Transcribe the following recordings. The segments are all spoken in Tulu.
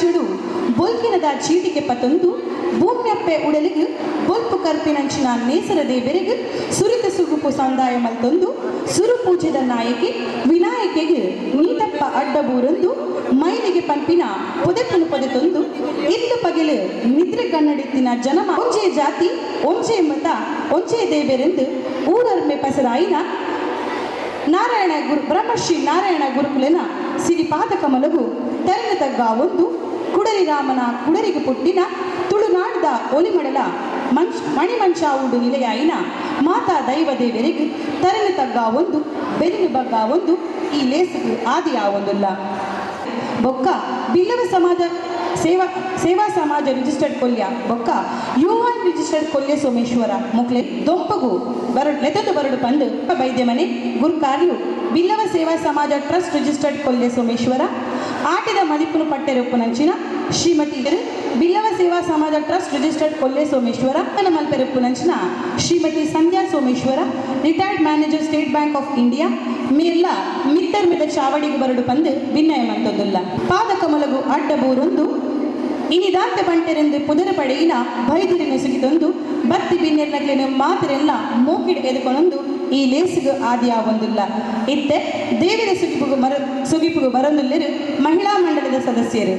ರಾಜ್ಯಡು ಬೊಲ್ಕಿನದ ಚೀಟಿಗೆ ಪತೊಂದು ಭೂಮ್ಯಪ್ಪೆ ಉಡಲಿಗೆ ಬೊಲ್ಪು ಕರ್ಪಿನಂಚಿನ ನೇಸರ ದೇವರಿಗೆ ಸುರಿತ ಸುಗುಪು ಸಂದಾಯ ಮಲ್ತೊಂದು ಸುರು ಪೂಜೆದ ನಾಯಕಿ ವಿನಾಯಕೆಗೆ ನೀತಪ್ಪ ಅಡ್ಡಬೂರೊಂದು ಮೈಲಿಗೆ ಪಂಪಿನ ಪೊದೆಪ್ಪನು ಪೊದೆತೊಂದು ಇಲ್ಲು ಪಗೆಲು ನಿದ್ರೆ ಕನ್ನಡಿತ್ತಿನ ಜನಮ ಒಂಜೇ ಜಾತಿ ಒಂಜೇ ಮತ ಒಂಜೇ ದೇವರೆಂದು ಊರರ್ಮೆ ಪಸರಾಯಿನ ನಾರಾಯಣ ಗುರು ಬ್ರಹ್ಮಶ್ರೀ ನಾರಾಯಣ ಗುರುಕುಲನ ಸಿರಿಪಾದ ಕಮಲಗು ತೆರನ ತಗ್ಗ ಒಂದು ಕುಡರಿ ರಾಮನ ಕುಡರಿಗೆ ಪುಟ್ಟಿನ ತುಳುನಾಡದ ಒಲಿಮಡಲ ಮಣಿಮಂಚಾವುಡು ನಿಲೆಯಾಯಿನ ಮಾತಾ ದೈವ ದೇವರಿಗೆ ತೆರನ ತಗ್ಗ ಒಂದು ಬೆರಿನ ಬಗ್ಗ ಒಂದು ಈ ಲೇಸುಗು ಆದಿಯಾವೊಂದುಲ್ಲ. ಬೊಕ್ಕ ಬಿಲ್ಲವ ಸಮಾಜ ಸೇವಾ ಸೇವಾ ಸಮಾಜ ರಿಜಿಸ್ಟರ್ಡ್ ಕೊಲ್ಯ ಬೊಕ್ಕ ಯುವನ್ ರಿಜಿಸ್ಟರ್ಡ್ ಕೊಲ್ಯ ಸೋಮೇಶ್ವರ ಮುಕ್ಲೆ ದೊಂಪಗು ಬರಡು ಲೆತದು ಬರಡು ಪಂದು ಬೈದ್ಯಮನೆ ಗುರುಕಾರ್ಲು ಬಿಲ್ಲವ ಸೇವಾ ಸಮಾಜ ಟ್ರಸ್ಟ್ ರಿಜಿಸ್ಟರ್ಡ್ ಕೊಲ್ಯ ಸೋಮೇಶ್ವರ ಆಟದ ಮದಿಪುನು ಪಟ್ಟೆರೊಪ್ಪುನಂಚಿನ ಶ್ರೀಮತಿ ಬಿಲ್ಲವ ಸೇವಾ ಸಮಾಜ ಟ್ರಸ್ಟ್ ರಿಜಿಸ್ಟರ್ಡ್ ಕೊಲ್ಲೆ ಸೋಮೇಶ್ವರ ಮಲ್ಪೆರೊಪ್ಪುನಂಚಿನ Shrimati Sandhya Someshwara retired manager State Bank of India ಮೇರ್ಲ ಮಿತ್ತರ್ ಮಿದ ಚಾವಡಿಗೆ ಬರಡು ಪಂದು ಭಿನ್ನಯ ಮಂತೊಂದುಲ್ಲ. ಪಾದಕಮಲಗು ಅಡ್ಡಬೂರೊಂದು ಇನಿದಾಂತೆ ಬಂಟೆರೆಂದು ಪುದರ ಪಡೆಯಿನ ಬೈದಿರಿನ ಸುಗಿತೊಂದು ಬತ್ತಿ ಬಿನ್ನೆರ್ನಗ್ಲೆನ ಮಾತರೆಲ್ಲ ಮೂಕಿಡ್ ಎದುಕೊನೊಂದು ಈ ಲೇಸುಗು ಆದಿಯಾವೊಂದುಲ್ಲ. ಇತ್ತೆ ದೇವಿರ ಸುಗಿಪುಗು ಸುಗಿಪುಗು ಬರೊಂದುಲ್ಲೆರು ಮಹಿಳಾ ಮಂಡಲದ ಸದಸ್ಯರು.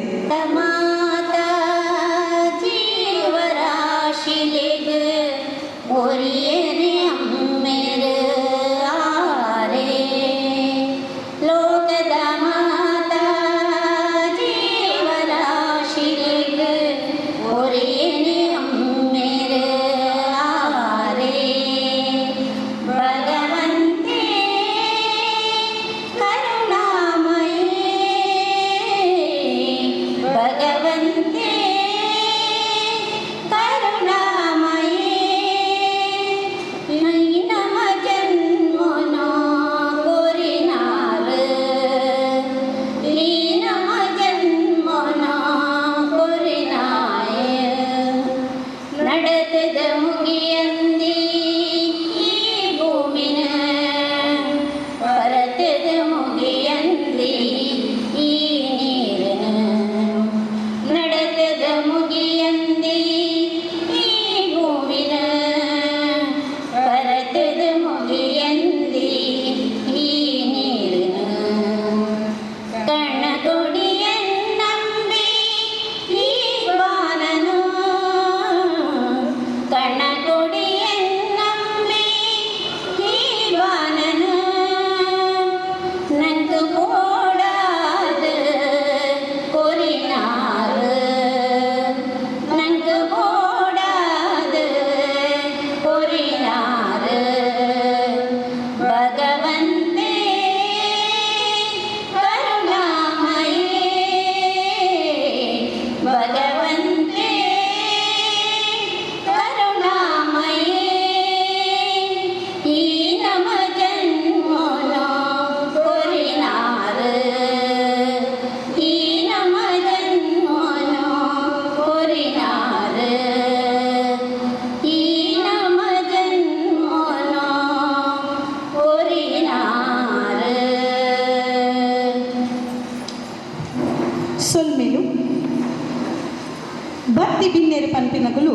ಬತ್ತಿ ಬಿನ್ನೆರು ಪನ್ಪಿನಕುಲು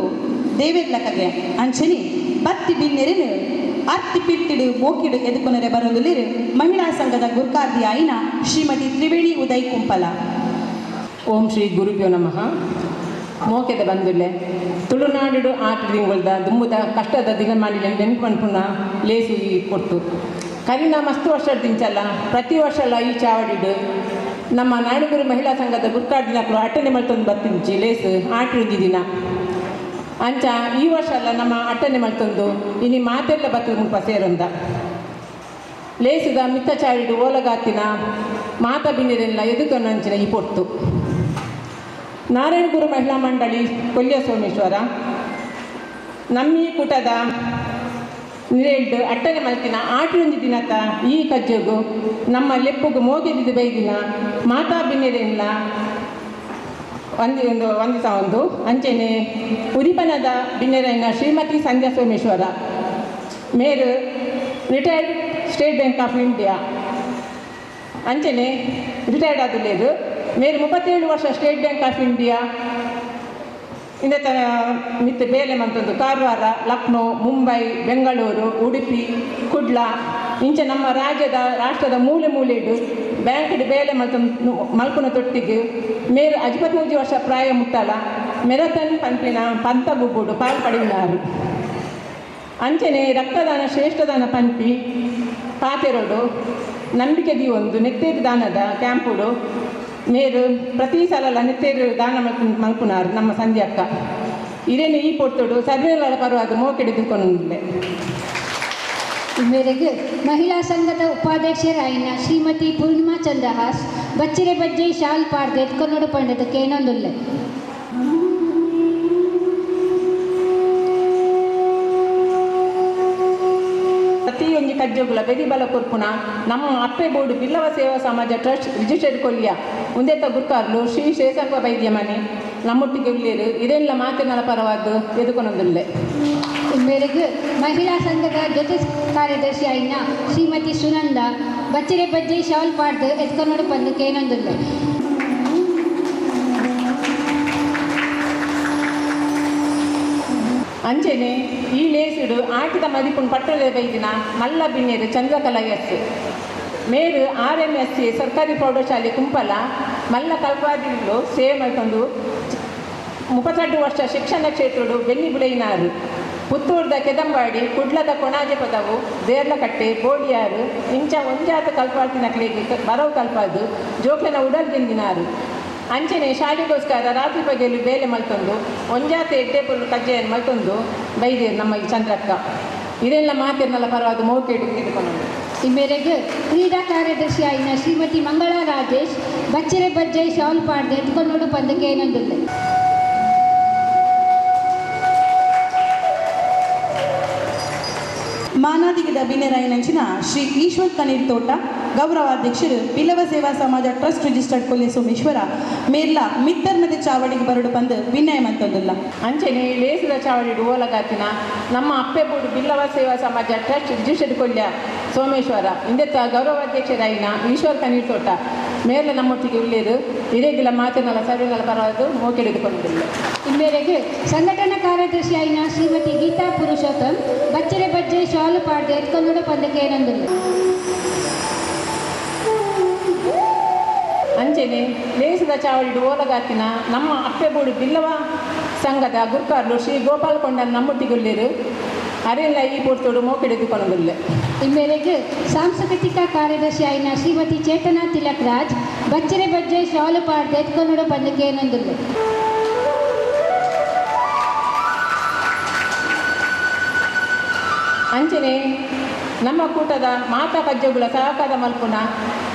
ದೇವೆರ್ಲಕಗೆ ಅಂಚನಿ ಬತ್ತಿ ಬಿನ್ನೆರಿನು ಅರ್ತಿ ಪಿರ್ತಿಡು ಮೋಕಿಡು ಎದುಕೊನರೆ ಬರೊಂದುಲ್ಲೆರ್ ಮಹಿಳಾ ಸಂಘದ ಗುರ್ಕಾರ್ದಿ ಆಯಿನ ಶ್ರೀಮತಿ ತ್ರಿವೇಣಿ ಉದಯ್ ಕುಂಪಲ. ಓಂ ಶ್ರೀ ಗುರುಭ್ಯೋ ನಮಃ. ಮೋಕೆದ ಬಂದುಲ್ಲೆ ತುಳುನಾಡು ಆಟ ತಿಂಗಳ್ದ ದುಂಬುದ ಕಷ್ಟದ ದಿನಮಾನಿ ನೆನಪು ಪನ್ಪುನ ಲೇಸು ಈ ಕೊಟ್ಟು ಕರಿನ ಮಸ್ತ್ ವರ್ಷ ದಿಂಚಲ್ಲ ಪ್ರತಿ ವರ್ಷ ಈ ಚಾವಡಿಡು ನಮ್ಮ ನಾಡಗುರು ಮಹಿಳಾ ಸಂಘದ ಗುರ್ಕಾರ್ದಿನಕ್ಕಳು ಅಟ್ಟನೆ ಮಲ್ತೊಂದು ಬತ್ತಿಂಚಿ ಲೇಸು ಆಟಿರುಂಜಿ ದಿನ ಅಂಚ ಈ ವರ್ಷ ಅಲ್ಲ ನಮ್ಮ ಅಟ್ಟನೆ ಮಲ್ತೊಂದು ಇನಿ ಮಾತೆಲ್ಲ ಬತ್ತದ ಮುಲ್ಪ ಸೇರೊಂದ ಲೇಸುದ ಮಿತ್ತ ಚಾವಿಡು ಓಲಗಾತಿನ ಮಾತ ಬಿನ್ನಿರೆಲ್ಲ ಎದುಕೊನಂಚಿನ ಈ ಪೊಟ್ಟು ನಾರಾಯಣಗುರು ಮಹಿಳಾ ಮಂಡಳಿ ಕೊಲ್ಯ ಸೋಮೇಶ್ವರ ನಮ್ಮಿ ಕೂಟದ ನಿರೇಳ್ಡು ಅಟ್ಟನೆ ಮಲ್ತಿನ ಆಟಿರೊಂಜಿ ದಿನತ ಈ ಕಜ್ಜಗು ನಮ್ಮ ಲೆಪ್ಪುಗು ಮೋಗೆದಿದ್ದು ಬೈದಿನ ಮಾತಾ ಬಿನ್ನೆರೆಲ್ಲ ಒಂದು ಒಂದು ಒಂದು ಒಂದು ಅಂಚೆನೆ ಉರಿಪನದ ಬಿನ್ನೆರೈನ ಶ್ರೀಮತಿ ಸಂಧ್ಯಾ ಸೋಮೇಶ್ವರ ಮೇರು retired State Bank of India ಅಂಚೆನೆ ರಿಟೈರ್ಡ್ ಆದುಲ್ಲೇರು. ಮೇರು 37 ವರ್ಷ ಸ್ಟೇಟ್ ಬ್ಯಾಂಕ್ ಆಫ್ ಇಂಡಿಯಾ ಇಂದ ಮಿತ್ತ ಬೇಲೆ ಮಂತೊಂದು ಕಾರವಾರ, ಲಕ್ನೋ, ಮುಂಬೈ, ಬೆಂಗಳೂರು, ಉಡುಪಿ, ಕುಡ್ಲ ಇಂಚ ನಮ್ಮ ರಾಜ್ಯದ ರಾಷ್ಟ್ರದ ಮೂಲೆ ಮೂಲೆಡು ಬ್ಯಾಂಕ್ಡ್ ಬೇಲೆ ಮಲ್ಪುನ ತೊಟ್ಟಿಗೆ ಮೇರು 53 ವರ್ಷ ಪ್ರಾಯ ಮುಟ್ಟಲ ಮೆರಥನ್ ಪಂಪಿನ ಪಂತ ಗುಬ್ಬುಡು ಪಾಲ್ ಪಡೆಯಿನಾರು. ಅಂಚನೆ ರಕ್ತದಾನ ಶ್ರೇಷ್ಠದಾನ ಪಂಪಿ ಪಾತೆರೋಡು ನಂಬಿಕೆ ದೀವೊಂದು ನೆತ್ತೇರು ದಾನದ ಕ್ಯಾಂಪುಡು ಮೇರು ಪ್ರತಿ ಸಲ ನೆತ್ತೇರು ದಾನ ಮಲ್ಪುನಾರು ನಮ್ಮ ಸಂಧ್ಯಕ್ಕ. ಇದೇನು ಈ ಪೊರ್ತುಡು ಸರ್ವೇಲ ಪರವಾದ ಮೋಕೆಡೆದುಕೊಂಡೆ. ಈ ಮೇರೆಗೆ ಮಹಿಳಾ ಸಂಘದ ಉಪಾಧ್ಯಕ್ಷರಾಯಿನ ಶ್ರೀಮತಿ ಪೂರ್ಣಿಮಾ ಚಂದ್ರಹಾಸ್ ಬಚ್ಚಿರೆ ಬಜ್ಜೆ ಶಾಲ್ ಪಾಡ್ದೆ ಎತ್ಕೊನ್ನೋಡು ಪಂಡದ ಕೇನೊಂದುಲ್ಲೆ. ಪ್ರತಿಯೊಂಜಿ ಕಜ್ಜೊಗುಲ ಬೆರಿಬಲ ಕೊರ್ಪುನ ನಮ್ಮ ಅಪ್ಪೆ ಬೋರ್ಡು ಬಿಲ್ಲವ ಸೇವಾ ಸಮಾಜ ಟ್ರಸ್ಟ್ ರಿಜಿಸ್ಟರ್ಡ್ ಕೊಲ್ಯ ಉಂದೆತ್ತ ಗುರ್ಕಾರ್ಲು ಶ್ರೀ ಶೇಷಪ್ಪ ವೈದ್ಯ ಮನೆ ನಮ್ಮೊಟ್ಟಿಗೆ ಉಳ್ಳೇರು ಇದೆಲ್ಲ ಮಾತಿನ ಪರವಾದ ಎದುಕೊನೊಂದುಲ್ಲೆ. ಈ ಮೇರೆಗೆ ಮಹಿಳಾ ಸಂಘದ ಜೊತೆ ಕಾರ್ಯದರ್ಶಿ ಆಯಿನ ಶ್ರೀಮತಿ ಸುನಂದ ಬಚ್ಚಿರೆ ಬಜ್ಜೆ ಶಾಲ್ ಪಾಡ್ದು ಎತ್ಕೊನ್ನೋಡು ಪಂದು ಕೇನೊಂದುಲ್ಲೆ. ಅಂಚನೆ ಈ ಲೇಸುಡು ಆಟಿದ ಮದಿಪುನ್ ಪಟ್ಟಣದ ಬೈದಿನ ಮಲ್ಲ ಬಿನ್ನೇರು ಚಂದ್ರಕಲಾ ಎಸ್ ಮೇರು RMSC ಸರ್ಕಾರಿ ಪ್ರೌಢಶಾಲೆ ಕುಂಪಲ ಮಲ್ಲ ಕಲ್ಪಾದಿಲು ಸೇವೆ ಮಲ್ತೊಂದು 32 ವರ್ಷ ಶಿಕ್ಷಣ ಕ್ಷೇತ್ರಡು ಬೆನ್ನಿ ಬುಳೆಯಿನಾರು. ಪುತ್ತೂರ್ದ ಕೆದಂಬಾಡಿ, ಕುಡ್ಲದ ಕೊಣಾಜೆ ಪದವು, ದೇರ್ಲಕಟ್ಟೆ, ಬೋಡಿಯಾರು ಇಂಚ ಒಂಜಾತ ಕಲ್ಪಾಳ್ತಿನಕ್ಲೆಗ್ ಬರವು ಕಲ್ಪಾದು ಜೋಕ್ಲೆನ ಉಡಲ್ ಗೆಂದಿನಾರು. ಅಂಚನೆ ಶಾಲೆಗೋಸ್ಕರ ರಾತ್ರಿ ಪಗೆಲು ಬೇಲೆ ಮಲ್ತೊಂದು ಒಂಜಾತ ಎಡ್ಡೆಪುಲ್ಲು ಕಜ್ಜೆಯನ್ನು ಮಲ್ತೊಂದು ಬೈದೇರು ನಮ್ಮ ಈ ಚಂದ್ರಕ್ಕ. ಇದೆಲ್ಲ ಮಾತಿರ್ನಲ್ಲ ಪರವಾದ ಮೋಕೆಡು ಇಟ್ಕೊಂಡು. ಈ ಮೇರೆಗೆ ಕ್ರೀಡಾ ಕಾರ್ಯದರ್ಶಿ ಆಯಿನ ಶ್ರೀಮತಿ ಮಂಗಳಾ ರಾಜೇಶ್ ಬಚ್ಚಿರೆ ಬಜ್ಜೆ ಶಾಲ್ ಪಾಡ್ದೆ ಎತ್ಕೊನ್ನೋಡು ಪಂದು ಕೇನೊಂದುಲ್ಲೆ. ಮಾನಾದಿಗದ ಬಿನ್ನೆರಾಯಿನಂಚಿನ ಶ್ರೀ ಈಶ್ವರ್ ಕನೀರ್ ತೋಟ ಗೌರವಾಧ್ಯಕ್ಷರು ಬಿಲ್ಲವ ಸೇವಾ ಸಮಾಜ ಟ್ರಸ್ಟ್ ರಿಜಿಸ್ಟರ್ಡ್ ಕೊಲ್ಯ ಸೋಮೇಶ್ವರ ಮೇರ್ಲ ಮಿತ್ತರ್ನದ ಚಾವಡಿಗೆ ಬರಡು ಬಂದು ವಿನಯ ಮಂತೊಂದುಲ್ಲ. ಅಂಚನೆ ಲೇಸದ ಚಾವಡಿ ಓಲಗಾತಿನ ನಮ್ಮ ಅಪ್ಪೆಬೋಡು ಬಿಲ್ಲವ ಸೇವಾ ಸಮಾಜ ಟ್ರಸ್ಟ್ ರಿಜಿಸ್ಟರ್ಡ್ ಕೊಲ್ಯ ಸೋಮೇಶ್ವರ ಇಂದೆತ್ತ ಗೌರವಾಧ್ಯಕ್ಷರಾಯಿನ ಈಶ್ವರ್ ಕನೀರ್ ತೋಟ ಮೇರ್ಲ ನಮ್ಮೊಟ್ಟಿಗೆ ಉಳ್ಳೇರು ಇದೇಗಿಲ್ಲ ಮಾತಿನಲ್ಲ ಸರ್ವೇನಲ್ಲ ಪರವಾದ ಮೋಕೆಡೆದುಕೊಂಡಿಲ್ಲ. ಈ ಮೇರೆಗೆ ಸಂಘಟನಾ ಕಾರ್ಯದರ್ಶಿ ಆಯಿನ ಶ್ರೀಮತಿ ಗೀತಾ ಪುರುಷೋತ್ತಮ್ ಬಚ್ಚಿರೆ ಬಜ್ಜೆ ಶಾಲು ಪಾಡ್ದೆ ಎತ್ಕೊನ್ನೋಡು ಪಂದು ಕೇನೊಂದುಲ್ಲೆ. ಅಂಚನೆ ಲೇಸದ ಚಾವಡಿ ಓಲಗಾತಿನ ನಮ್ಮ ಅಪ್ಪೆಬೋಡು ಬಿಲ್ಲವ ಸಂಘದ ಗುರ್ಕಾರ್ಲು ಶ್ರೀ ಗೋಪಾಲ್ ಕೊಂಡನ್ ನಮ್ಮೊಟ್ಟಿಗುಳ್ಳೇರು ಅರೆಲ್ಲ ಈ ಪೊರ್ತುಡು ಮೋಕೆಡೆದುಕೊಂಡುಲ್ಲೆ. ಈ ಮೇರೆಗೆ ಸಾಂಸ್ಕೃತಿಕ ಕಾರ್ಯದರ್ಶಿ ಆಯಿನ ಶ್ರೀಮತಿ ಚೇತನಾ ತಿಲಕ್ ರಾಜ್ ಬಚ್ಚಿರೆ ಬಜ್ಜೆ ಶಾಲು ಪಾಡ್ದೆ ಎತ್ಕೊನ್ನೋಡು ಪಂದು ಕೇನೊಂದುಲ್ಲೆ. ಅಂಚನೆ ನಮ್ಮ ಕೂಟದ ಮಾತಾ ಕಜ್ಜಗುಳ ಸಹಕಾರ ಮಲ್ಪುನ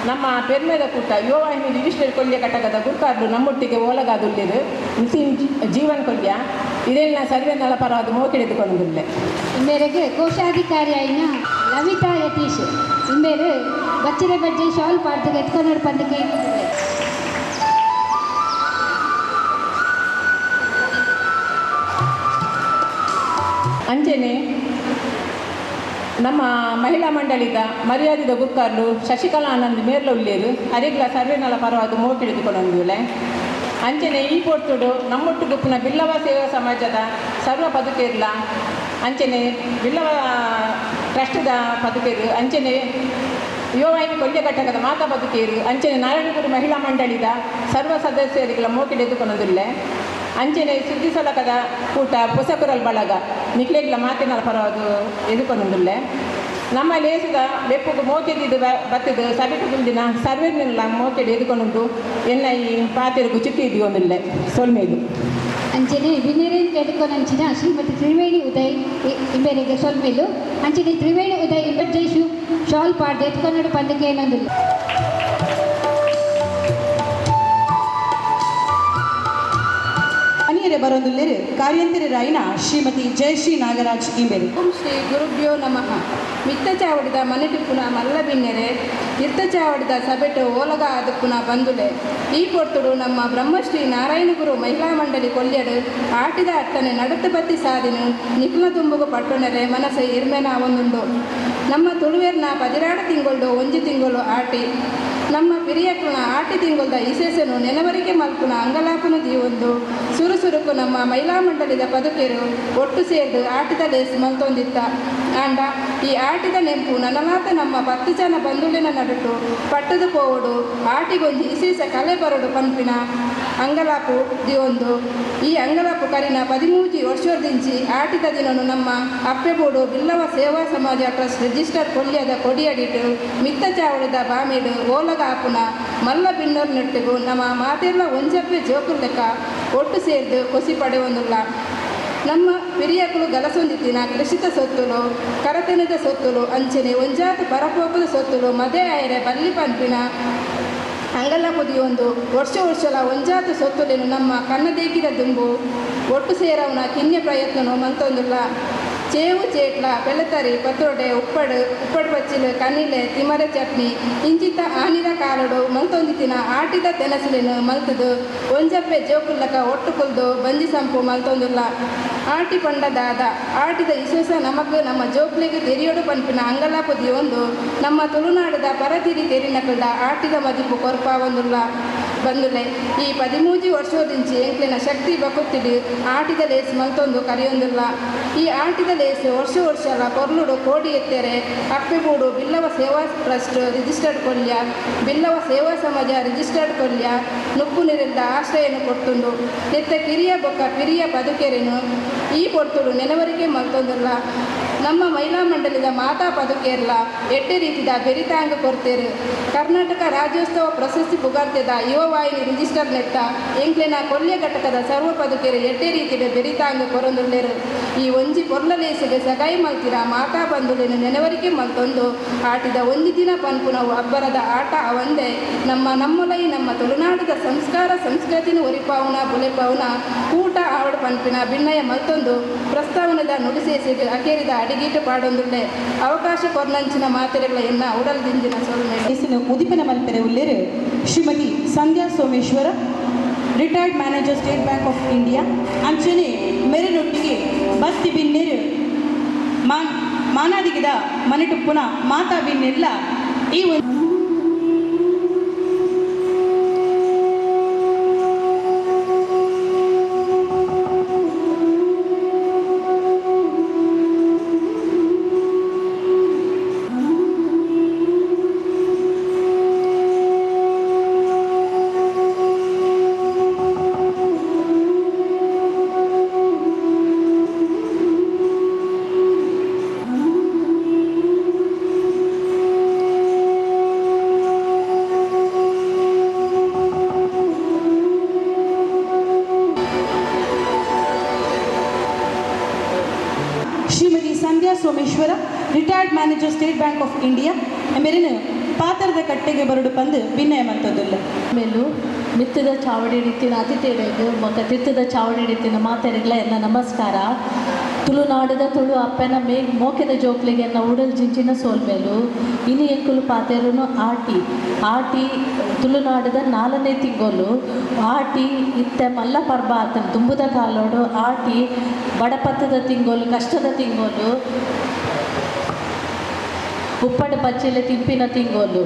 ನಮ್ಮ ಪೆರ್ಮೆದ ಕೂಟ ಯುವವಾಹಿನಿ ರಿಜಿಸ್ಟರ್ ಕೊಲ್ಯ ಘಟಕದ ಗುರ್ಕಾರ್ಲು ನಮ್ಮೊಟ್ಟಿಗೆ ಓಲಗಾದುಳ್ಳಿರು ನಿತಿನ್ ಜೀವನ್ ಕೊಲ್ಯ ಇದೆಲ್ಲ ಸರ್ವೇನಲ ಪರವಾದ ಮೋಕೆಡೆದುಕೊಂಡುಲ್ಲೆ. ಈ ಮೇರೆಗೆ ಕೋಶಾಧಿಕಾರಿ ಆಯಿನ ಲವಿತಾ ಯತೀಶ್ ಇಂಬೇರು ಬಚ್ಚಿರೆ ಬಜ್ಜೆ ಶಾಲ್ ಪಾಡ್ದು ಎತ್ಕೊನ್ನೋಡು ಪಂದು ಕೇನೊಂದುಲ್ಲೆ. ಅಂಚನೆ ನಮ್ಮ ಮಹಿಳಾ ಮಂಡಳಿದ ಮರ್ಯಾದಿದ ಗುರ್ಕಾರ್ಲು ಶಶಿಕಲಾ ಆನಂದ್ ಮೇರ್ಲ ಉಳ್ಳೇರು ಅರಿಗ್ಲ ಸರ್ವೇನಲ ಪರವಾದ ಮೋಕೆಡೆದುಕೊಂಡುಲ್ಲೆ. ಅಂಚನೆ ಈ ಪೊರ್ತುಡು ನಮ್ಮೊಟ್ಟು ಗುಪ್ಪುನ ಬಿಲ್ಲವ ಸೇವಾ ಸಮಾಜದ ಸರ್ವ ಪದುಕೇರ್ಲ ಅಂಚನೆ ಬಿಲ್ಲವ ಟ್ರಸ್ಟ್ದ ಪದುಕೇರು ಅಂಚನೆ ಯುವವಾಹಿನಿ ಕೊಲ್ಯ ಘಟಕದ ಮಾತಾ ಪದುಕೇರು ಅಂಚನೆ ನಾರಾಯಣಗುರು ಮಹಿಳಾ ಮಂಡಳಿದ ಸರ್ವ ಸದಸ್ಯರಿಗೆಲ್ಲ ಮೋಕೆಡೆದುಕೊಂಡುಲ್ಲೆ. ಅಂಚನೆ ಸುದ್ದಿ ಸಲಕದ ಕೂಟ ಪೊಸಕುರಲ್ ಬಳಗ ನಿಕ್ಲೆಗ್ಲ ಮಾತಿನ ಪರವಾದ ಎದುಕೊಂಡುಲ್ಲೆ. ನಮ್ಮ ಲೇಸದ ಬೆಪ್ಪುಗು ಮೋಕೆದಿದ್ದು ಬತ್ತಿದ್ದು ಸಬೆಟು ಗುಂಡಿನ ಸರ್ವೇನೆಲ್ಲ ಮೋಕೆಡು ಎದುಕೊಂಡು ಎನ್ನ ಈ ಪಾತೆರುಗು ಚುಕ್ಕಿ ಇದ್ದಿಕೊಂದುಲ್ಲೆ ಸೊಲ್ಮೇಲು. ಅಂಚನೆ ವಿನೇರೇನ್ ಎದುಕೊನಂಚಿನ ಶ್ರೀಮತಿ ತ್ರಿವೇಣಿ ಉದಯ್ ಇಂಬೇರಿಗೆ ಸೊಲ್ಮೇಲು. ಅಂಚನೆ ತ್ರಿವೇಣಿ ಉದಯ್ ಇಂಬಜ್ಜೆ ಶಾಲ್ ಪಾಡ್ದೆ ಎತ್ಕೊನ್ನೋಡು ಪಂದು ಕೇನೊಂದುಲ್ಲೆ. ಅನಿಯರೆ ಬರೋದುಲ್ಲೇರು ಕಾರ್ಯಂತಿರ ರಾಯಿನ ಶ್ರೀಮತಿ ಜಯಶ್ರೀ ನಾಗರಾಜ್ ಇಂಬೇರು. ಓಂ ಶ್ರೀ ಗುರುಭ್ಯೋ ನಮಃ. ಮಿತ್ತ ಚಾವಡಿದ ಮನೆಟಿಪ್ಪುನ ಮಲ್ಲ ಬಿನ್ನೆರೆ ಇರ್ತ ಚಾವಡಿದ ಸಬೆಟು ಓಲಗ ಆದುಪ್ಪುನ ಬಂದುಲೆ ಈ ಪೊರ್ತುಡು ನಮ್ಮ ಬ್ರಹ್ಮಶ್ರೀ ನಾರಾಯಣಗುರು ಮಹಿಳಾ ಮಂಡಳಿ ಕೊಲ್ಯಡು ಆಟಿದ ಅಟ್ಟನೆ ನಡುತ್ತು ಬತ್ತಿ ಸಾದಿನು ನಿಪುಣ ತುಂಬುಗು ಪಟ್ಟೊನರೆ ಮನಸ್ಸು ಇರ್ಮೆನ ಒಂದುಂಡು. ನಮ್ಮ ತುಳುವೇರ್ನ 12 ತಿಂಗಳು ಒಂಜಿ ತಿಂಗಳು ಆಟಿ ನಮ್ಮ ಪಿರಿಯಕ್ಲನ ಆಟಿ ತಿಂಗೊಲ್ದ ಇಸೇಸನು ನೆನವರಿಕೆ ಮಲ್ಪುನ ಅಂಗಲಾಪುನ ದೀವೊಂದು ಸುರು ಸುರುಕು ನಮ್ಮ ಮಹಿಳಾ ಮಂಡಳಿದ ಪದುಕೆರು ಒಟ್ಟು ಸೇರ್ದು ಆಟಿದ ಲೇಸ್ ಮಲ್ತೊಂದಿತ್ತ. ಆಂಡ ಈ ಆಟಿದ ನೆಂಪು ನನಲಾತ ನಮ್ಮ 10 ಜನ ಬಂಧುಳಿನ ನಡುಟು ಪಟ್ಟದ ಪೋವಡು ಆಟಿಗೊಂಜಿ ಇಸೇಸ ಕಲೆ ಬರಡು ಪನ್ಪಿನ ಅಂಗಲಾಪು ದಿವೊಂದು ಈ ಅಂಗಲಾಪು ಕರಿನ 13 ವರ್ಷದಿಂಚಿ ಆಟಿದ ದಿನನು ನಮ್ಮ ಅಪ್ಪೆಬೋಡು ಬಿಲ್ಲವ ಸೇವಾ ಸಮಾಜ ಟ್ರಸ್ಟ್ ರಿಜಿಸ್ಟರ್ ಕೊಲ್ಯದ ಕೊಡಿಯಡಿಟು ಮಿತ್ತ ಚಾವಡಿದ ಬಾಮಿಡು ಓಲಗ ಆಪುನ ಮಲ್ಲ ಬಿನ್ನರ್ ನೆಟ್ಟಿಗು ನಮ್ಮ ಮಾತೆಲ್ಲ ಒಂಜಪ್ಪೆ ಜೋಕುರ್ ಲೆಕ್ಕ ಒಟ್ಟು ಸೇರ್ದು ಕೊಸಿ ಪಡೆಯೊಂದುಲ್ಲ. ನಮ್ಮ ಪಿರಿಯಕುಲು ಗಲಸೊಂದಿತ್ತಿನ ಕೃಷಿತ ಸೊತ್ತುಲು ಕರತನದ ಸೊತ್ತುಲು ಅಂಚನೆ ಒಂಜಾತ ಪರಪೋಪದ ಸೊತ್ತುಲು ಮದೆ ಆಯರೆ ಬಲ್ಲಿ ಪನ್ಪಿನ ಅಂಗಲ ಪುದಿಯೊಂದು ವರ್ಷ ವರ್ಷಲ ಒಂಜಾತ ಸೊತ್ತುಲೇನು ನಮ್ಮ ಕನ್ನದೇಕಿದ ದುಂಬು ಒಟ್ಟು ಸೇರವನ ಕಿನ್ಯ ಪ್ರಯತ್ನನು ಮಂತೊಂದುಲ್ಲ. ಚೇವು ಚೇಟ್ಲ ಪೆಳತರಿ ಪತ್ರೊಡೆ ಉಪ್ಪಡು ಉಪ್ಪಡು ಬಚ್ಚಿಲು ಕನಿಲೆ ತಿಮರೆ ಚಟ್ನಿ ಇಂಚಿತ ಆನಿದ ಕಾಲಡು ಮಲ್ತೊಂದಿತ್ತಿನ ಆಟಿದ ತೆನಸುಲೇನು ಮಲ್ತದು ಒಂಜಪ್ಪೆ ಜೋಕುಲ್ಲಕ ಒಟ್ಟು ಕುಲ್ದು ಬಂಜಿ ಸಂಪು ಮಲ್ತೊಂದುಲ್ಲ. ಆಟಿ ಪಂಡ ದಾದ ಆಟಿದ ಇಸೋಸ ನಮಕ್ ನಮ್ಮ ಜೋಕ್ಲಿಗೆ ತೆರಿಯೋಡು ಪನ್ಪಿನ ಅಂಗಲಾಪು ದಿಯೊಂದು ನಮ್ಮ ತುಳುನಾಡದ ಪರತಿರಿ ತೆರಿನಕಲ್ದ ಆಟಿದ ಮದಿಪು ಕೊರ್ಪಾವೊಂದುಲ್ಲ. ಬಂದುಲೆ ಈ 13 ವರ್ಷದಿಂಚಿ ಎಂಕ್ಲಿನ ಶಕ್ತಿ ಬಕುತ್ತಿಡು ಆಟಿದ ಲೇಸ್ ಮಲ್ತೊಂದು ಕರೆಯೊಂದುಲ್ಲ. ಈ ಆಟಿದ ಲೇಸ್ ವರ್ಷ ವರ್ಷಲ ಕೊರ್ಲುಡು ಕೋಡಿ ಎತ್ತೆರೆ ಅಪ್ಪೆಬೂಡು ಬಿಲ್ಲವ ಸೇವಾ ಟ್ರಸ್ಟ್ ರಿಜಿಸ್ಟರ್ಡ್ ಕೊಲ್ಯ ಬಿಲ್ಲವ ಸೇವಾ ಸಮಾಜ ರಿಜಿಸ್ಟರ್ಡ್ ಕೊಲ್ಯ ನುಪ್ಪು ನೀರಿಲ್ದ ಆಶ್ರಯನು ಕೊಡ್ತುಂಡು ನೆತ್ತ ಕಿರಿಯ ಬೊಕ್ಕ ಪಿರಿಯ ಪದುಕೆರೆನು ಈ ಪೊರ್ತುಡು ನೆನವರಿಕೆ ಮಲ್ತೊಂದುಲ್ಲ. ನಮ್ಮ ಮಹಿಳಾ ಮಂಡಳಿದ ಮಾತಾ ಪದುಕೇರ್ಲ ಎಡ್ಡೆ ರೀತಿದ ಬೆರಿತಾಂಗ ಕೊರ್ತೇರು. ಕರ್ನಾಟಕ ರಾಜ್ಯೋತ್ಸವ ಪ್ರಶಸ್ತಿ ಪುಗಾರ್ತೆದ ಯುವವಾಹಿನಿ ರಿಜಿಸ್ಟರ್ ನೆತ್ತ ಎಂಕ್ಲೆನ ಕೊಲ್ಯ ಘಟಕದ ಸರ್ವ ಪದುಕೇರು ಎಡ್ಡೆ ರೀತಿಯ ಬೆರಿತಾಂಗ ಕೊರೊಂದುಲ್ಲೇರು. ಈ ಒಂಜಿ ಪೊರ್ಲಲೇಸಿಗೆ ಸಗಾಯಿ ಮಲ್ತಿರ ಮಾತಾ ಬಂಧುಲೇನು ನೆನವರಿಕೆ ಮಲ್ತೊಂದು ಆಟಿದ ಒಂಜಿ ದಿನ ಪನ್ಪುನವು ಅಬ್ಬರದ ಆಟ ಅವಂದೆ ನಮ್ಮ ನಮ್ಮೊಲೈ ನಮ್ಮ ತುಳುನಾಡದ ಸಂಸ್ಕಾರ ಸಂಸ್ಕೃತಿನ ಒರಿಪಾವುನ ಬುಲೆಪಾವುನ ಕೂಟ ಆವಡ ಪನ್ಪಿನ ಭಿನ್ನಯ ಮಲ್ತೊಂದು ಪ್ರಸ್ತಾವನದ ನುಡಿಸೇಸಿಗೆ ಅಕೇರಿದ ಅಡಿಗೀಟ ಪಾಡೊಂದುಲ್ಲೆ ಅವಕಾಶ ಕೊರ್ನಂಚಿನ ಮಾತೆರೆಗಳ ಎನ್ನ ಉಡಲ್ ದಿಂಜಿನ ಸೊಲ್ಮೆ. ಉದಿಪನ ಮಲ್ಪೆರೆ ಉಲ್ಲೇರು Shrimati Sandhya Someshwara, retired manager, State Bank of India. ಅಂಚನೆ ಮೆರೆನೊಟ್ಟಿಗೆ ಬತ್ತಿ ಬಿನ್ನೆರು ಮಾನಾದಿಗಿದ ಮನೆಟುಪ್ಪುನ ಮಾತಾ ಬಿನ್ನೆಲ್ಲ ಈ ಒಂದು Someshwara, retired manager, State Bank of India. ಮೇರಿನ ಪಾತ್ರದ ಕಟ್ಟೆಗೆ ಬರಡು ಪಂದು ವಿನಯ ಮಂತದುಲ್ಲ. ಮೇಲು ಮಿತ್ತದ ಚಾವಡಿ ಹಿಡಿತಿನ ಅತಿಥಿಯರಿಗೆ ಬೊಕ್ಕ ತಿತ್ತದ ಚಾವಡಿ ಹಿಡಿತಿನ ಮಾತೆರಿಗ್ಲ ಎನ್ನ ನಮಸ್ಕಾರ. ತುಳುನಾಡದ ತುಳು ಅಪ್ಪನ ಮೇ ಮೋಕೆದ ಜೋಕ್ಲಿಗೆ ಎನ್ನ ಉಡಲ್ ಜಿಂಚಿನ ಸೋಲ್ಮೇಲು ಇನಿ ಎಂಕುಲು ಪಾತೆರುನು ಆಟಿ ಆಟಿ ತುಳುನಾಡದ 4ನೇ ತಿಂಗಳು ಆಟಿ ಇತ್ತೆ ಮಲ್ಲ ಪರ್ಬ ಆತನ ತುಂಬುದ ಕಾಲೋಡು ಆಟಿ ಬಡಪತ್ತದ ತಿಂಗಳು ಕಷ್ಟದ ತಿಂಗಳು ಉಪ್ಪಡು ಪಚ್ಚಿಲೆ ತಿಂಪಿನ ತಿಂಗೋಲು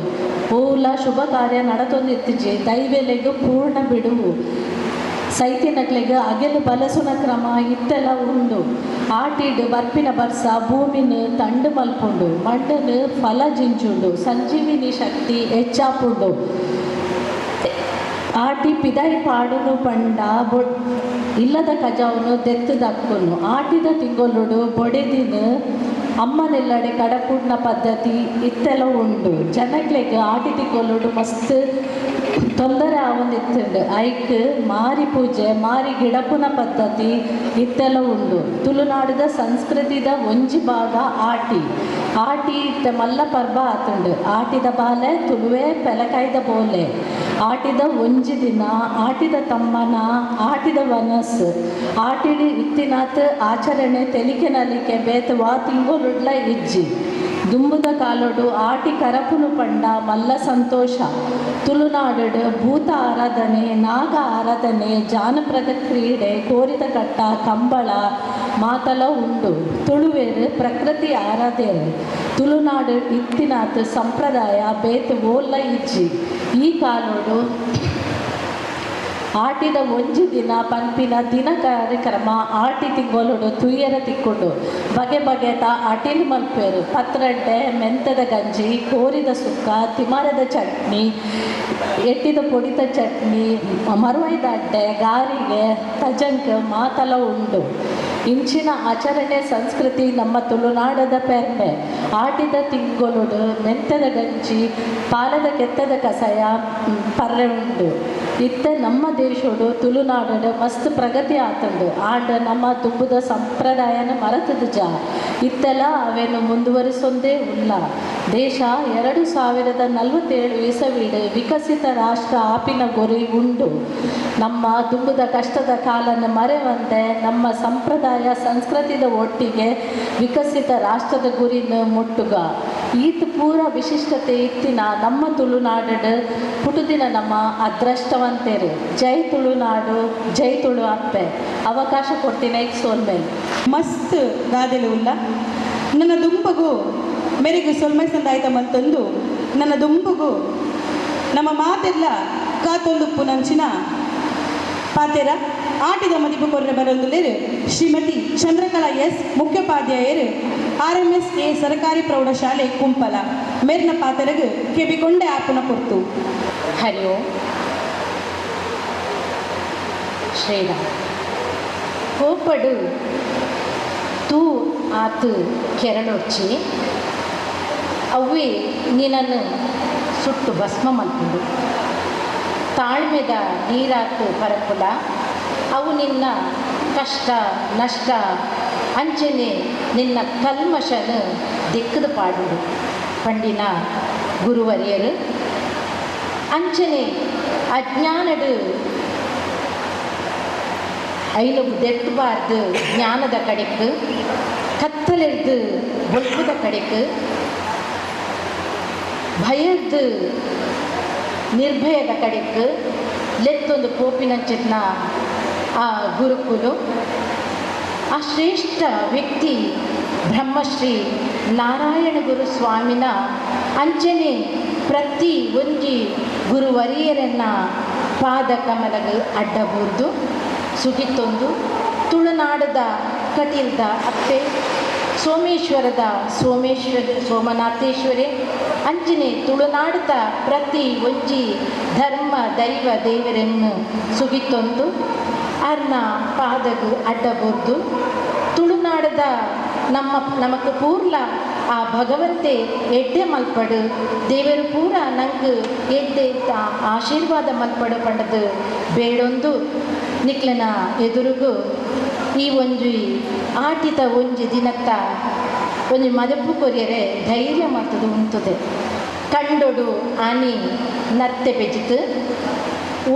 ಓಲ ಶುಭ ಕಾರ್ಯ ನಡತೊಂದಿತ್ತಿಜಿ ದೈವೆಲೆಗು ಪೂರ್ಣ ಬಿಡುವು ಸೈತಿನಕ್ಲೆಗ್ ಅಗೆಲು ಬಲಸುನ ಕ್ರಮ ಇತ್ತೆಲ್ಲ ಉಂಡು. ಆಟಿಡ್ ಬರ್ಪಿನ ಬರ್ಸ ಭೂಮಿನ ತಂಡು ಮಲ್ಪುಂಡು ಮಣ್ಣನು ಫಲ ಜಿಂಚುಂಡು ಸಂಜೀವಿನಿ ಶಕ್ತಿ ಹೆಚ್ಚಾಪುಂಡು. ಆಟಿ ಪಿದಾಯಿ ಪಾಡುನು ಪಂಡ ಇಲ್ಲದ ಕಜಾವನು ದೆತ್ತು ದಕ್ಕುನು ಆಟಿದ ತಿಂಗೊಲುಡು ಬೊಡೆದಿನ ಅಮ್ಮನೆಲ್ಲಡೆ ಕಡಪುಡ್ನ ಪದ್ಧತಿ ಇತ್ತೆಲ್ಲ ಉಂಡು. ಜನಕ್ಲೆಗ್ ಆಟಿ ತಿಂಗೊಲುಡು ಮಸ್ತ್ ತೊಂದರೆ ಆವೊಂದಿತ್ತುಂಡು. ಐಕ್ ಮಾರಿ ಪೂಜೆ ಮಾರಿ ಗಿಡಪುನ ಪದ್ಧತಿ ಇತ್ತೆಲ್ಲ ಉಂಡು. ತುಳುನಾಡದ ಸಂಸ್ಕೃತಿದ ಒಂಜಿ ಭಾಗ ಆಟಿ ಆಟಿ ಇತ್ತೆ ಮಲ್ಲ ಪರ್ಬ ಆತುಂಡು. ಆಟಿದ ಬಾಲೆ ತುಳುವೆ ಪೆಲಕಾಯ್ದ ಬೋಲೆ ಆಟಿದ ಒಂಜಿ ದಿನ ಆಟಿದ ತಮ್ಮನ ಆಟಿದ ವನಸ್ಸು ಆಟಿಡಿ ಇತ್ತಿನಾತ್ ಆಚರಣೆ ತೆಲಿಕೆ ನಲಿಕೆ ಬೇತ ವಾ ತಿಂಗೊಲುಡ್ಲ ಇಜ್ಜಿ. ದುಂಬುದ ಕಾಲೊಡು ಆಟಿ ಕರಪುನು ಪಂಡ ಮಲ್ಲ ಸಂತೋಷ. ತುಳುನಾಡು ಭೂತ ಆರಾಧನೆ, ನಾಗ ಆರಾಧನೆ, ಜಾನಪದ ಕ್ರೀಡೆ, ಕೋರಿದ ಕಟ್ಟ, ಕಂಬಳ ಮಾತಲ ಉಂಡು. ತುಳುವೇರು ಪ್ರಕೃತಿ ಆರಾಧನೆ. ತುಳುನಾಡು ಇತ್ತಿನಾತ್ ಸಂಪ್ರದಾಯ ಬೇತೆ ಓಲ್ಲ ಇಜ್ಜಿ. ಈ ಕಾಲೋಡು ಆಟಿದ ಒಂಜಿ ದಿನ ಪನ್ಪಿನ ದಿನ ಕಾರ್ಯಕ್ರಮ ಆಟಿ ತಿಂಗೊಲುಡು ತುಯ್ಯರ ತಿಕ್ಕೊಂಡು ಬಗೆ ಬಗೆತ ಅಟಿಲ್ ಮಲ್ಪೇರು. ಪತ್ರಡ್ಡೆ, ಮೆಂತದ ಗಂಜಿ, ಕೋರಿದ ಸುಕ್ಕ, ತಿಮರದ ಚಟ್ನಿ, ಎಟ್ಟಿದ ಪೊಡಿತ ಚಟ್ನಿ, ಮರುವೈದ ಅಡ್ಡೆ, ಗಾರಿಗೆ, ತಜಂಕ್ ಮಾತಲ ಉಂಡು. ಇಂಚಿನ ಆಚರಣೆ ಸಂಸ್ಕೃತಿ ನಮ್ಮ ತುಳುನಾಡದ ಪೆರ್ಮೆ. ಆಟಿದ ತಿಂಗೊಲುಡು ಮೆಂತದ ಗಂಜಿ, ಪಾಲದ ಕೆತ್ತದ ಕಸಯ ಪರ್ರೆ ಉಂಡು. ಇತ್ತ ನಮ್ಮ ದೇಶೋಡು ತುಳುನಾಡು ಮಸ್ತ್ ಪ್ರಗತಿ ಆತುಂಡು. ಆಂಡ ನಮ್ಮ ದುಂಬುದ ಸಂಪ್ರದಾಯನ ಮರೆತದ ಜ ಇತ್ತೆಲ್ಲ ಅವೇನು ಮುಂದುವರಿಸೊಂದೇ ಉಲ್ಲ. ದೇಶ 2047 ಇಸವಿಡು ವಿಕಸಿತ ರಾಷ್ಟ್ರ ಆಪಿನ ಗುರಿ ಉಂಡು. ನಮ್ಮ ದುಂಬುದ ಕಷ್ಟದ ಕಾಲನ ಮರೆವಂತೆ ನಮ್ಮ ಸಂಪ್ರದಾಯ ಸಂಸ್ಕೃತಿದ ಒಟ್ಟಿಗೆ ವಿಕಸಿತ ರಾಷ್ಟ್ರದ ಗುರಿನ ಮುಟ್ಟುಗ. ಈತ ಪೂರ ವಿಶಿಷ್ಟತೆ ಇತ್ತಿನ ನಮ್ಮ ತುಳುನಾಡು ಪುಟುದಿನ ನಮ್ಮ ಅದೃಷ್ಟವಂತೇರು. ಜೈ ತುಳುನಾಡು, ಜೈ ತುಳು ಅಪ್ಪೆ. ಅವಕಾಶ ಕೊಡ್ತೀನಿ ಸೋಲ್ಮೇಲೆ. ಮಸ್ತ್ ಗಾದೆಲು ಉಲ್ಲ. ನನ್ನ ದುಂಬಗು ಮೆರೆಗು ಸೊಲ್ಮೈ ಸಂದಾಯ್ತ ಮತ್ತೊಂದು ನನ್ನ ದುಂಬುಗು ನಮ್ಮ ಮಾತೆಲ್ಲ ಕಾತೊಂದುಪ್ಪು ನಂಚಿನ ಪಾತೆರ ಆಟಿದ ಮದಿಪು ಕೊರ್ರೆ ಬರೊಂದುಲ್ಲೆರ್ ಶ್ರೀಮತಿ ಚಂದ್ರಕಲಾ ಎಸ್ ಮುಖ್ಯೋಪಾಧ್ಯಾಯರು ಆರ್.ಎಂ.ಎಸ್.ಎ ಸರ್ಕಾರಿ ಪ್ರೌಢಶಾಲೆ ಕುಂಪಲ. ಮೇರ್ನ ಪಾತೆರಗು ಕೆಬಿಕೊಂಡೆ ಆಪುನ ಪೊರ್ತು. ಹರಿ ಓಂ. ಶ್ರೀರಾಮ್. ಕೋಪಡು ತೂ ಆತು ಕೆರಳೊಡ್ಚಿ ಅವ್ವೇ ನಿನನ್ನು ಸುಟ್ಟು ಭಸ್ಮ ಮಲ್ಪುಂಡು. ತಾಳ್ಮೆದ ನೀರಾತು ಪರಪುಲ ಅವು ನಿನ್ನ ಕಷ್ಟ ನಷ್ಟ ಅಂಚನೆ ನಿನ್ನ ಕಲ್ಮಶನ ದಿಕ್ಕದ ಪಾಡುಡು ಪಂಡಿನ ಗುರುವರಿಯರು. ಅಂಚನೆ ಅಜ್ಞಾನಡು ಐನು ದೆಟ್ಟಬಾರ್ದು ಜ್ಞಾನದ ಕಡೆಕ್, ಕತ್ತಲೆರ್ದು ಬೊಲ್ಪುದ ಕಡೆಕ್, ಭಯದ್ದು ನಿರ್ಭಯದ ಕಡೆಕ್ ಲೆತ್ತೊಂದು ಪೋಪಿನಂಚಿನ ಆ ಗುರುಕುಲು. ಆ ಶ್ರೇಷ್ಠ ವ್ಯಕ್ತಿ ಬ್ರಹ್ಮಶ್ರೀ ನಾರಾಯಣ ಗುರು ಸ್ವಾಮಿನ ಅಂಚನೆ ಪ್ರತಿ ಒಂಜಿ ಗುರುವರಿಯರನ್ನ ಪಾದ ಕಮಲಗ ಅಡ್ಡಬೂರ್ದು ಸುಗಿತೊಂದು ತುಳುನಾಡದ ಕಟೀಲ್ದ ಅಪ್ಪೆ ಸೋಮೇಶ್ವರದ ಸೋಮೇಶ್ವರ ಸೋಮನಾಥೇಶ್ವರಿ ಅಂಚನೆ ತುಳುನಾಡದ ಪ್ರತಿ ಒಂಜಿ ಧರ್ಮ ದೈವ ದೇವರನ್ನು ಸುಗಿತೊಂದು ಅರ್ನ ಪಾದಗು ಅಡ್ಡಬೂರ್ದು ತುಳುನಾಡದ ನಮ್ಮ ನಮಕ್ ಪೂರ್ಲ ಆ ಭಗವಂತೆ ಎಡ್ಡೆ ಮಲ್ಪಡು ದೇವರು ಪೂರ ನಂಗೆ ಎಡ್ಡೆ ಆಶೀರ್ವಾದ ಮಲ್ಪಡು ಪಂಡದು ಬೇಡೊಂದು ನಿಕ್ಲನ ಎದುರುಗು ಈ ಒಂಜಿ ಆಟಿತ ಒಂಜಿ ದಿನತ್ತ ಒಂಜಿ ಮದಪು ಕೊರಿಯರೆ ಧೈರ್ಯ ಮಲ್ತದು ಉಂತದೆ. ಕಂಡೊಡು ಆನಿ ನತ್ತೆ ಪೆಜಿತು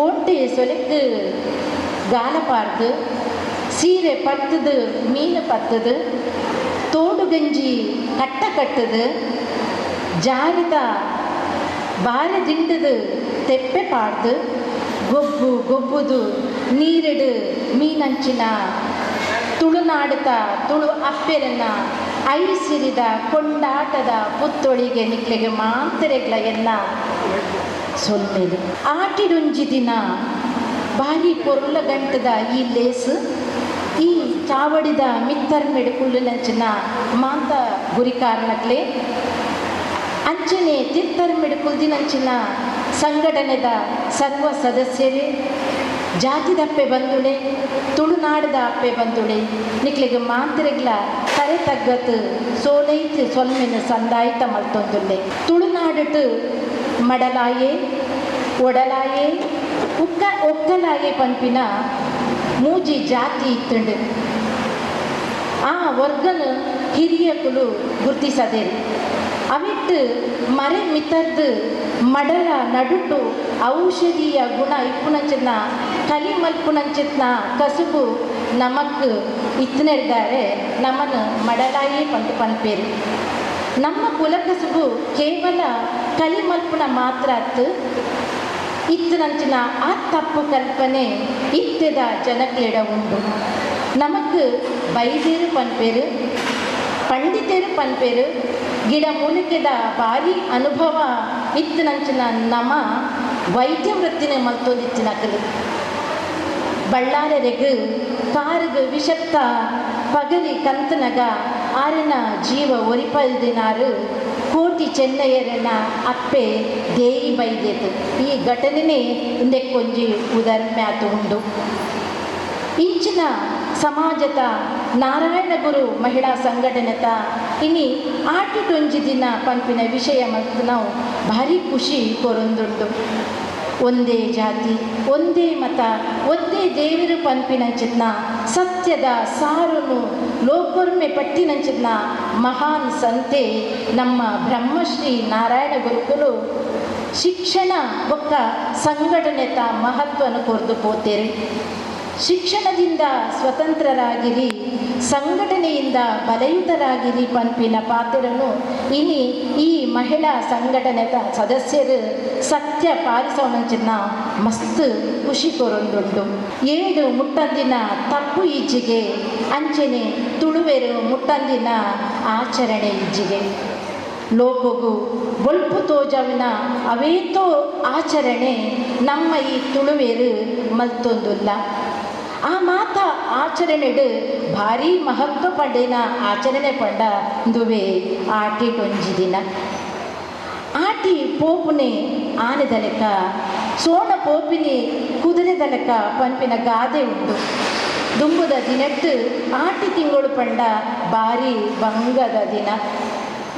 ಓಂಟೆ ಸೊಲೆಕ್ ಗಾಲಪಾರ್ದು ಸೀರೆ ಪತ್ತದು ಮೀನು ಪತ್ತದು ತೋಡು ಗಂಜಿ ಕಟ್ಟ ಕಟ್ಟದು ಜಾರಿದ ಬಾರೆ ದಿಂಡದು ತೆಪ್ಪೆ ಪಾಡ್ದು ಗೊಬ್ಬು ಗೊಬ್ಬುದು ನೀರಿಡು ಮೀನಂಚಿನ ತುಳುನಾಡುತ್ತ ತುಳು ಅಪ್ಪೆರನ್ನ ಐಸಿರಿದ ಕೊಂಡಾಟದ ಪುತ್ತೊಳಿಗೆ ನಿಕ್ಲೆಗೆ ಮಾಂತರೆಗ್ಲ ಎಲ್ಲ ಸೊಲ್ಮೇಲೆ. ಆಟಿಡೊಂಜಿ ದಿನ ಭಾರಿ ಪೊರ್ಲ ಗಂಟದ ಈ ಲೇಸ್ ಈ ಚಾವಡಿದ ಮಿತ್ತರ್ಮೆಡು ಕುಳ್ಳುನಂಚಿನ ಮಾಂತ ಗುರಿಕಾರನಕ್ಲೆ ಅಂಚನೆ ತಿತ್ತರ್ಮೆಡು ಕುಲ್ದಿನಂಚಿನ ಸಂಘಟನೆದ ಸರ್ವ ಸದಸ್ಯರೇ, ಜಾತಿದಪ್ಪೆ ಬಂದುಳೆ ತುಳುನಾಡದ ಅಪ್ಪೆ ಬಂದುಳೆ ನಿಕ್ಲೆಗೆ ಮಾಂತರೆಗ್ಲ ತರೆ ತಗ್ಗತ್ ಸೋಲೈತ್ ಸೊಲ್ಮೆನ ಸಂದಾಯಿತ ಮಲ್ತೊಂದುಲ್ಲೆ. ತುಳುನಾಡಟು ಮಡಲಾಯೆ ಒಡಲಾಯೆ ಉಕ್ಕ ಒಕ್ಕಲಾಯೆ ಪನ್ಪಿನ ಮೂಜಿ ಜಾತಿ ಇತ್ತುಂಡು. ಆ ವರ್ಗನ ಹಿರಿಯಕುಲು ಗುರ್ತಿಸದೇರು. ಅವಿಟ್ಟು ಮರೆ ಮಿತರ್ದು ಮಡಲ ನಡುಟು ಔಷಧೀಯ ಗುಣ ಇಪ್ಪುನಂಚಿನ ಕಲಿ ಮಲ್ಪುನಂಚಿನ ಕಸುಬು ನಮಕ್ ಇತ್ತನೆರ್ದಾರೆ ನಮ್ಮನ್ನು ಮಡಲಾಯೇ ಪಂತು ಪನ್ಪೇರು. ನಮ್ಮ ಕುಲಕಸುಬು ಕೇವಲ ಕಲಿಮಲ್ಪುನ ಮಾತ್ರ ಅತ್ತು ಇತ್ತನಂಚಿನ ಆ ತಪ್ಪು ಕಲ್ಪನೆ ಇತ್ತೆದ ಜನಕ್ಲೆಡ ಉಂಡು. ನಮಕ್ ಬೈದೇರು ಪನ್ಪೇರು, ಪಂಡಿತರು ಪನ್ಪೇರು, ಗಿಡ ಮೂಲಿಕೆದ ಭಾರಿ ಅನುಭವ ಇತ್ತನಂಚಿನ ನಮ್ಮ ವೈದ್ಯ ವೃತ್ತಿನ ಮಲ್ತೊಂದಿತ್ತಿನಕಲು. ಬಳ್ಳಾರರೆಗು ಕಾರುಗು ವಿಷತ್ತ ಪಗಲಿ ಕಂತನಗ ಆರನ ಜೀವ ಒರಿಪಲ್ದಿನಾರು ಕೋಟಿ ಚೆನ್ನಯ್ಯರನ ಅಪ್ಪೆ ದೇಯಿ ಬೈದೇತು. ಈ ಘಟನೆನೇ ಇಂದೆಕ್ಕೊಂಜಿ ಉದಾಹರಣೆ ಉಂಡು. ಇಂಚಿನ ಸಮಾಜದ ನಾರಾಯಣ ಗುರು ಮಹಿಳಾ ಸಂಘಟನೆತ ಇನಿ ಆಟಿಟೊಂಜಿ ದಿನ ಪನ್ಪಿನ ವಿಷಯ ಮತ್ತು ನಾವು ಭಾರಿ ಖುಷಿ ಕೊರೊಂದುಂಡು. ಒಂದೇ ಜಾತಿ, ಒಂದೇ ಮತ, ಒಂದೇ ದೇವರು ಪನ್ಪಿನಂಚಿನ ಸತ್ಯದ ಸಾರುನು ಲೋಕೊರ್ಮೆ ಪಟ್ಟಿನಂಚಿನ ಮಹಾನ್ ಸಂತೆ ನಮ್ಮ ಬ್ರಹ್ಮಶ್ರೀ ನಾರಾಯಣ ಗುರುಕುಲು ಶಿಕ್ಷಣ ಬೊಕ್ಕ ಸಂಘಟನೆತ ಮಹತ್ವನು ಕೊರ್ದು ಪೋತೇರು. ಶಿಕ್ಷಣದಿಂದ ಸ್ವತಂತ್ರರಾಗಿರಿ, ಸಂಘಟನೆಯಿಂದ ಬಲಯುತರಾಗಿರಿ ಪನ್ಪಿನ ಪಾತ್ರನು ಇನಿ ಈ ಮಹಿಳಾ ಸಂಘಟನೆತ ಸದಸ್ಯರು ಸತ್ಯ ಪಾಲಿಸೋಣಂಚಿನ ಮಸ್ತ್ ಖುಷಿ ಕೊರೊಂದುಂಡು. 7 ಮುಟ್ಟಂದಿನ ತಪ್ಪು ಈಜಿಗೆ, ಅಂಚನೆ ತುಳುವೆರು ಮುಟ್ಟಂದಿನ ಆಚರಣೆ ಈಜಿಗೆ. ಲೋಕಗು ಬೊಲ್ಪು ತೋಜವಿನ ಅವೇತೋ ಆಚರಣೆ ನಮ್ಮ ಈ ತುಳುವೆರು ಮಲ್ತೊಂದುಲ್ಲ. ಆ ಮಾತ ಆಚರಣೆಡು ಭಾರಿ ಮಹತ್ವ ಪಡೆನ ಆಚರಣೆ ಪಂಡ ದುವೆ ಆಟಿ ಟೊಂಜಿ ದಿನ. ಆಟಿ ಪೋಪುನೆ ಆನೆದ ಲೆಕ್ಕ, ಸೋಣ ಪೋಪಿನಿ ಕುದುರೆದ ಲೆಕ್ಕ ಪನ್ಪಿನ ಗಾದೆ ಉಂಟು. ದುಂಬುದ ದಿನಟ್ಟು ಆಟಿ ತಿಂಗಳು ಪಂಡ ಭಾರಿ ಬಂಗದ ದಿನ.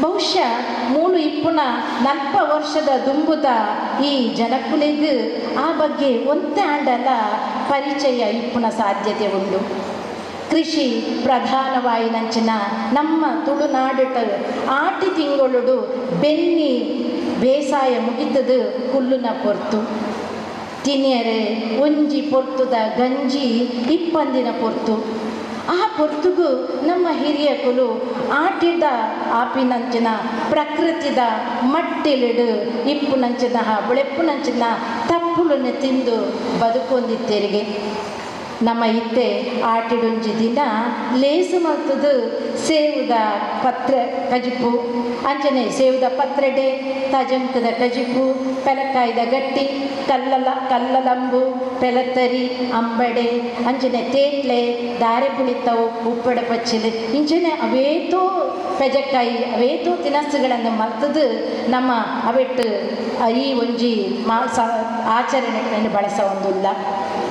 ಬಹುಶಃ ಮೂಲು ಇಪ್ಪುನ 40 ವರ್ಷದ ದುಂಬುದ ಈ ಜನಕುಲೆಗ್ ಆ ಬಗ್ಗೆ ಒಂತೆ ಆಂಡಲ ಪರಿಚಯ ಇಪ್ಪುನ ಸಾಧ್ಯತೆ ಉಂಡು. ಕೃಷಿ ಪ್ರಧಾನವಾಯಿನಂಚಿನ ನಮ್ಮ ತುಳುನಾಡುಟ ಆಟಿ ತಿಂಗಳುಡು ಬೆನ್ನಿ ಬೇಸಾಯ ಮುಗಿತದು ಹುಲ್ಲುನ ಪೊರ್ತು, ತಿನಿಯರೆ ಒಂಜಿ ಪೊರ್ತುದ ಗಂಜಿ ಇಪ್ಪಂದಿನ ಪೊರ್ತು. ಆ ಪೊರ್ತುಗು ನಮ್ಮ ಹಿರಿಯಕುಲು ಆಟಿದ ಆಪಿನಂಚಿನ ಪ್ರಕೃತಿದ ಮಟ್ಟಿಲಿಡು ಇಪ್ಪುನಂಚಿನ ಬುಳೆಪ್ಪುನಂಚಿನ ತಪ್ಪುಲನ್ನು ತಿಂದು ಬದುಕೊಂದಿತ್ತೇರಿಗೆ. ನಮ್ಮ ಇತ್ತೆ ಆಟಿಡೊಂಜಿ ದಿನ ಲೇಸು ಮಲ್ತದು ಸೇವುದ ಪತ್ರೆ ಕಜಿಪು, ಅಂಚನೆ ಸೇವುದ ಪತ್ರೆಡೆ, ತಜಂಕದ ಕಜಿಪು, ಪೆಲಕಾಯ್ದ ಗಟ್ಟಿ, ಕಲ್ಲಲಂಬು, ಪೆಲತರಿ, ಅಂಬಡೆ, ಅಂಚನೆ ತೇಟ್ಲೆ, ದಾರೆ ಪುಳಿತವು, ಉಪ್ಪಡ ಪಚ್ಚಿಲು, ಇಂಚನೆ ಅವೇತೋ ಪೆಜಕಾಯಿ ಅವೇತೋ ತಿನಸುಗಳನ್ನು ಮಲ್ತದು ನಮ್ಮ ಅವೆಟ್ಟು ಈ ಒಂಜಿ ಮಾ ಆಚರಣೆಗಳನ್ನು ಬಳಸ ಒಂದುಲ್ಲ.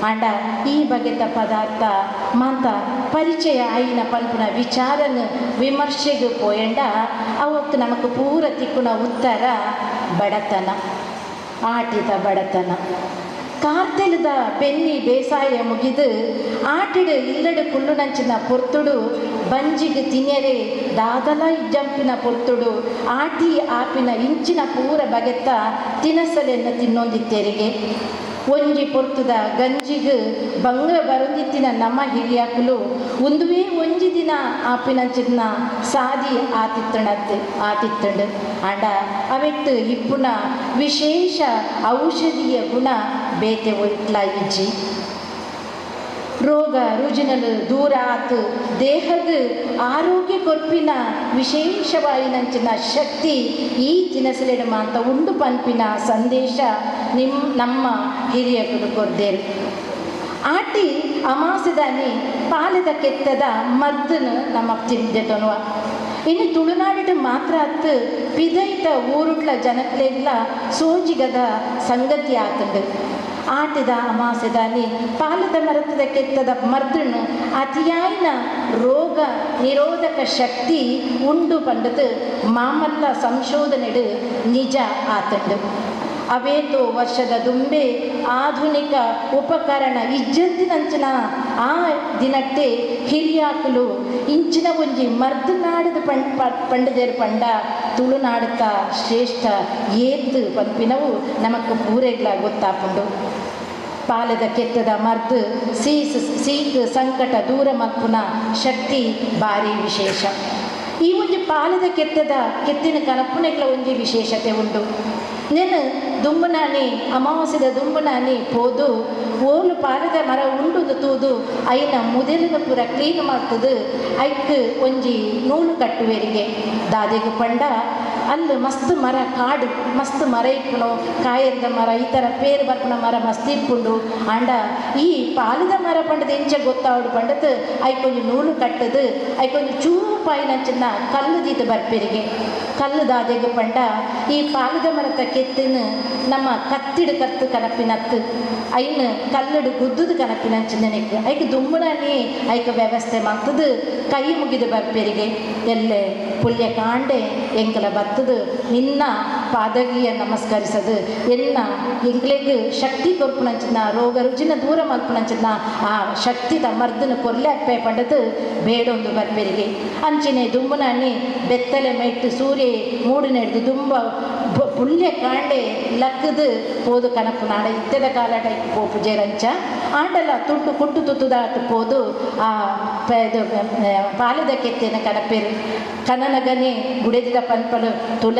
ಆಂಡ ಈ ಬಗೆತ ಪದಾರ್ಥ ಮಾಂತ ಪರಿಚಯ ಆಯಿನ ಪನ್ಪುನ ವಿಚಾರನ ವಿಮರ್ಶೆಗೆ ಪೋಯಂಡ ಅವತ್ತು ನಮಕ್ ಪೂರ ತಿಕ್ಕುನ ಉತ್ತರ ಬಡತನ, ಆಟಿದ ಬಡತನ. ಕಾರ್ತೆಲದ ಬೆನ್ನಿ ಬೇಸಾಯ ಮುಗಿದು ಆಟಿಡು ಇಲ್ಲಡು ಕುಳ್ಳುನಂಚಿನ ಪೊರ್ತುಡು ಬಂಜಿಗೆ ತಿನ್ಯರೆ ದಾದಲ ಇಜ್ಜಂಪಿನ ಪೊರ್ತುಡು ಆಟಿ ಆಪಿನ ಇಂಚಿನ ಪೂರ ಬಗೆತ್ತ ತಿನಸಲೆನ್ನು ತಿನ್ನೊಂದಿತ್ತೇರಿಗೆ. ಒಂಜಿ ಪೊರ್ತುದ ಗಂಜಿಗೆ ಬಂಗ ಬರುಂದಿತ್ತಿನ ನಮ್ಮ ಹಿರಿಯಾಕುಲು ಒಂದುವೇ ಒಂಜಿ ದಿನ ಆಪಿನಂಚಿನ ಸಾದಿ ಆತಿತ್ತಣತ್ತೆ ಆತಿತ್ತಂಡು. ಆಂಡ ಅವೆಟ್ಟು ಇಪ್ಪುನ ವಿಶೇಷ ಔಷಧೀಯ ಗುಣ ಬೇತೆ ಒಯ್ಟ್ಲ ಇಜ್ಜಿ. ರೋಗ ರುಜಿನಲು ದೂರ ಆತು ದೇಹದ ಆರೋಗ್ಯ ಕೊರ್ಪಿನ ವಿಶೇಷವಾಯಿನಂಚಿನ ಶಕ್ತಿ ಈ ತಿನಸಲೆಡ ಮಾತ ಉಂಡು ಪನ್ಪಿನ ಸಂದೇಶ ನಮ್ಮ ಹಿರಿಯಕುಲು ಕೊರ್ದೇರು. ಆಟಿ ಅಮಾಸದಾನಿ ಪಾಲದ ಕೆತ್ತದ ಮದ್ದನು ನಮ್ಮ ತಿಂದೆತೊನುವ. ಇನ್ನು ತುಳುನಾಡಿಟ್ಟು ಮಾತ್ರ ಅತ್ತು ಪಿದೈತ ಊರುಟ್ಲ ಜನಕ್ಲೆಗ್ಲ ಸೋಜಿಗದ ಸಂಗತಿ ಆತಂಡು. ಆಟಿದ ಅಮಾಸೆದಾನಿ ಪಾಲದ ಮರತದ ಕೆತ್ತದ ಮರ್ದನ್ನು ಅತಿಯಾಯಿನ ರೋಗ ನಿರೋಧಕ ಶಕ್ತಿ ಉಂಡು ಪಂಡದು ಮಾಮಲ್ಲ ಸಂಶೋಧನೆಡು ನಿಜ ಆತಂಡು. ಅವೇತೋ ವರ್ಷದ ದುಂಬೆ ಆಧುನಿಕ ಉಪಕರಣ ಇಜ್ಜಂದಿನಂಚಿನ ಆ ದಿನಟ್ಟೆ ಹಿರಿಯಾಕುಲು ಇಂಚಿನ ಒಂಜಿ ಮರ್ದು ನಾಡದ ಪಂಡದೇರು ಪಂಡ ತುಳುನಾಡುತ್ತ ಶ್ರೇಷ್ಠ ಏತ್ ಪನ್ಪಿನವು ನಮಕ್ ಪೂರೆಗ್ಲ ಗೊತ್ತಾಪುಂಡು. ಪಾಲದ ಕೆತ್ತದ ಮರ್ದು ಸೀಕ್ ಸಂಕಟ ದೂರ ಮಲ್ಪುನ ಶಕ್ತಿ ಭಾರಿ ವಿಶೇಷ. ಈ ಒಂಜಿ ಪಾಲದ ಕೆತ್ತದ ಕೆತ್ತಿನ ಕನಪುನೆಗ್ಲ ಒಂಜಿ ವಿಶೇಷತೆ ಉಂಡು. ನೆನ್ ದುಂಬುನಾನಿ ಅಮಾವಾಸ್ಯದ ದುಂಬುನಾನಿ ಪೋದು ಓಲು ಪಾಲದ ಮರ ಉಂಡು ತೂದು ಐನ ಮುದೆಲಿನ ಪೂರ ಕ್ಲೀನ್ ಮಾಡ್ತದೆ. ಐಕ್ ಒಂಜಿ ನೂಲು ಕಟ್ಟುವೆರಿಗೆ ದಾದೆಗೆ ಪಂಡ ಅಲ್ಲಿ ಮಸ್ತ್ ಮರ ಕಾಡು ಮಸ್ತ್ ಮರ ಇಪ್ಪುನು ಕಾಯದ ಮರ ಈ ಥರ ಪೇರು ಬರ್ಪುನ ಮರ ಮಸ್ತ್ ಇಪ್ಪುಂಡು. ಆಂಡ ಈ ಪಾಲದ ಮರ ಪಂಡದ ಎಂಚ ಗೊತ್ತಾವಡು ಪಂಡದು ಐಕೊಂಜಿ ನೂಲು ಕಟ್ಟದು ಐಕೊಂಜಿ ಚೂಪಾಯಿನಂಚಿನ ಕಲ್ಲು ದೀತ ಬರ್ಪೆರಿಗೆ ಕಲ್ಲು ದಾದೆಗೆ ಪಂಡ ಈ ಪಾಲದ ಮರತ ಕೆತ್ತಿನ ನಮ್ಮ ಕತ್ತಿಡು ಕತ್ತು ಕನಪಿನತ್ತು ಐನು ಕಲ್ಲಡು ಗುದ್ದುದು ಕನಪಿನಂಚಿನ ಐಕ್ ದುಂಬುನಾನಿ ಐಕ ವ್ಯವಸ್ಥೆ ಮಾಡ್ತದು ಕೈ ಮುಗಿದು ಬರ್ಪೆರಿಗೆ ಎಲ್ಲೆ ಪುಲ್ಯ ಕಾಂಡೆ ಎಂಕಲ ಬತ್ತದು ನಿನ್ನ ಪಾದಗಿಯ ನಮಸ್ಕರಿಸದು ಎನ್ನ ಎಂಕ್ಲೆಗ್ ಶಕ್ತಿ ಕೊರ್ಪುನಂಚಿನ ರೋಗ ರುಜಿನ ದೂರ ಮಲ್ಪುನಂಚಿನ ಆ ಶಕ್ತಿದ ಮರ್ದನ ಕೊರ್ಲೆ ಅಪ್ಪೆ ಪಂಡದು ಬೇಡೊಂದು ಬರ್ಪೆರಿಗೆ. ಅಂಚಿನೆ ದುಂಬುನಾನಿ ಬೆತ್ತಲೆ ಮೆಟ್ಟು ಸೂರ್ಯ ಮೂಡು ನೆಡ್ದು ದುಂಬ ಪುಲ್ಯ ಕಾಂಡೆ ಲಕ್ಕದು ಪೋದು ಕನಪು ನಾಡ ಇತ್ತೆದ ಕಾಲಟ ಪೋಪು ಜೇರಂಚ ಆಂಡಲ ತುಂಡು ಕುಟ್ಟು ತುತ್ತುದಾಟ ಪೋದು ಆ ಪಾಲದ ಕೆತ್ತಿನ ಕನಪೇರು ಕನನಗನೆ ಗುಡೆದಿದ ಪನ್ಪಲು ತುಲ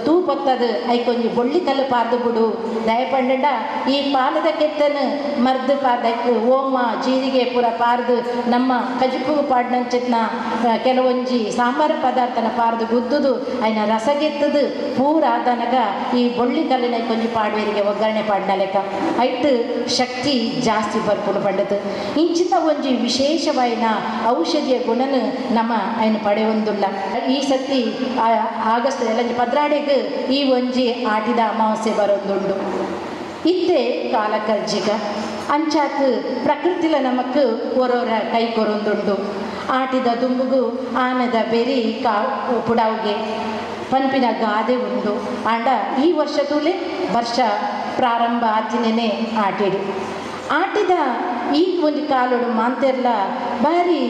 ತೂ ಪೊತ್ತದು ಐಕೊಂಜಿ ಬೊಳ್ಳಿ ಕಲ್ಲು ಪಾರ್ದು ಬಿಡು ದಯಪಂಡ ಈ ಪಾಲದ ಕೆತ್ತನು ಮರ್ದು ಪಾರ್ದೈಕ್ ಓಮ ಜೀರಿಗೆ ಪೂರ ಪಾರ್ದು ನಮ್ಮ ಕಜಿಪು ಪಾಡ್ನಂಚಿನ ಕೆಲವೊಂಜಿ ಸಾಂಬಾರು ಪದಾರ್ಥನ ಪಾರ್ದು ಗುದ್ದುದು ಐನ ರಸಗೆತ್ತದು ಪೂರ ಆದನಗ ಈ ಬೊಳ್ಳಿ ಕಲ್ಲಿನ ಕೊಂಜಿ ಪಾಡುವರಿಗೆ ಒಗ್ಗರಣೆ ಪಾಡ್ನ ಲೆಕ್ಕ ಐಟ್ ಶಕ್ತಿ ಜಾಸ್ತಿ ಬರ್ಪುಡು ಪಂಡದು. ಇಂಚಿನ ಒಂಜಿ ವಿಶೇಷವಾಯಿನ ಔಷಧಿಯ ಗುಣನು ನಮ್ಮ ಐನ ಪಡೆಯೊಂದುಲ್ಲ. ಈ ಸತಿ ಆಗಸ್ಟ್ ಎಲ್ಲ ಪದ್ರಾಡೆಗ್ ಈ ಒಂಜಿ ಆಟಿದ ಅಮಾವಾಸ್ಯೆ ಬರೋದುಂಡು. ಇತ್ತೆ ಕಾಲಕರ್ಜಿಗ ಅಂಚಾತ್ ಪ್ರಕೃತಿಲ ನಮಕ್ ಒರೋರ ಕೈ ಕೊರೊಂದುಂಡು. ಆಟಿದ ದುಂಬುಗು ಆನದ ಬೆರಿ ಕಾ ಪುಡಾವ್ಗೆ ಪನ್ಪಿನ ಗಾದೆ ಉಂಡು. ಆಂಡ ಈ ವರ್ಷ ತೂಲೆ ವರ್ಷ ಪ್ರಾರಂಭ ಆತಿನೇ ಆಟಿಡು ಆಟಿದ ಈ ಒಂದು ಕಾಲೋಡು ಮಾಂತೆರ್ಲ ಭಾರಿ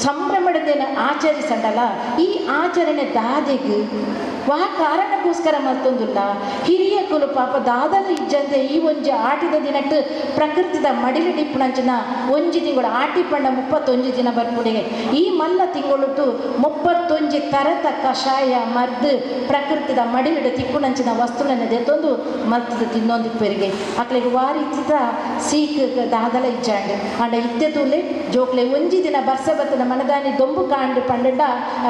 ಸಂಭ್ರಮದ ಆಚರಿಸಂಡಲ್ಲ. ಈ ಆಚರಣೆ ದಾದೆಗ್ ವಾ ಕಾರಣಕ್ಕೋಸ್ಕರ ಮತ್ತೊಂದುಲ್ಲ ಹಿರಿಯ ಕುಲು ಪಾಪ ದಾದಲ ಇಜ್ಜಂತೆ ಈ ಒಂಜಿ ಆಟಿದ ದಿನಟ್ಟು ಪ್ರಕೃತಿದ ಮಡಿಲು ಡಿಪ್ಪುನಂಚಿನ ಒಂಜಿ ತಿಂಗಳು ಆಟಿ ಪಂಡ 31 ದಿನ ಬರ್ಪುಡಿಗೆ ಈ ಮಲ್ಲ ತಿಂಗಳುಟು 31 ತರತ ಕಷಾಯ ಮರ್ದು ಪ್ರಕೃತಿದ ಮಡಿಲಿಡ ತಿಕ್ಕುನಂಚಿನ ವಸ್ತುಗಳನ್ನು ದೆತ್ತೊಂದು ಮರ್ತದ ತಿನ್ನೊಂದು ಪೆರಿಗೆ ಅಕ್ಲೆಗ್ ವಾರಿತಿದ ಸೀಕ್ ದಾದಲ ಇಜ್ಜಾಂಡ್. ಆಂಡ ಇತ್ತೆ ತೂಲೆ ಜೋಕ್ಲೆ ಒಂಜಿ ದಿನ ಬರ್ಸ ಬತ್ತದ ಮನದಾನಿ ದೊಂಬು ಕಾಂಡು ಪಂಡ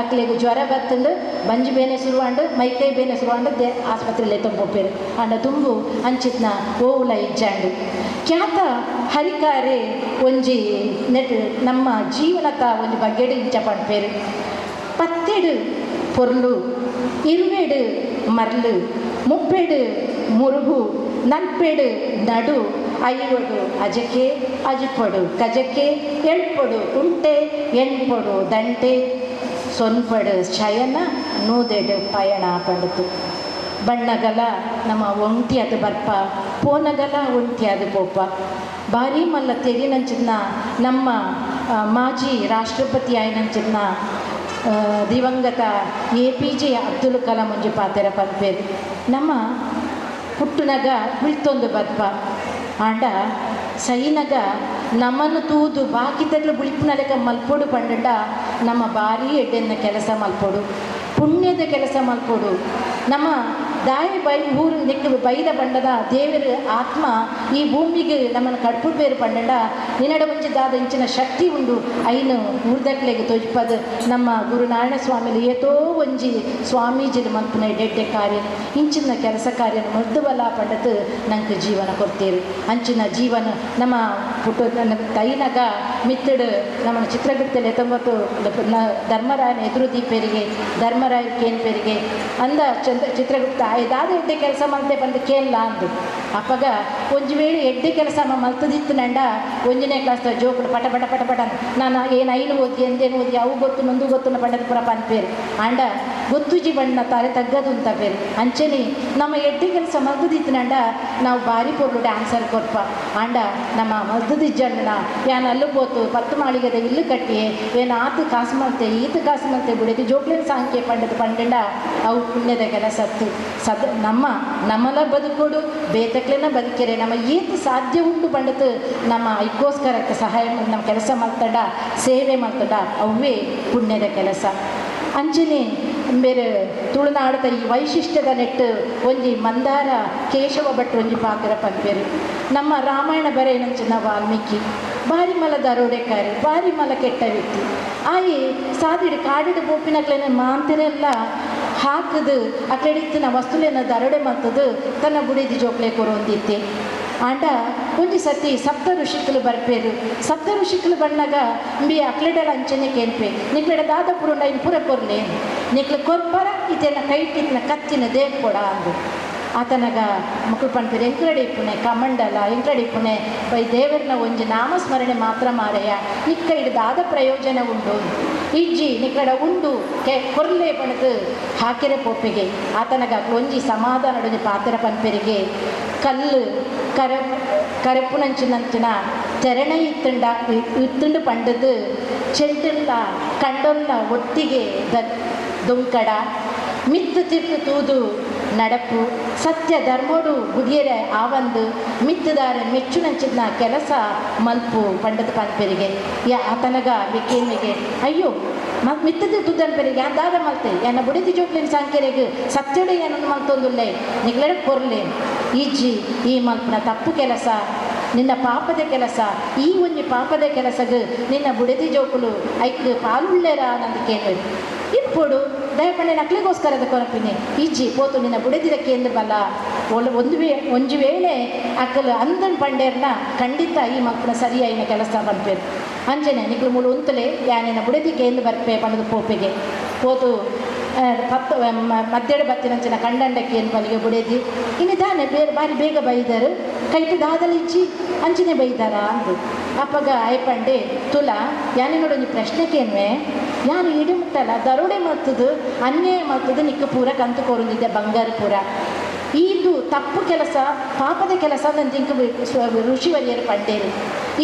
ಅಕ್ಲೆಗ್ ಜ್ವರ ಬತ್ತಂಡು ಬಂಜಿ ಬೇನೆ ಶುರುವಾಂಡು ಮೈಕೈ ಬೇನೆ ಶುರುವಾಂಡು ಆಸ್ಪತ್ರೆಯಲ್ಲಿ ತಂಪೋಪೇರು. ಆಂಡ ದುಂಬು ಅಂಚಿತ್ನ ಓವುಲ ಇಜ್ಜಾಂಡು. ಖ್ಯಾತ ಹರಿಕಾರೆ ಒಂಜಿ ನೆಟ್ ನಮ್ಮ ಜೀವನತ ಒಂಜಿ ಬಗ್ಗೆಡು ಇಂಚ ಪಂಪೇರು. 10 ಪೊರ್ಲು 20 ಮರ್ಲು 30 ಮುರುಗು 40 ನಡು 50 ಅಜಕೆ ಅಜಿಪಡು ಕಜಕೆ 7 ಕುಂಟೆ 8 ದಂಟೆ ಸೊನ್ಪಡು ಶಯನ 100 ಪಯಣ ಪಂಡತು. ಬಣ್ಣಗಲ ನಮ್ಮ ಒಂಟಿ ಅದು ಬರ್ಪ ಪೋನಗಲ ಒಂಟಿ ಅದು ಪೋಪ ಭಾರಿ ಮಲ್ಲ ತೆರಿನಂಚಿನ ನಮ್ಮ ಮಾಜಿ ರಾಷ್ಟ್ರಪತಿ ಆಯ್ನಂಚಿನ ದಿವಂಗತ APJ Abdul Kalam ಒಂಜಿ ಪಾತೆರ ಪನ್ಪೇರು. ನಮ್ಮ ಪುಟ್ಟುನಗ ಬುಳ್ತೊಂದು ಬರ್ಪ ಆಂಡ ಸೈನಗ ನಮ್ಮನ್ನು ತೂದು ಬಾಕಿತಗ್ಲು ಬುಳಿಪುನಲೆಕ ಮಲ್ಪೊಡು ಪಂಡ ನಮ್ಮ ಭಾರಿ ಎಡ್ಡೆನ್ನ ಕೆಲಸ ಮಲ್ಪೊಡು ಪುಣ್ಯದ ಕೆಲಸ ಮಲ್ಪೊಡು. ನಮ್ಮ ದಾಯಿ ಬೈ ಊರು ನೆಕ್ಕು ಬೈದ ಬಂಡದ ದೇವರ ಆತ್ಮ ಈ ಭೂಮಿಗೆ ನಮ್ಮನ್ನು ಕಡ್ಪು ಬೇರು ಪಂಡಂಡ ನಿನ್ನಡ ಒಂಜಿ ದಾದ ಇಂಚಿನ ಶಕ್ತಿ ಉಂಡು ಐನು ಊರ್ದಕ್ಲೆಗ್ ತೋಜಿಪದ ನಮ್ಮ ಗುರುನಾರಾಯಣ ಸ್ವಾಮಿಲು ಏತೋ ಒಂಜಿ ಸ್ವಾಮೀಜಿಲು ಮಲ್ಪುನ ಎಡ್ಡೆ ಕಾರ್ಯ ಇಂಚಿನ ಕೆಲಸ ಕಾರ್ಯ ಮೃದುಬಲ ಪಂಡದು ನಂಗೆ ಜೀವನ ಕೊಡ್ತೇವೆ. ಅಂಚಿನ ಜೀವನ ನಮ್ಮ ಪುಟ್ಟ ತೈನಗ ಮಿತ್ತಡು ನಮ್ಮ ಚಿತ್ರಗುಪ್ತಲ್ಲಿ 89 ಧರ್ಮರಾಯನ ಎದುರು ದೀಪೇರಿಗೆ ಧರ್ಮರಾಯ ಕೇನ್ ಪೇರಿಗೆ ಅಂದ ಚಂದ್ರ ಚಿತ್ರಗುಪ್ತ ದಾದ ಎಡ್ಡೆ ಕೆಲಸ ಮಲ್ತೆ ಬಂದು ಕೇನ್ಲ ಅಂದು. ಅಪ್ಪಗ ಒಂಜಿ ವೇಳೆ ಎಡ್ಡೆ ಕೆಲಸ ಮಲ್ತದಿತ್ತು ನಂಡ ಒಂಜನೇ ಕ್ಲಾಸ್ ಜೋಕುಡು ಪಟ ಪಟ ಪಟ ಪಟ ನಾನು ಏನು ಐನು ಓದಿ ಎಂದೇನು ಓದಿ ಅವು ಗೊತ್ತು ನೊಂದು ಗೊತ್ತು ಪಂಡದ ಪುರ ಪನ್ಪೇರು. ಆಂಡ ಗೊತ್ತುಜಿ ಬಣ್ಣ ತಾರೆ ತಗ್ಗದು ಅಂತ ಬೇರೆ ಅಂಚೆನೆ ನಮ್ಮ ಎಡ್ಡೆ ಕೆಲಸ ಮಲ್ತದಿತ್ತು ನಂಡ ನಾವು ಭಾರಿ ಪೊರ್ಲು ಡ್ಯಾನ್ಸರ್ ಕೊರ್ಪ. ಆಂಡ ನಮ್ಮ ಮಲ್ತದಿಜ್ಜಣ್ಣ ಯಾನ್ ಅಲ್ಲು ಪೋತು 10 ಮಾಳಿಗೆದ ಇಲ್ಲು ಕಟ್ಟಿಯೇ ಏನು ಆತು ಕಾಸು ಮಲ್ತೆ ಈತ ಕಾಸು ಮಲ್ತೆ ಬಿಡೋದು ಜೋಕ್ಲೇನು ಸಾಂಖ್ಯ ಪಂಡದ ಪಂಡಂಡ ಅವು ಪುಣ್ಯದ ಕೆಲಸತ್ತು ಸದ ನಮ್ಮ ನಮ್ಮಲ ಬದುಕೋಡು ಬೇತ ಬೇತಕ್ಲೆನ ಬದುಕೆರೆ ನಮ್ಮ ಏತು ಸಾಧ್ಯ ಉಂಟು ಪಂಡತು ನಮ್ಮ ಐಕ್ಕೋಸ್ಕರ ಸಹಾಯ ನಮ್ಮ ಕೆಲಸ ಮಾಡ್ತಡ ಸೇವೆ ಮಾಡ್ತಡ ಅವೇ ಪುಣ್ಯದ ಕೆಲಸ. ಅಂಚನೆ ಬೇರೆ ತುಳುನಾಡದ ಈ ವೈಶಿಷ್ಟ್ಯದ ನೆಟ್ಟು ಒಂಜಿ ಮಂದಾರ ಕೇಶವ ಭಟ್ರು ಒಂಜಿ ಪಾತ್ರ ಪನ್ಪೇರು. ನಮ್ಮ ರಾಮಾಯಣ ಬರೆಯನಂಚಿನ ವಾಲ್ಮೀಕಿ ಬಾರಿ ಮಲ ದರೋಡೆಕಾರಿ ಬಾರಿ ಮಲ ಕೆಟ್ಟ ವ್ಯಕ್ತಿ ಆಯಿ ಸಾದಿಡು ಕಾಡಿಡು ಪೋಪಿನಕ್ಲೇನ ಮಾಂತಿರೆಲ್ಲ ಹಾಕದು ಅಕ್ಲೆಡಿತ್ತಿನ ವಸ್ತುಲೇನ ದರೋಡೆ ಮಲ್ತದು ತನ್ನ ಬುಡಿದಿ ಜೋಕ್ಲೆ ಕೊರೊಂದಿತ್ತೆ. ಆಂಡ ಒಂಜಿ ಸತಿ ಸಪ್ತ ಋಷಿಕಲು ಬರ್ಪೇರು. ಸಪ್ತ ಋಷಿಕಲು ಬಣ್ಣಗ ಬಿ ಅಕ್ಲೆಡಲ ಅಂಚನೆ ಕೇನ್ಪೆ ನಿಕ್ಲೆಡ ದಾದ ಪುರುಂಡ ಇನ್ ಪುರ ಕೊರ್ಲೆ ನಿಕ್ಲೆ ಕೊರ್ಪರ ಇತೆನ ಕೈಟಿತ್ತಿನ ಕತ್ತಿನ ದೇವ್ ಕೊಡ ಅಂದು. ಆತನಗ ಮಕ್ಕಳು ಪನ್ಪೇರು ಎಂಕ್ಲಡೆ ಇಪ್ಪುನೆ ಕಮಂಡಲ ಎಂಕ್ಲಡೆ ಇಪ್ಪುನೆ ಬೈ ದೇವರನ ಒಂಜಿ ನಾಮಸ್ಮರಣೆ ಮಾತ್ರ ಮಾರಯ್ಯ ನಿಕ್ಕ ಹಿಡ್ದಾದ ಪ್ರಯೋಜನ ಉಂಡು ಇಜ್ಜಿ ನಿಕ್ಕಡ ಉಂಡು ಕೆ ಕೊರ್ಲೆ ಪಣದು ಹಾಕೆರೆ ಪೋಪೆಗೆ. ಆತನಗ ಒಂಜಿ ಸಮಾಧಾನ ಒಂಜಿ ಪಾತ್ರ ಪನ್ಪೆರಿಗೆ ಕಲ್ಲು ಕರ ಕರೆಪುನಂಚಿನಂಚಿನ ತೆರಣೆ ಇತ್ತುಂಡ ಇತ್ತುಂಡು ಪಂಡದು ಚೆಂಡುಲ್ಲ ಕಂಡೊಲ್ಲ ಒಟ್ಟಿಗೆ ದುಂಕಡ ಮಿತ್ತು ತಿರ್ತು ತೂದು ನಡಪು ಸತ್ಯ ಧರ್ಮೋಡು ಗುಡಿಯರೆ ಆವಂದು ಮಿತ್ತುದಾರೆ ಮೆಚ್ಚುನಂಚಿನ ಕೆಲಸ ಮಲ್ಪು ಪಂಡದ ಪನ್ಪೆರಿಗೆ. ಯಾ ಆತನಗ ಬೆಕ್ಕೇನಿಗೆ ಅಯ್ಯೋ ಮಿತ್ತದ ತುದ್ದನ್ ಪೆರಿಗೆ ದಾದ ಮಲ್ತೆ ಎನ್ನ ಬುಡಿದಿ ಜೋಕ್ಲಿನ ಸಂಕೆರೆಗ್ ಸತ್ಯಡೆ ಏನನ್ನು ಮಲ್ತೊಂದುಲ್ಲೆ ನಿಗ್ಲೆಡೆ ಕೊರ್ಲೆ ಇಜ್ಜಿ ಈ ಮಲ್ಪನ ತಪ್ಪು ಕೆಲಸ ನಿನ್ನ ಪಾಪದ ಕೆಲಸ ಈ ಒಂಜಿ ಪಾಪದ ಕೆಲಸಗ್ ನಿನ್ನ ಬುಡಿದಿ ಜೋಕುಲು ಐಕ್ ಪಾಲುಳ್ಳೇರ ನಂದು ಇಪ್ಪುಡು ದಯಪಂಡೆ ನಕ್ಲಿಗೋಸ್ಕರದ ಕೊರಪಿನಿ ಇಜ್ಜಿ ಪೋತು ನಿನ್ನ ಬುಡದಿದ ಕೇಂದ್ರ ಬಲ್ಲ ಒಂದು ಒಂಜಿ ವೇಳೆ ಅಕ್ಕಲು ಅಂದನ್ ಪಂಡೇರ್ನ ಖಂಡಿತ ಈ ಮಕ್ಕಳ ಸರಿಯಾಯಿನ ಕೆಲಸ ಪನ್ಪೇರು. ಅಂಜನೆ ನಿಕ್ಲು ಮೂಲು ಉಂತಲೆ ಯಾನಿನ ಬುಡದಿ ಕೇಂದ್ರ ಬರ್ಪೆ ಪಣದು ಪೋಪೆಗೆ ಪೋತು ಪತ್ತು ಮದ್ದೆಡೆ ಬತ್ತಿನಂಚಿನ ಕಂಡಂಡಕ್ಕೆ ಏನು ಪನಿಗೆ ಬುಡೇದಿ ಇನ್ನು ದಾನೆ ಬೇರೆ ಬಾರಿ ಬೇಗ ಬೈದರು ಕೈಟು ದಾದಲ ಇಜ್ಜಿ ಅಂಚಿನೆ ಬೈದಾರ ಅಂದು. ಅಪ್ಪಗ ಆಯ್ಪಂಡೆ ತುಲ ಯಾನಿನೋಡು ಒಂಜಿ ಪ್ರಶ್ನೆಕೇನ್ವೆ ಯಾನು ಇಡಿ ಮುಟ್ಟಲ್ಲ ದರೋಡೆ ಮಲ್ತದು ಅನ್ಯಾಯ ಮಲ್ತದು ನಿಕ್ಕ ಪೂರ ಕಂತು ಕೋರುಂದಿದ್ದೆ ಬಂಗಾರ ಪೂರ ಇದು ತಪ್ಪು ಕೆಲಸ ಪಾಪದ ಕೆಲಸ ನನ್ನ ದಿಂಕು ಋಷಿವರ್ಯರು ಪಂಡೇರು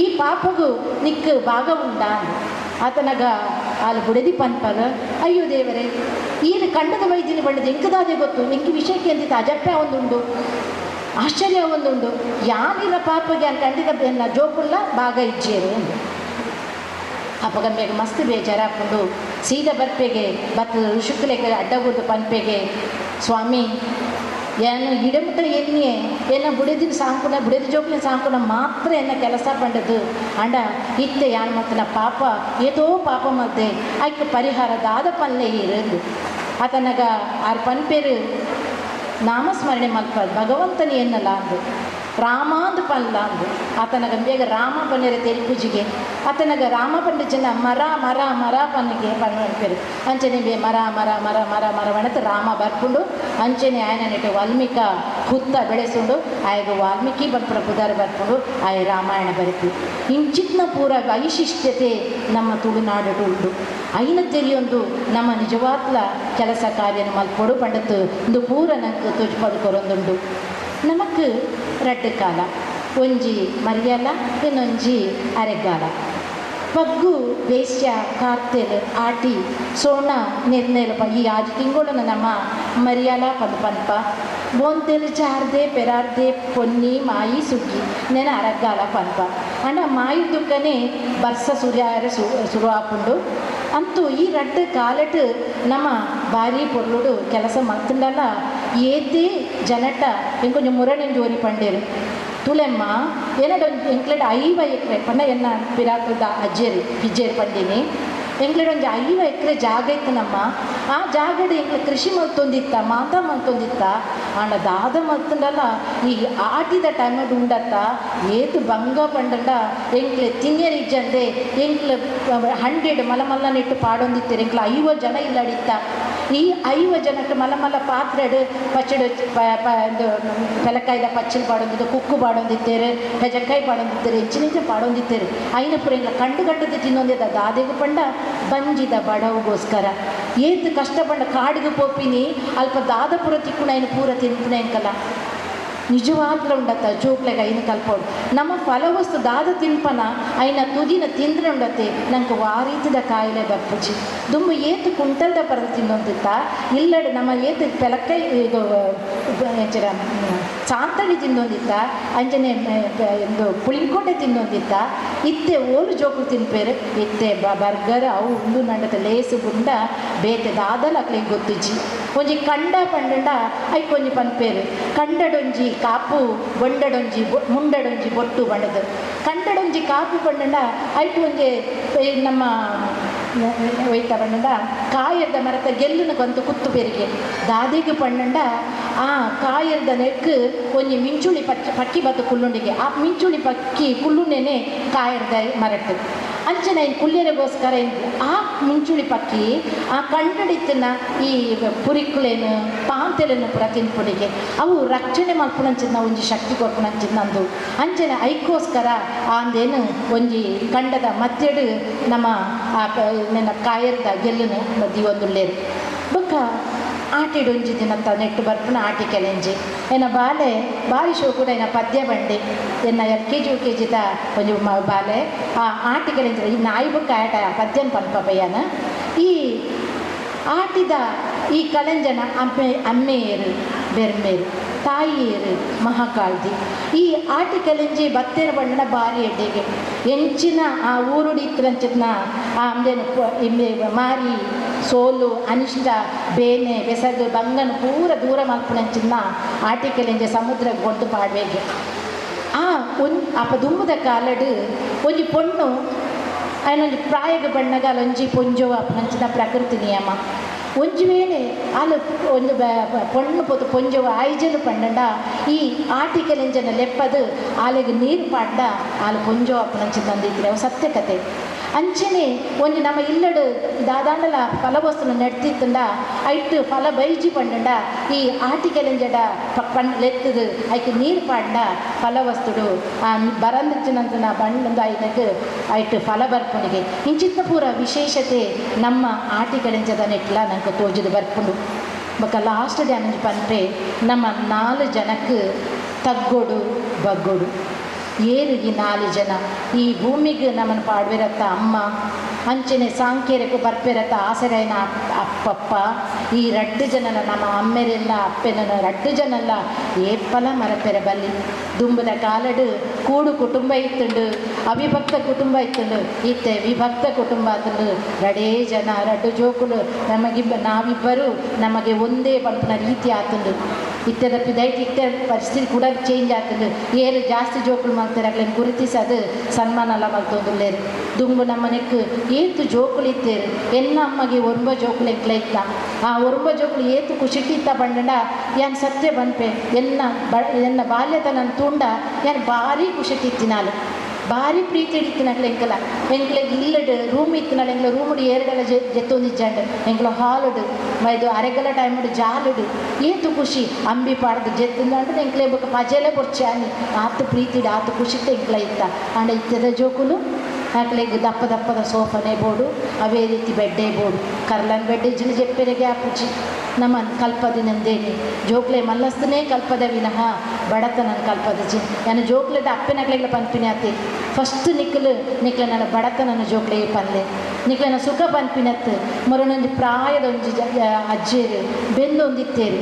ಈ ಪಾಪಗೂ ನಿಕ್ಕ ಭಾಗ ಉಂಡ. ಆತನಗ ಅಲ್ಲಿ ಬುಡದಿ ಪನ್ಪಲ್ ಅಯ್ಯೋ ದೇವರೇ ಈರು ಕಂಡದ ವೈದ್ಯನ ಬಣ್ಣದ ಎಂಕದಾದೆ ಗೊತ್ತು ಎಂಕ ವಿಷಯಕ್ಕೆ ಅಂದಿತ್ತು ಅಜಪ್ಪೆ ಒಂದುಂಡು ಆಶ್ಚರ್ಯ ಒಂದುಂಡು ಯಾನಿರ ಪಾಪಗೆ ಅನ್ ಕಂಡಿದ ಎನ್ನ ಜೋಕುಲ್ಲ ಭಾಗ ಇಜ್ಜೇರು ಅಂದು. ಅಪ್ಪಗ ಮೇಗ ಮಸ್ತ್ ಬೇಜಾರಾಕೊಂಡು ಸೀದಾ ಬರ್ಪೆಗೆ ಬತ್ತ ಋಷುಕುಲೆಗೆ ಅಡ್ಡಗುರ್ದು ಪನ್ಪೆಗೆ ಸ್ವಾಮಿ ಏನು ಇಡಮುಟ್ಟ ಎನ್ನಿಯೇ ಎನ್ನ ಬುಡದಿನ ಸಾಂಕುನ ಬುಡದಿ ಜೋಕ್ಲಿನ ಸಾಂಕುನ ಮಾತ್ರ ಎನ್ನ ಕೆಲಸ ಪಂಡದು ಅಂಡ ಇತ್ತೆ ಯಾನ್ ಮತ್ತನ ಪಾಪ ಏತೋ ಪಾಪ ಮದ್ದೆ ಐಕ್ ಪರಿಹಾರ ದಾದ ಪಲ್ಲೆ ಇರಂದು. ಆತನಗ ಆರ್ ಪನ್ಪೇರು ನಾಮಸ್ಮರಣೆ ಮಲ್ಪ ಭಗವಂತನ ಎನ್ನಲ ಅಂದು ರಾಮಾಂದು ಪಲ್ಲ ಅಂದು. ಆತನಗ ಬೇಗ ರಾಮ ಪನ್ನೆರೆ ತೆರಿಪೂಜಿಗೆ ಆತನಗ ರಾಮ ಪಂಡ ಜನ ಮರ ಮರ ಮರ ಪನ್ನಿಗೆ ಪನ್ಪೇರು ಅಂಚನೆ ಬೇ ಮರ ಮರ ಮರ ಮರ ಮರ ಬಣತ ರಾಮ ಬರ್ಪುಂಡು ಅಂಚನೆ ಆಯನ ನೆಟ್ಟು ವಾಲ್ಮೀಕ ಹುತ್ತ ಬೆಳೆಸುಂಡು ಆಯಗ ವಾಲ್ಮೀಕಿ ಬರ್ಪುಣ ಪುದಾರ ಬರ್ಪುಂಡು ಆಯ ರಾಮಾಯಣ ಬರಿತು. ಇಂಚಿತ್ನ ಪೂರ ವೈಶಿಷ್ಟ್ಯತೆ ನಮ್ಮ ತುಳುನಾಡು ಉಂಡು. ಐನ ತೆರಿಯೊಂದು ನಮ್ಮ ನಿಜವಾತ್ಲ ಕೆಲಸ ಕಾರ್ಯನ ಮಲ್ಪೊಡು ಪಂಡತ್ತು ಇಂದು ಪೂರ ನಂಗೆ ತೋಜ್ಪದು ಕೊರೊಂದುಂಡು. ನಮಕ್ ರಡ್ಡು ಕಾಲ ಒಂಜಿ ಮರಿಯಲ ಇನ್ನೊಂಜಿ ಅರೆಗಾಲ. ಪಗ್ಗು ಬೇಸ್ಯ ಕಾರ್ತೆಲ್ ಆಟಿ ಸೋಣ ನಿರ್ನೇಲಪ ಈ ಆಜು ತಿಂಗಳು ನಮ್ಮ ಮರಿಯಲ ಪಂದು ಪನ್ಪ ಬೋಂತೆಲ್ ಚಾರ್ದೆ ಪೆರಾರ್ದೆ ಪೊನ್ನಿ ಮಾಯಿ ಸುಗ್ಗಿ ನೆನ ಅರಗಾಲ ಪನ್ಪ ಅಂಡ ಮಾಯಿ ದುಕ್ಕನೆ ಬರ್ಸ ಸೂರ್ಯಾರ ಸುರು ಆಪುಂಡು. ಅಂತೂ ಈ ರಡ್ಡು ಕಾಲಟ್ ನಮ್ಮ ಭಾರಿ ಪೊರ್ಲುಡು ಕೆಲಸ ಮಲ್ತುಂಡಲ ಏತೆ ಜನಟ ಇಂಕೊಂಚ ಮುರಣಿ ಜೋರಿ ಪಂಡೇರು ತುಲೆಮ್ಮ ಏನಡ ಎಂಕ್ಲೆಡ್ 50 ಎಕರೆ ಪಂಡ ಎನ್ನ ಪಿರಾಕದ ಅಜ್ಜೇರಿ ಪಿಜ್ಜೇರಿ ಪಂಡಿನಿ ಎಂಕ್ಲೆಡ್ ಒಂಜಿ 50 ಎಕರೆ ಜಾಗ ಇತ್ತು ನಮ್ಮ ಆ ಜಾಗಡ್ ಎಂಕ್ಲೆ ಕೃಷಿ ಮಲ್ತೊಂದಿತ್ತ ಮಾತ ಮಲ್ತೊಂದಿತ್ತ ಆಂಡ ದಾದ ಮಲ್ತುಂಡಲ ಈ ಆಟಿದ ಟೈಮಡ್ ಉಂಡತ್ತ ಏತು ಬಂಗ ಪಂಡಂಡ ಎಂಕ್ಲೆ ತಿನ್ಯರ್ ಇಜ್ಜಂದೆ ಎಂಕ್ಲೆ 100 ಮಲ ಮಲ್ಲ ನೆಟ್ಟು ಪಾಡೊಂದಿತ್ತೀರಿ ಎಂಕ್ಲೆ 50 ಜನ ಇಲ್ಲಡಿತ್ತ. ಈ 50 ಜನಕ್ಕೆ ಮಲ್ಲ ಮಲ್ಲ ಪಾತ್ರೆಡು ಪಚ್ಚಡಿ ಪೆಲಕಾಯ್ದ ಪಚ್ಚಲು ಪಾಡೊಂದಿದ್ದು ಕುಕ್ಕು ಪಾಡೊಂದಿತ್ತೇರು ಪೆಜಕ್ಕಾಯಿ ಪಾಡೊಂದಿತ್ತೇರು ಹೆಚ್ಚಿನ ಪಾಡೊಂದಿತ್ತೇರು ಐನ ಪುರ ಎಂಕ್ಲೆ ಕಂಡು ಕಂಡದ್ದು ತಿನ್ನೊಂದಿದ್ದ ದಾದೆಗು ಪಂಡ ಬಂಜಿದ ಬಡವುಗೋಸ್ಕರ ಏತು ಕಷ್ಟ ಪಂಡ ಕಾಡಿಗೆ ಪೋಪಿನಿ ಅಲ್ಪ ದಾದ ಪೂರ ತಿಕ್ಕುಣ ಐನು ಪೂರ ತಿನ್ಪುಣ ಎಂಕಲ್ಲ. ನಿಜವಾಗ್ಲ ಉಂಡತ್ತ ಜೋಕ್ಲೆಗ ಐನ ಕಲ್ಪೋಡು ನಮ್ಮ ಫಲವಸ್ತು ದಾದ ತಿನ್ಪನ ಐನ ತುದಿನ ತಿಂದ್ರೆ ಉಂಡತ್ತೆ ನಂಗೆ ವಾರೀತಿದ ಕಾಯಿಲೆ ಬರ್ಪುಜಿ ದುಂಬು ಏತು ಕುಂಟಲ್ದ ಪರದು ತಿನ್ನೊಂದಿತ್ತ ಇಲ್ಲಡೆ ನಮ್ಮ ಏತು ಪೆಲಕೈ ಇದು ಎಂಚರ ಸಾಂತಣಿ ತಿನ್ನೊಂದಿತ್ತ ಅಂಚನೆ ಒಂದು ಪುಳಿಂಕೊಂಡೆ ತಿನ್ನೊಂದಿತ್ತ ಇತ್ತೆ ಓಲು ಜೋಕುಲು ತಿನ್ಪೇರು ಇತ್ತೆ ಬರ್ಗರ್ ಅವು ಉಂಡು ನಂಡತ ಲೇಸು ಗುಂಡ ಬೇತೆ ದಾದಲ ಅಕ್ಲೆಗ್ ಗೊತ್ತುಜಿ ಒಂಜಿ ಕಂಡ ಪಂಡಂಡ ಐಕೊಂಜಿ ಪನ್ಪೇರು ಕಂಡಡೊಂಜಿ ಕಾಪು ಬೊಂಡಡೊಂಜಿ ಮುಂಡಡೊಂಜಿ ಬೊಟ್ಟು ಬಂಡದು ಕಂಡಡೊಂಜಿ ಕಾಪು ಪಂಡಂಡ ಐಟು ಒಂಜಿ ನಮ್ಮ ಒಯ್ತ ಪಂಡಂಡ ಕಾಯರ್ದ ಮರತ ಗೆಲ್ಲುನ ಕೊಂತು ಕುತ್ತು ಪೆರಿಗೆ ದಾದಿಗೆ ಪಂಡಂಡ ಆ ಕಾಯರ್ದ ನೆಕ್ ಒಂಜಿ ಮಿಂಚುಳಿ ಪಕ್ಕಿ ಬತ್ತು ಕುಲ್ಲುಂಡಿಗೆ ಆ ಮಿಂಚುಳಿ ಪಕ್ಕಿ ಕುಲ್ಲುನೇನೆ ಕಾಯರ್ದ ಮರಟ್ಟು ಅಂಚನೆ ಕುಲ್ಯರಿಗೋಸ್ಕರ ಆ ಮಿಂಚುಳಿ ಪಕ್ಕಿ ಆ ಕಂಡಡಿತ್ತಿನ ಈ ಪುರಿಕುಲೇನು ಪಾಂತೆಲೇನು ಪೂರ ತಿನ್ಪುಡಿಗೆ ಅವು ರಕ್ಷಣೆ ಮಲ್ಪುನಂಚಿನ ಒಂಜಿ ಶಕ್ತಿ ಕೊರ್ಪುನಂಚಿನ ಅಂದು ಅಂಚನೆ ಐಕ್ಕೋಸ್ಕರ ಆಂದೇನು ಒಂಜಿ ಕಂಡದ ಮತ್ತೆಡು ನಮ್ಮ ಆ ಕಾಯರ್ದ ಗೆಲ್ಲುನು ದೀವೊಂದುಲ್ಲೇರು ಬೊಕ್ಕ ಆಟಿಡೊಂಜಿ ದಿನತ್ತ ನೆಟ್ಟು ಬರ್ಪುನ ಆಟಿ ಕೆಲೆಂಜಿ ಎನ್ನ ಬಾಲೆ ಬಾರಿ ಶೋಕುಡ ಎನ್ನ ಪದ್ಯ ಬಂಡೆ ಎನ್ನ L K G U K ಜಿದ ಒಂಜಿ ಬಾಲೆ ಆ ಆಟಿ ಕೆಲೆಂಜಿ ಈ ನಾಯಿ ಬುಕ್ಕ ಆಟ ಪದ್ಯನ ಪನ್ಪ ಪಯ್ಯನ ಈ ಆಟಿದ ಈ ಕಲೆಂಜನ ಅಮ್ಮೆ ಅಮ್ಮೆಯರು ಬೆರ್ಮೇರು ತಾಯಿಯರು ಮಹಾಕಾಳ್ದಿ ಈ ಆಟಿ ಕೆಲೆಂಜಿ ಬತ್ತೆರ ಬಣ್ಣನ ಬಾರಿ ಎಡ್ಡೆಗೆ ಎಂಚಿನ ಆ ಊರುಡಿ ಇತ್ತರಂಚಿನ ಆ ಅಂದೇನು ಮಾರಿ ಸೋಲು ಅನಿಷ್ಟ ಬೇನೆ ಬೆಸಗು ಬಂಗನ ಪೂರ ದೂರ ಮಲ್ಪುನಂಚಿನ ಆಟಿ ಕೆಲೆಂಜಿ ಸಮುದ್ರ ಕೊಟ್ಟು ಪಾಡ್ವೇಗೆ ಆ ಒಂಜಿ ಅಪ ದುಂಬುದ ಕಾಲಡು ಒಂಜಿ ಪೊಣ್ಣು ಆಯ್ನೊಂಜಿ ಪ್ರಾಯಗ ಬಣ್ಣಗ ಅಲ್ಲೊಂಜಿ ಪೊಂಜೋ ಅಪ್ಪನಂಚಿನ ಪ್ರಕೃತಿ ನಿಯಮ ಒಂಜಿ ವೇಳೆ ಅಲ್ಲ ಒಂದು ಪೊಣ್ಣು ಪೊತು ಪೊಂಜವು ಆಯ್ಜಲು ಪಂಡಂಡ ಈ ಆಟಿ ಕೆಲೆಂಜನ ಲೆಪ್ಪದು ಆಲೆಗ್ ನೀರು ಪಾಡ್ಡ ಆಲು ಪೊಂಜೋ ಅಪ್ಪನಂಚಿನ ಅಂದಿದ್ರೆ ಅವು ಸತ್ಯ ಕತೆ ಅಂಚನೆ ಒಂಜಿ ನಮ್ಮ ಇಲ್ಲಡು ದಾದಾಂಡಲ ಫಲವಸ್ತುನ ನೆಡ್ತಿತ್ತಂಡ ಐಟ್ ಫಲ ಬೈಜಿ ಪಂಡಂಡ ಈ ಆಟಿ ಕೆಲೆಂಜಡ ಪಣ್ ಲೆತ್ತದು ಐಕ್ ನೀರು ಪಾಡ್ಡ ಫಲವಸ್ತುಡು ಆ ಬರಂದಿచ్చినంతನ ಬಂಡಂದು ಐನಕ್ ಐಟ್ ಫಲ ಬರ್ಪುನಿಗೆ ಇಂಚಿತ್ತ ಪೂರ ವಿಶೇಷತೆ ನಮ್ಮ ಆಟಿ ಕೆಲೆಂಜದ ನೆಟ್ಲ ನಂಗೆ ತೋಜುದು ಬರ್ಪುಂಡು ಬೊಕ್ಕ ಲಾಸ್ಟ್ ಡೇ ಅನಂಜಿ ಪನ್ಪೆ ನಮ್ಮ ನಾಲು ಜನಕ್ಕೆ ತಗ್ಗೋಡು ಬಗ್ಗೋಡು ಏರು ಈ ನಾಲು ಜನ ಈ ಭೂಮಿಗೆ ನಮ್ಮನ್ನು ಪಾಡ್ವಿರತ್ತ ಅಮ್ಮ ಅಂಚನೆ ಸಾಂಕೇರಕ್ಕೆ ಬರ್ಪಿರತ್ತ ಆಸರಾಯನ ಅಪ್ಪಪ್ಪ ಈ ರಡ್ಡು ಜನನ ನಮ್ಮ ಅಮ್ಮೆರೆಲ್ಲ ಅಪ್ಪೆನ ರಡ್ಡು ಜನಲ್ಲ ಏಪಲ ಮರಪೆರ ಬಲ್ಲಿ ದುಂಬದ ಕಾಲಡು ಕೂಡು ಕುಟುಂಬ ಇತ್ತುಂಡು ಅವಿಭಕ್ತ ಕುಟುಂಬ ಇತ್ತುಂಡು ಇತ್ತೆ ವಿಭಕ್ತ ಕುಟುಂಬ ಆತುಂಡು ರಡೇ ಜನ ರಡ್ಡು ಜೋಕುಲು ನಮಗಿಬ್ಬ ನಾವಿಬ್ಬರು ನಮಗೆ ಒಂದೇ ಪಂಪನ ರೀತಿ ಆತುಂಡು ಇತ್ತೆದ ಪಿದೈಟ್ ಇತ್ತೆ ಪರಿಸ್ಥಿತಿ ಕೂಡ ಚೇಂಜ್ ಆತುಂಡು ಏರು ಜಾಸ್ತಿ ಜೋಕುಲು ಮಾಡ್ತಾರೆ ಅಗ್ಲೇನು ಗುರುತಿಸದು ಸನ್ಮಾನ ಎಲ್ಲ ಮಲ್ತೊಂದುಲ್ಲೇರು ದುಂಬು ನಮ್ಮನೆಕ್ ಏತು ಜೋಕುಲು ಇತ್ತೇರು ಎನ್ನ ಅಮ್ಮಗೆ ಒರ್ಂಬ ಜೋಕುಲು ಎಂಕ್ಲ ಇತ್ತ ಆ ಒರ್ಂಬ ಜೋಕುಲು ಏತು ಖುಷಿಟ್ಟಿತ್ತ ಪಂಡಂಡ ಯಾನ್ ಸತ್ಯ ಬನ್ಪೆ ಎನ್ನ ಎನ್ನ ಬಾಲ್ಯತನ ತೂಂಡ ಯಾನ್ ಭಾರಿ ಖುಷಿಟ್ಟಿತ್ತಿನಾಲು ಭಾರಿ ಪ್ರೀತಿ ಹಿಡಿತಿನಕ್ಲೆ ಎಂಕಲ ಎಂಕ್ಲೆ ಇಲ್ಲಡ್ ರೂಮ್ ಇತ್ತಿನಲ್ಲ ಎಂಕ್ಲ ರೂಮುಡು ಏರಡೆಲ್ಲ ಜೆತ್ತೊಂದಿಜ್ಜಂಡ್ ಎಂಕ್ಲ ಹಾಲುಡು ಮೈದು ಅರೆಗಲ ಟೈಮುಡು ಜಾಲುಡು ಏತು ಖುಷಿ ಅಂಬಿ ಪಾಡ್ದು ಜೆತ್ತಂದ್ರೆ ಎಂಕ್ಲೆ ಬೊಕ್ಕ ಪಜೆಲೆ ಬೊರ್ಚಾನಿ ಆತು ಪ್ರೀತಿಡು ಆತು ಖುಷಿಟ್ಟು ಎಂಕ್ಲ ಇತ್ತ ಆಂಡ ಇತ್ತದ ಜೋಕುಲು ಅಕ್ಲೆಗ್ ದಪ್ಪ ದಪ್ಪದ ಸೋಫಾನೇ ಬೋಡು ಅವೇ ರೀತಿ ಬೆಡ್ಡೇ ಬೋಡು ಕರ್ಲನ್ ಬೆಡ್ ಇಜ್ಜಿನ ಜೆಪ್ಪೆರೆಗೆ ಆಪುಜಿ ನಮ್ಮ ಕಲ್ಪದಿನಂದೇನೆ ಜೋಕ್ಲೆ ಮಲ್ಲಸ್ತನೇ ಕಲ್ಪದ ವಿನಃ ಬಡತನ ಕಲ್ಪದಜಿ ನಾನು ಜೋಕ್ಲೆದ ಅಪ್ಪೆನಕ್ಲೆಗ್ಲ ಪನ್ಪಿನಿ ಆತಿ ಫಸ್ಟ್ ನಿಕ್ಲು ನಿಕ್ಲೆ ನನ್ನ ಬಡತನನ ಜೋಕ್ಲೆ ಪನ್ಲೆ ನಿಕ್ಲೆನ ಸುಖ ಪನ್ಪಿನತ್ತು ಮರನೊಂಜಿ ಪ್ರಾಯದ ಒಂಜಿ ಅಜ್ಜೇರು ಬೆಂದೊಂದಿತ್ತೇರು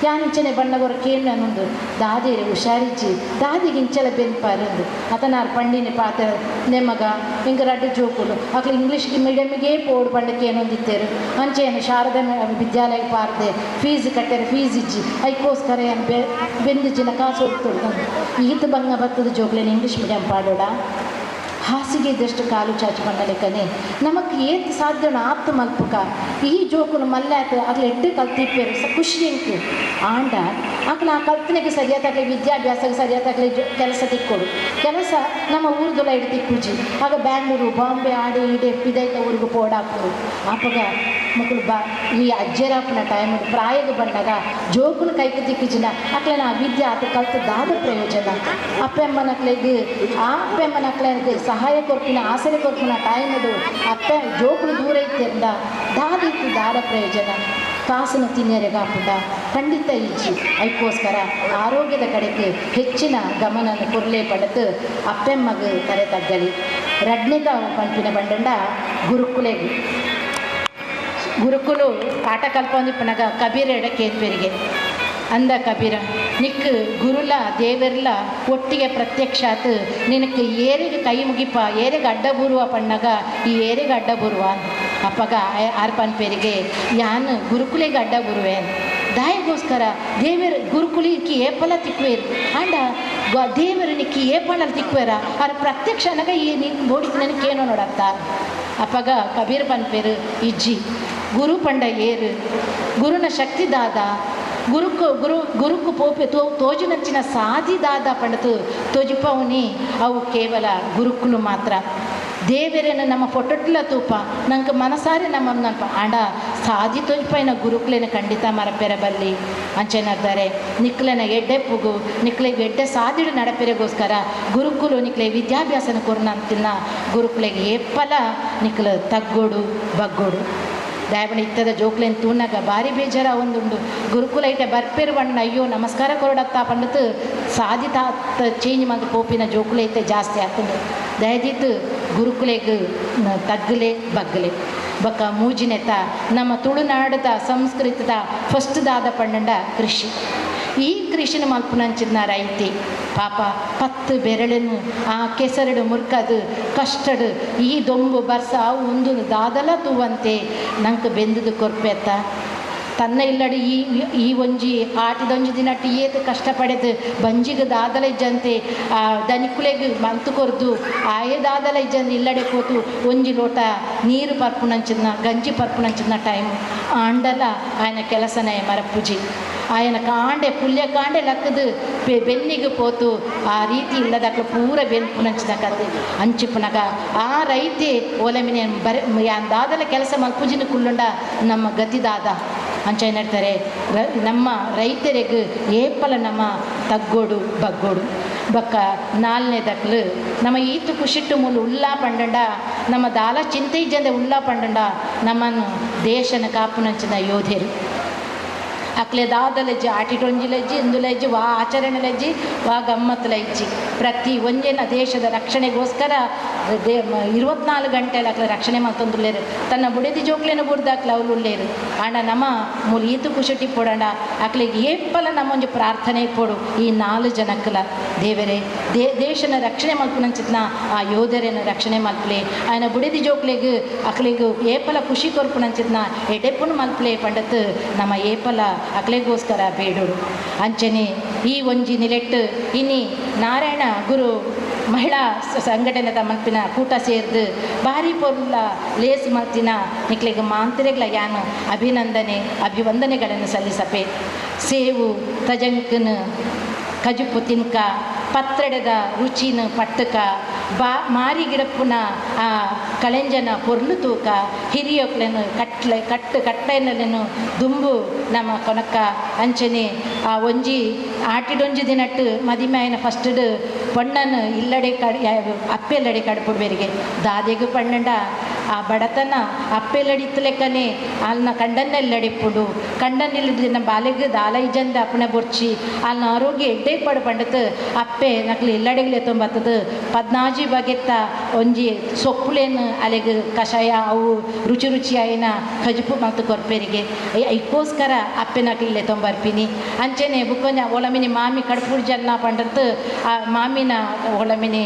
ಯಾನಿಂಚನೆ ಬಣ್ಣಗೊರ ಕೇಳನೊಂದು ದಾದಿರೆ ಹುಷಾರಿಜ್ಜಿ ದಾದಿಗೆ ಇಂಚಲ ಬೆನ್ಪಾರಂದು ಅತನಾರು ಪಂಡಿನ ಪಾತ್ರ ನೆಮಗ ಹಿಂಗೆ ರಡ್ಡು ಜೋಕುಲು ಅಕ್ಲು ಇಂಗ್ಲೀಷ್ ಮೀಡಿಯಮ್ಗೆ ಪೋಡು ಪಂಡಕ್ಕೆ ಏನೊಂದಿತ್ತೇರು ಅಂಚೆಯನ್ನು ಶಾರದಾ ವಿದ್ಯಾಲಯ ಪಾರ್ದೆ ಫೀಸ್ ಕಟ್ಟಾರೆ ಫೀಸ್ ಇಜ್ಜಿ ಐಕ್ಕೋಸ್ಕರ ಏನು ಬೆಂದಿಜ್ಜಿನ ಕಾಸು ಹೋಗ್ತೊಡ್ದು ಈತ ಬಂಗ ಬತ್ತದ ಜೋಕ್ಲೇನು ಇಂಗ್ಲೀಷ್ ಮೀಡಿಯಂ ಪಾಡೋಡ ಹಾಸಿಗೆ ಇದ್ದಷ್ಟು ಕಾಲು ಚಾಚು ಪಂಡ ಲೆಕ್ಕನೆ ನಮಕ್ ಏತ್ ಸಾಧ್ಯನ ಆತ್ ಮಲ್ಪುಕ ಈ ಜೋಕುಲು ಮಲ್ಲಾತ ಅಕ್ಲ ಎಡ್ಡೆ ಕಲ್ತಿಪ್ಪೇರು ಸ ಖುಷಿ ಎಂಕ್ ಆಂಡ ಅಕ್ಲ ಆ ಕಲ್ತನೆಗೆ ಸರಿಯಾದಾಗಲಿ ವಿದ್ಯಾಭ್ಯಾಸಕ್ಕೆ ಸರಿಯಾದಾಗಲಿ ಕೆಲಸ ತಿಕ್ಕೊಡು ಕೆಲಸ ನಮ್ಮ ಊರ್ದೊಲ ಇಡು ತಿಕ್ಕುಜಿ ಆಗ ಬ್ಯಾಂಗ್ಳೂರು ಬಾಂಬೆ ಆಡಿ ಈಡೆ ಪಿದೈತ ಊರಿಗೆ ಪೋಡಾಪುಡು ಆಪಗ ಮಕ್ಕಳು ಬಾ ಈ ಅಜ್ಜರಾಪುನ ಟೈಮ್ ಪ್ರಾಯಗ ಬಂದಾಗ ಜೋಕುಲು ಕೈಗೆ ತಿಕ್ಕಿಜಿನ ಅಕ್ಲೆನ ಆ ವಿದ್ಯೆ ಆತ ಕಲ್ತದಾದ ಪ್ರಯೋಜನ ಅಪ್ಪೆಮ್ಮನಕ್ಲೆಗ್ ಆ ಅಪ್ಪೆಮ್ಮನಕ್ಲೆಗ್ ಸಹಾಯ ಕೊರ್ಪಿನ ಆಸರೆ ಕೊರ್ಪಿನ ಟೈಮುಡು ಅಪ್ಪ ಜೋಕುಲು ದೂರ ಇತ್ತಿಂದ ದಾದಿತ್ತು ದಾದ ಪ್ರಯೋಜನ. ಕಾಸನ್ನು ತಿನ್ನಿಯರೆಗಾಪುಂಡ ಖಂಡಿತ ಇಜ್ಜಿ. ಅದಕ್ಕೋಸ್ಕರ ಆರೋಗ್ಯದ ಕಡೆಗೆ ಹೆಚ್ಚಿನ ಗಮನ ಕೊರ್ಲೆ ಪಡೆದು ಅಪ್ಪೆಮ್ಮಗ ತಲೆ ತಗ್ಗಲಿ. ರಡ್ನೆದ ಪಂಪಿನ ಬಂಡಂಡ ಗುರುಕುಲೆಗ್ ಗುರುಕುಲು ಪಾಠ ಕಲ್ಪೊಂದಿಪ್ಪನಗ ಕಬೀರ ಎಡಕೇತ್ಪೆರಿಗೆ ಅಂದ ಕಬೀರ ನಿಕ್ ಗುರುಲ ದೇವರ್ಲ ಒಟ್ಟಿಗೆ ಪ್ರತ್ಯಕ್ಷಾತ್ ನಿನಕ್ಕೆ ಏರಿಗೆ ಕೈ ಮುಗಿಪ ಏರಿಗೆ ಅಡ್ಡ ಬೂರುವ ಪಣ್ಣಗ ಈ ಏರಿಗೆ ಅಡ್ಡ ಬೂರುವ ಅಪ್ಪಗ ಆರ್ಪನ್ಪೇರಿಗೆ ಯಾನು ಗುರುಕುಲಿಗೆ ಅಡ್ಡ ಬುರುವೆ ದಾಯಿಗೋಸ್ಕರ ದೇವರ ಗುರುಕುಲಿಕ್ಕೆ ಏಪಲ ತಿಕ್ವೇರು ಅಂಡ ದೇವರು ನಿಕ್ಕಿ ಏಪಣ್ಣಲ್ಲಿ ತಿಕ್ವೇರ ಆರ ಪ್ರತ್ಯಕ್ಷ ಅನಗ ಈ ನೀನು ಬೋಡಿದ ನನಕ್ಕೇನೋ ನೋಡತ್ತ ಅಪ್ಪಗ ಕಬೀರ್ ಪನ್ಪೇರು ಇಜ್ಜಿ ಗುರು ಪಂಡ ಏರು ಗುರುನ ಶಕ್ತಿ ದಾದ ಗುರುಕು ಗುರು ಗುರುಕು ಪೋಪೆ ತೋಜುನಂಚಿನ ಸಾದಿ ದಾದ ಪಂಡತು ತೋಜಿಪವನಿ ಅವು ಕೇವಲ ಗುರುಕುಲು ಮಾತ್ರ. ದೇವರೇನ ನಮ್ಮ ಫೋಟೋಟ್ಲ ತೂಪ ನಂಗೆ ಮನಸಾರೆ ನಮ್ಮ ನಲ್ಪ ಆಂಡ ಸಾದಿ ತೋಜಿಪೈನ ಗುರುಕುಲೇನ ಖಂಡಿತ ಮರಪೆರ ಬಲ್ಲಿ ಅಂಚೆನಾರ್ತಾರೆ ನಿಕ್ಲೆನ ಎಡ್ಡೆ ಪುಗು ನಿಕ್ಲೆಗೆ ಎಡ್ಡೆ ಸಾದಿಡು ನಡಪೆರೆಗೋಸ್ಕರ ಗುರುಕುಲು ನಿಕ್ಲೆ ವಿದ್ಯಾಭ್ಯಾಸನ ಕೊರ್ನಂತಿನ ಗುರುಕುಲೆಗೆ ಏಪಲ ನಿಕ್ಲ ತಗ್ಗೋಡು ಬಗ್ಗೋಡು. ದಾಯಬಣ ಇತ್ತದ ಜೋಕ್ಲೇನು ತೂನಾಗ ಭಾರಿ ಬೇಜಾರ ಒಂದುಂಡು ಗುರುಕುಲ ಐಟೆ ಬರ್ಪೇರು ಬಣ್ಣ ಅಯ್ಯೋ ನಮಸ್ಕಾರ ಕೊರಡತ್ತ ಪಂಡತು ಸಾದಿ ತಾತ ಚೇಂಜ್ ಮಂದು ಪೋಪಿನ ಜೋಕುಲ ಐತೆ ಜಾಸ್ತಿ ಆಗ್ತದೆ. ದಯದಿತ್ತು ಗುರುಕುಲೆಗ್ ತಗ್ಗಲೆ ಬಗ್ಗಲೆ ಬಕ್ಕ ಮೂಜಿನೆತ ನಮ್ಮ ತುಳುನಾಡದ ಸಂಸ್ಕೃತದ ಫಸ್ಟ್ ದಾದ ಪಂಡಂಡ ಕೃಷಿ. ಈ ಕೃಷಿನ ಮಲ್ಪುನಂಚಿನ ರೈತಿ ಪಾಪ ಪತ್ತು ಬೆರಳನ್ನು ಆ ಕೆಸರಡು ಮುರ್ಕದು ಕಷ್ಟಡು ಈ ದೊಂಬು ಬರ್ಸ ಅವು ಒಂದು ದಾದಲ ತೂವಂತೆ ನಂಗೆ ಬೆಂದದು ಕೊರ್ಪೆತ್ತ ತನ್ನ ಇಲ್ಲಡಿ ಈ ಈ ಒಂಜಿ ಆಟಿದೊಂಜಿ ದಿನಟ್ಟು ಏತು ಕಷ್ಟಪಡೆದು ಬಂಜಿಗೆ ದಾದಲ ಇಜ್ಜಂತೆ ಆ ದನಿಕುಲೆಗ್ ಮಂತು ಕೊರ್ದು ಆಯೆ ದಾದಲ ಇಜ್ಜಂತೆ ಇಲ್ಲಡೆ ಕೂತು ಒಂಜಿ ಲೋಟ ನೀರು ಪರ್ಪುನಂಚಿನ ಗಂಜಿ ಪರ್ಪುನಂಚಿನ ಟೈಮ್ ಆಂಡಲ ఆయన ಕೆಲಸನೇ ಮರಪುಜಿ ఆయన ಕಾಂಡೆ ಪುಲ್ಯ ಕಾಂಡೆ ಲಕ್ಕದು ಬೆನ್ನಿಗೆ ಪೋತು ಆ ರೀತಿ ಇಲ್ಲದಕ್ಲು ಪೂರ ಬೆನ್ಪುನಂಚಿನ ಕತೆ ಅಂಚಿಪುನಗ ಆ ರೈತೆ ಓಲಮಿನ ಬರೆ ದಾದಲ ಕೆಲಸ ಮಲ್ಪುಜಿನ ಕುಲ್ಲುಂಡ ನಮ್ಮ ಗತಿ ದಾದ ಅಂಚ ಏನಿರ್ತಾರೆ ನಮ್ಮ ರೈತರಿಗೆ ಏಪಲ ನಮ್ಮ ತಗ್ಗೋಡು ಬಗ್ಗೋಡು. ಬಕ್ಕ ನಾಲ್ನೇ ದಕ್ಲು ನಮ್ಮ ಈತು ಖುಷಿಟ್ಟು ಮೂಲು ಉಲ್ಲಾ ಪಂಡಂಡ ನಮ್ಮ ದಾಲ ಚಿಂತೆ ಇಜ್ಜಂದೆ ಉಲ್ಲಾ ಪಂಡಂಡ ನಮ್ಮನ್ನು ದೇಶನ ಕಾಪುನಂಚಿನ ಯೋಧರು ಅಕ್ಲೆ ದಾದಲೆಜ್ಜಿ ಆಟಿಟೊಂಜಿಲೆಜ್ಜಿ ಇಂದುಲೆಜ್ಜಿ ವಾ ಆಚರಣೆಲೆಜ್ಜಿ ವಾ ಗಮ್ಮತ್ತಲೆಜ್ಜಿ ಪ್ರತಿ ಒಂಜೇನ ದೇಶದ ರಕ್ಷಣೆಗೋಸ್ಕರ 24 ಗಂಟೆ ಅಕ್ಲೆ ರಕ್ಷಣೆ ಮತ್ತೊಂದುಲ್ಲೇರು ತನ್ನ ಬುಡೆದಿ ಜೋಕ್ಲೇನು ಬುಡ್ದಾಕ್ಲ ಅವ್ರು ಉಲ್ಲೇರು ಆಂಡ ನಮ್ಮ ಮೂಲು ಈತು ಖುಷಿ ಪೋಡಂಡ ಅಕ್ಲೆಗೆ ಏಪಲ ನಮ್ಮೊಂಜಿ ಪ್ರಾರ್ಥನೆ ಪೋಡು ಈ 4 ಜನಕ್ಕಲ ದೇವರೇ ದೇಶನ ರಕ್ಷಣೆ ಮಲ್ಪುನಂಚಿತ್ನ ಆ ಯೋಧರೇನ ರಕ್ಷಣೆ ಮಲ್ಪಲೆ ఆయన ಬುಡೆದಿ ಜೋಕ್ಲೆಗ್ ಅಕ್ಲೆಗ್ ಏಪಲ ಖುಷಿ ಕೊರ್ಪುನಂಚಿತ್ನ ಎಡೆಪುನು ಮಲ್ಪಲೆ ಪಂಡತ್ ನಮ್ಮ ಏಪಲ ಅಕ್ಲೆಗೋಸ್ಕರ ಬೇಡೋಡು. ಅಂಚನೆ ಈ ಒಂಜಿ ನಿಲೆಟ್ಟು ಇನಿ ನಾರಾಯಣ ಗುರು ಮಹಿಳಾ ಸಂಘಟನೆದ ಮಲ್ಪಿನ ಕೂಟ ಸೇರ್ದು ಭಾರಿ ಪೊರ್ಲ ಲೇಸ್ ಮಲ್ತಿನ ನಿಕ್ಲೆಗ್ ಮಾಂತಿರೆಗ್ಲ ಯಾನು ಅಭಿನಂದನೆ ಅಭಿವಂದನೆಗಳನ್ನು ಸಲ್ಲಿಸಪೆ. ಸೇವು ತಜಂಕನ ಕಜುಪು ತಿನ್ಕ ಪತ್ರಡೆದ ರುಚಿನ ಪಟ್ಟಕ ಬಾ ಮಾರಿ ಗಿಡಪ್ಪುನ ಆ ಕಳೆಂಜನ ಪೊರ್ಲು ತೂಕ ಹಿರಿಯಕ್ಲೇನು ಕಟ್ಲೆ ಕಟ್ಟು ಕಟ್ಟೆನಲ್ಲೇನು ದುಂಬು ನಮ್ಮ ಕೊನಕ್ಕ ಅಂಚನೆ ಆ ಒಂಜಿ ಆಟಿಡೊಂಜಿ ದಿನಟ್ಟು ಮದಿಮೆ ಆಯ್ನ ಫಸ್ಟು ಪಣ್ಣನ ಇಲ್ಲಡೆ ಕಡ್ ಅಪ್ಪೆಲ್ಲಡೆ ಕಡ್ಪುಡ್ಬೇರಿಗೆ ದಾದೆಗು ಪಣ್ಣಂಡ ಆ ಬಡತನ ಅಪ್ಪೆಲ್ಲಡಿತ್ತು ಲೆಕ್ಕನೆ ಅಲ್ನ ಕಂಡನ್ನೆಲ್ಲಡಿಪ್ಪುಡು ಕಂಡನ್ನೆಲ್ಲ ಬಾಲೆಗ್ ದಾಲ ಇಜ್ಜಂದ ಅಪ್ಪಣೆ ಬೊರ್ಚಿ ಅಲ್ನ ಆರೋಗ್ಯ ಎಡ್ಡೆ ಪಡು ಪಂಡತು ಅಪ್ಪೆ ನಕ್ಲು ಎಲ್ಲಡೆಗ್ಲೆ ತೊಂಬತ್ತದು 14 ಬಗೆತ್ತ ಒಂಜಿ ಸೊಪ್ಪುಲೇನು ಅಲೆಗ್ ಕಷಾಯ ಅವು ರುಚಿ ರುಚಿ ಆಯಿನ ಕಜುಪು ಮತ್ತು ಕೊರ್ಪೆರಿಗೆ ಐಕ್ಕೋಸ್ಕರ ಅಪ್ಪೆ ನಕ್ಲಿಲ್ಲೆ ತೊಂಬರ್ಪಿನಿ. ಅಂಚೆನೆ ಬುಕ್ಕೊಂಜ ಒಳಮಿನಿ ಮಾಮಿ ಕಡ್ಪುಡ್ ಜನ್ನ ಪಂಡತ್ತು ಆ ಮಾಮಿನ ಒಳಮಿನಿ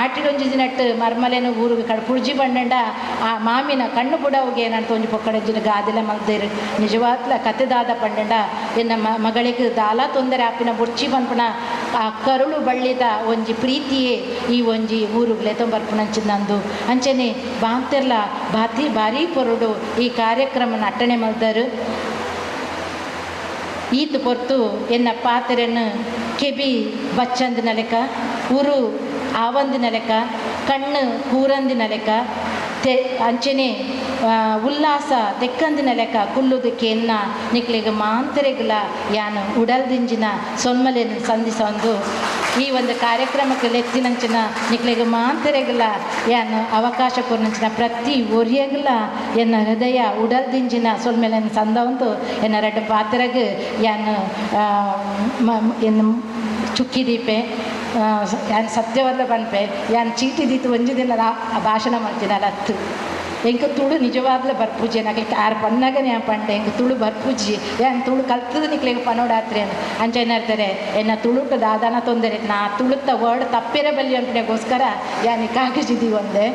ಆಟಿಡೊಂಜಿ ದಿನಟ್ಟು ಮರ್ಮಲೇನು ಊರಿಗೆ ಕಡ್ಪುಡ್ಜಿ ಬಂಡಂಡ ಆ ಮಾಮಿನ ಕಣ್ಣು ಬುಡವುಗೆ ಏನಂತ ಒಂಜಿ ಪೊಕ್ಕಡಂಜಿನ ಗಾದೆಲ ಮಲ್ದೇರು ನಿಜವಾತ್ಲ ಕತೆದಾದ ಪಂಡಂಡ ಎನ್ನ ಮಗಳಿಗೆ ದಾಲ ತೊಂದರೆ ಆಪಿನ ಬುರ್ಚಿ ಪನ್ಪುನ ಆ ಕರುಳು ಬಳ್ಳಿದ ಒಂಜಿ ಪ್ರೀತಿಯೇ ಈ ಒಂಜಿ ಊರುಗ್ಲೆ ತೊಂಬರ್ಪುನಂಚಿನಂದು. ಅಂಚನೆ ಬಾಂತೆರ್ಲ ಬಾತಿ ಭಾರಿ ಪೊರುಡು ಈ ಕಾರ್ಯಕ್ರಮನ ಅಟ್ಟಣೆ ಮಲ್ದರು. ಈತು ಪೊರ್ತು ಎನ್ನ ಪಾತ್ರೆಯನ್ನು ಕೆಬಿ ಬಚ್ಚಂದಿನ ಲೆಕ್ಕ ಉರು ಆವಂದಿನ ಲೆಕ್ಕ ಕಣ್ಣು ಕೂರಂದಿನ ಲೆಕ್ಕ ತೆ ಅಂಚನೆ ಉಲ್ಲಾಸ ತೆಕ್ಕಂದಿನ ಲೆಕ್ಕ ಕುಲ್ಲುದಕ್ಕೆ ಎನ್ನ ನಿಕ್ಲೆಗ್ ಮಾಂತರೆಗ್ಲ ಯಾನು ಉಡಲ್ದಿಂಜಿನ ಸೊನ್ಮಲೆಯನ್ನು ಸಂಧಿಸೊಂದು ಈ ಒಂದು ಕಾರ್ಯಕ್ರಮಕ್ಕೆ ಲೆತ್ತಿನಂಚಿನ ನಿಕ್ಲೆಗ್ ಮಾಂತೆರೆಗ್ಲ ಯಾನ್ ಅವಕಾಶ ಕೊರ್ನಂಚಿನ ಪ್ರತಿ ಒರಿಯಗ್ಲ ಎನ್ನ ಹೃದಯ ಉಡಲ್ದಿಂಜಿನ ಸೊಲ್ಮೆಲೆ ಸಂದವಂತು ಎನ್ನ ರಡ್ಡ್ ಪಾತ್ರಗ್ ಯಾನ್ ಎನ್ನ ಚುಕ್ಕಿ ದೀಪೆ ಯಾನ್ ಸತ್ಯವಲ್ಲ ಪನ್ಪೆ ಯಾನ್ ಚೀಟಿ ದೀತು ಒಂಜಿ ದಿನ ಭಾಷಣ ಮಾಡ್ತೀನಲ್ಲ ಅತ್ತು ಎಂಕ ತುಳು ನಿಜವಾಗ್ಲೂ ಬರ್ಪೂಜಿ ನಕ್ಲೆ ಆರು ಪನ್ನಾಗನೇ ಪಂಡೆ ಎಂಕ ತುಳು ಬರ್ಪೂಜಿ ಯಾನ್ ತುಳು ಕಲ್ತದ ನಿಕ್ಲೆಗ್ ಪನೋಡಾತ್ರೇನು ಅಂಚ ಏನಾರ್ತಾರೆ ಎನ್ನ ತುಳುಟ ದಾದಾನ ತೊಂದರೆ ನಾ ತುಳುತ್ತ ವರ್ಡ್ ತಪ್ಪಿರ ಬಲ್ಲಿ ಅನ್ಪನೆಗೋಸ್ಕರ ಯಾನ್ ಕಾಗಜಿದಿ ಒಂದೆ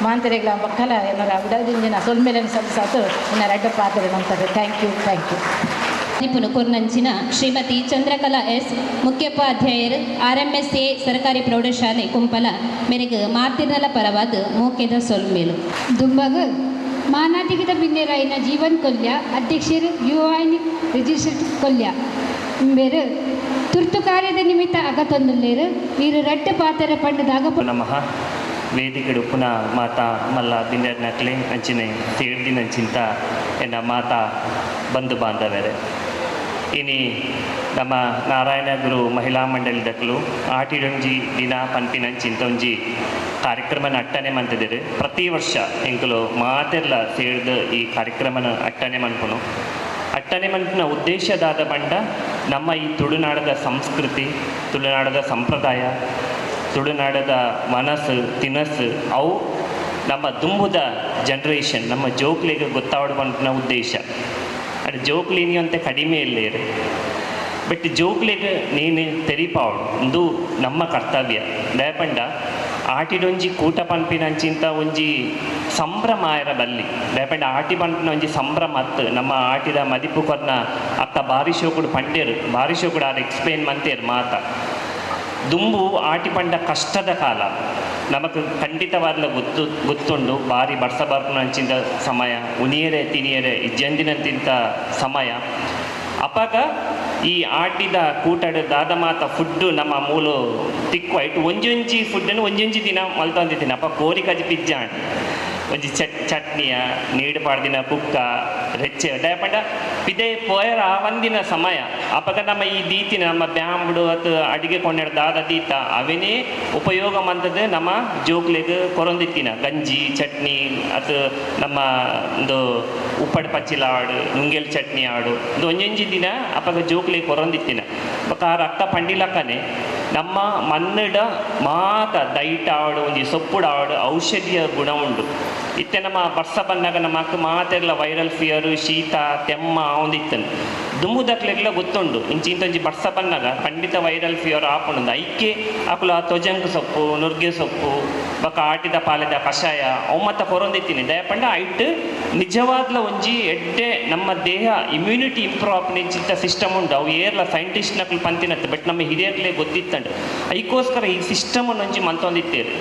ಮಾಂತರೆಗ್ಲ ಬಕ್ಕಲ ಏನಾರ ಉಡಲ್ದಿಂಜಿನ ಸೊಲ್ಮೇಲೆ ಸಲ್ಸಾತು ಎನ್ನ ರಡ್ಡ ಪಾತ್ರೆ ನಂತಾರೆ. Thank you thank you. ಕೊರ್ನಂಚಿನ ಶ್ರೀಮತಿ ಚಂದ್ರಕಲಾ ಎಸ್ ಮುಖ್ಯೋಪಾಧ್ಯಾಯರು RMSA ಸರ್ಕಾರಿ ಪ್ರೌಢಶಾಲೆ ಕುಂಪಲ ಮೇರೆಗೆ ಮಾತಿನಲ ಪರವಾದ ಮೋಕೆದ ಸೊಲ್ಮೇಲು. ದುಂಬಗ ಮಾನಾಧಿಕೃತ ಬಿನ್ನೆರಾಯಿನ ಜೀವನ್ ಕೊಲ್ಯ ಅಧ್ಯಕ್ಷರು ಯುವವಾಹಿನಿ ರಿಜಿಸ್ಟರ್ ಕೊಲ್ಯ ಬೇರು ತುರ್ತು ಕಾರ್ಯದ ನಿಮಿತ್ತ ಅಗತೊಂದುಲ್ಲೇರು ವೀರು ರಡ್ಡು ಪಾತ್ರ ಪಂಡದಾಗ ನಮಃ. ವೇದಿಕೆಡು ಪುನಃ ಮಾತಾ ಮಲ್ಲ ಬಿನ್ನೆರ್ನಕ್ಲೆ ಅಂಚಿನೆ ತೇರ್ದಿನಂಚಿಂತ ಎನ್ನ ಮಾತಾ ಬಂಧು ಬಾಂಧವರೇ, ಇನಿ ನಮ್ಮ ನಾರಾಯಣ ಗುರು ಮಹಿಳಾ ಮಂಡಳಿದಕ್ಲು ಆಟಿಡೊಂಜಿ ದಿನ ಪನ್ಪಿನಂಚಿಂತ ಒಂಜಿ ಕಾರ್ಯಕ್ರಮನ ಅಟ್ಟನೆ ಮಂತಿದ್ದೀರಿ. ಪ್ರತಿ ವರ್ಷ ಎಂಕುಲು ಮಾತೆರ್ಲ ಸೇರ್ದು ಈ ಕಾರ್ಯಕ್ರಮನ ಅಟ್ಟನೆ ಮನ್ಪುನು. ಅಟ್ಟನೆ ಮನ್ಪಿನ ಉದ್ದೇಶದಾದ ಬಂಡ ನಮ್ಮ ಈ ತುಳುನಾಡದ ಸಂಸ್ಕೃತಿ, ತುಳುನಾಡದ ಸಂಪ್ರದಾಯ, ತುಳುನಾಡದ ಮನಸ್ಸು ತಿನಸು ಅವು ನಮ್ಮ ದುಂಬುದ ಜನ್ರೇಷನ್ ನಮ್ಮ ಜೋಕ್ಲಿಗೆ ಗೊತ್ತಾವಡು ಪನ್ಪಿನ ಉದ್ದೇಶ. ಅದು ಜೋಕ್ಲಿನಿ ಅಂತ ಕಡಿಮೆ ಇಲ್ಲೇರು, ಬಟ್ ಜೋಕ್ಲಿಗೆ ನೀನು ತೆರಿಪಾವಡು ಒಂದು ನಮ್ಮ ಕರ್ತವ್ಯ. ದಯಪಂಡ ಆಟಿಡೊಂಜಿ ಕೂಟ ಪನ್ಪಿನಂಚಿಂತ ಒಂಜಿ ಸಂಭ್ರಮ ಆಯರ ಬಲ್ಲಿ. ದಯಪಂಡ ಆಟಿ ಪನ್ಪಿನ ಒಂಜಿ ಸಂಭ್ರಮ ಅತ್ತು ನಮ್ಮ ಆಟಿದ ಮದಿಪು ಕೊರ್ನ ಅಕ್ಕ ಬಾರಿ ಶೋಕುಡು ಪಂಡೇರು, ಬಾರಿ ಶೋಕುಡು ಆರು ಎಕ್ಸ್ಪ್ಲೇನ್ ಮಂತೇರು ಮಾತ. ದುಂಬು ಆಟಿ ಪಂಡ ಕಷ್ಟದ ಕಾಲ ನಮಕ್ ಖಂಡಿತವಾದ್ಲ ಗೊತ್ತುಂಡು. ಬಾರಿ ಬರ್ಸ ಬರ್ಪುನಂಚಿಂತ ಸಮಯ, ಉನಿಯರೆ ತಿನಿಯರೆ ಇಜ್ಜಂದಿನಂತಿಂತ ಸಮಯ. ಅಪಾಗ ಈ ಆಟಿದ ಕೂಟಡು ದಾದ ಮಾತ ಫುಡ್ಡು ನಮ್ಮ ಮೂಲ ತಿಕ್ಕು ಐಟು ಒಂಜೊಂಜಿ ಫುಡ್ಡನ್ನು ಒಂಜೊಂಜಿ ದಿನ ಮಲ್ತೊಂದಿದ್ದೀನಿ. ಅಪ್ಪ ಕೋರಿ ಕಜಿ ಪಿಜ್ಜಾಂಡ್ ಒಂಜಿ ಚಟ್ನಿಯ ನೀಡು ಪಾಡ್ದಿನ ಕುಕ್ಕ ರೆಚ್ಚೆ ದಯಪಂಡ ಪಿದೆ ಪೋಯರ ಆ ಒಂದಿನ ಸಮಯ. ಅಪಗ ನಮ್ಮ ಈ ದೀತಿನ ನಮ್ಮ ಬ್ಯಾಂಬುಡು ಅತ್ ಅಡಿಗೆ ಕೊಂಡೆಡ್ ದಾದ ದೀತ ಅವೇನೇ ಉಪಯೋಗ ಮಂತದ್ದು ನಮ್ಮ ಜೋಕ್ಲೆಗ್ ಕೊರೊಂದಿತ್ತಿನ ಗಂಜಿ ಚಟ್ನಿ ಅತ್ ನಮ್ಮ ಒಂದು ಉಪ್ಪಡ್ ಪಚ್ಚಿಲ ಆಡು ನುಂಗೆಲ್ ಚಟ್ನಿ ಆಡು ಒಂದು ಒಂಜೊಂಜಿ ದಿನ ಅಪಗ ಜೋಕ್ಲೆಗ್ ಕೊರೊಂದಿತ್ತಿನ. ಬೊಕ ಆ ರಕ್ತ ಪಂಡಿಲಕ್ಕನೆ ನಮ್ಮ ಮಣ್ಣಡ ಮಾತ ದೈಟ್ ಆಡು ಒಂಜಿ ಸೊಪ್ಪುಡು ಆಡು ಔಷಧಿಯ ಗುಣ ಉಂಡು. ಇತ್ತೆ ನಮ್ಮ ಬರ್ಸ ಬಂದಾಗ ನಮ್ಮ ಅಕ್ಕ ಮಾತೆಲ್ಲ ವೈರಲ್ ಫಿಯರ್ ಶೀತ ತೆಮ್ಮ ಒಂದಿತ್ತನು ದುಂಬುದಕ್ಲೆಗ್ಲ ಗೊತ್ತುಂಡು. ಇಂಚಿಂತ ಒಂಜಿ ಬರ್ಸ ಬಂದಾಗ ಖಂಡಿತ ವೈರಲ್ ಫಿಯರ್ ಆಪುಂಡು. ಐಕೆ ಅಕುಲ ತೊಜಂಕು ಸೊಪ್ಪು ನುರ್ಗೆ ಸೊಪ್ಪು ಬೊಕ ಆಟಿದ ಪಾಲೆದ ಕಷಾಯ ಅವು ಮತ್ತ ಕೊರೊಂದಿತ್ತೀನಿ. ದಯಪಂಡ ಐಟ್ ನಿಜವಾದ್ಲ ಒಂಜಿ ಎಡ್ಡೆ ನಮ್ಮ ದೇಹ ಇಮ್ಯುನಿಟಿ ಇಂಪ್ರೂವ್ ಆಪುನ ಸಿಸ್ಟಮ್ ಉಂಡು. ಅವು ಏರ್ಲ ಸೈಂಟಿಸ್ಟ್ ನಕಲು ಪಂತಿನತ್ತು, ಬಟ್ ನಮ್ಮ ಹಿರಿಯರ್ಲೇ ಗೊತ್ತಿತ್ತಂಡು. ಐಕೋಸ್ಕರ ಈ ಸಿಸ್ಟಮ್ ಒಂಜಿ ಮಂತೊಂದಿತ್ತೇರು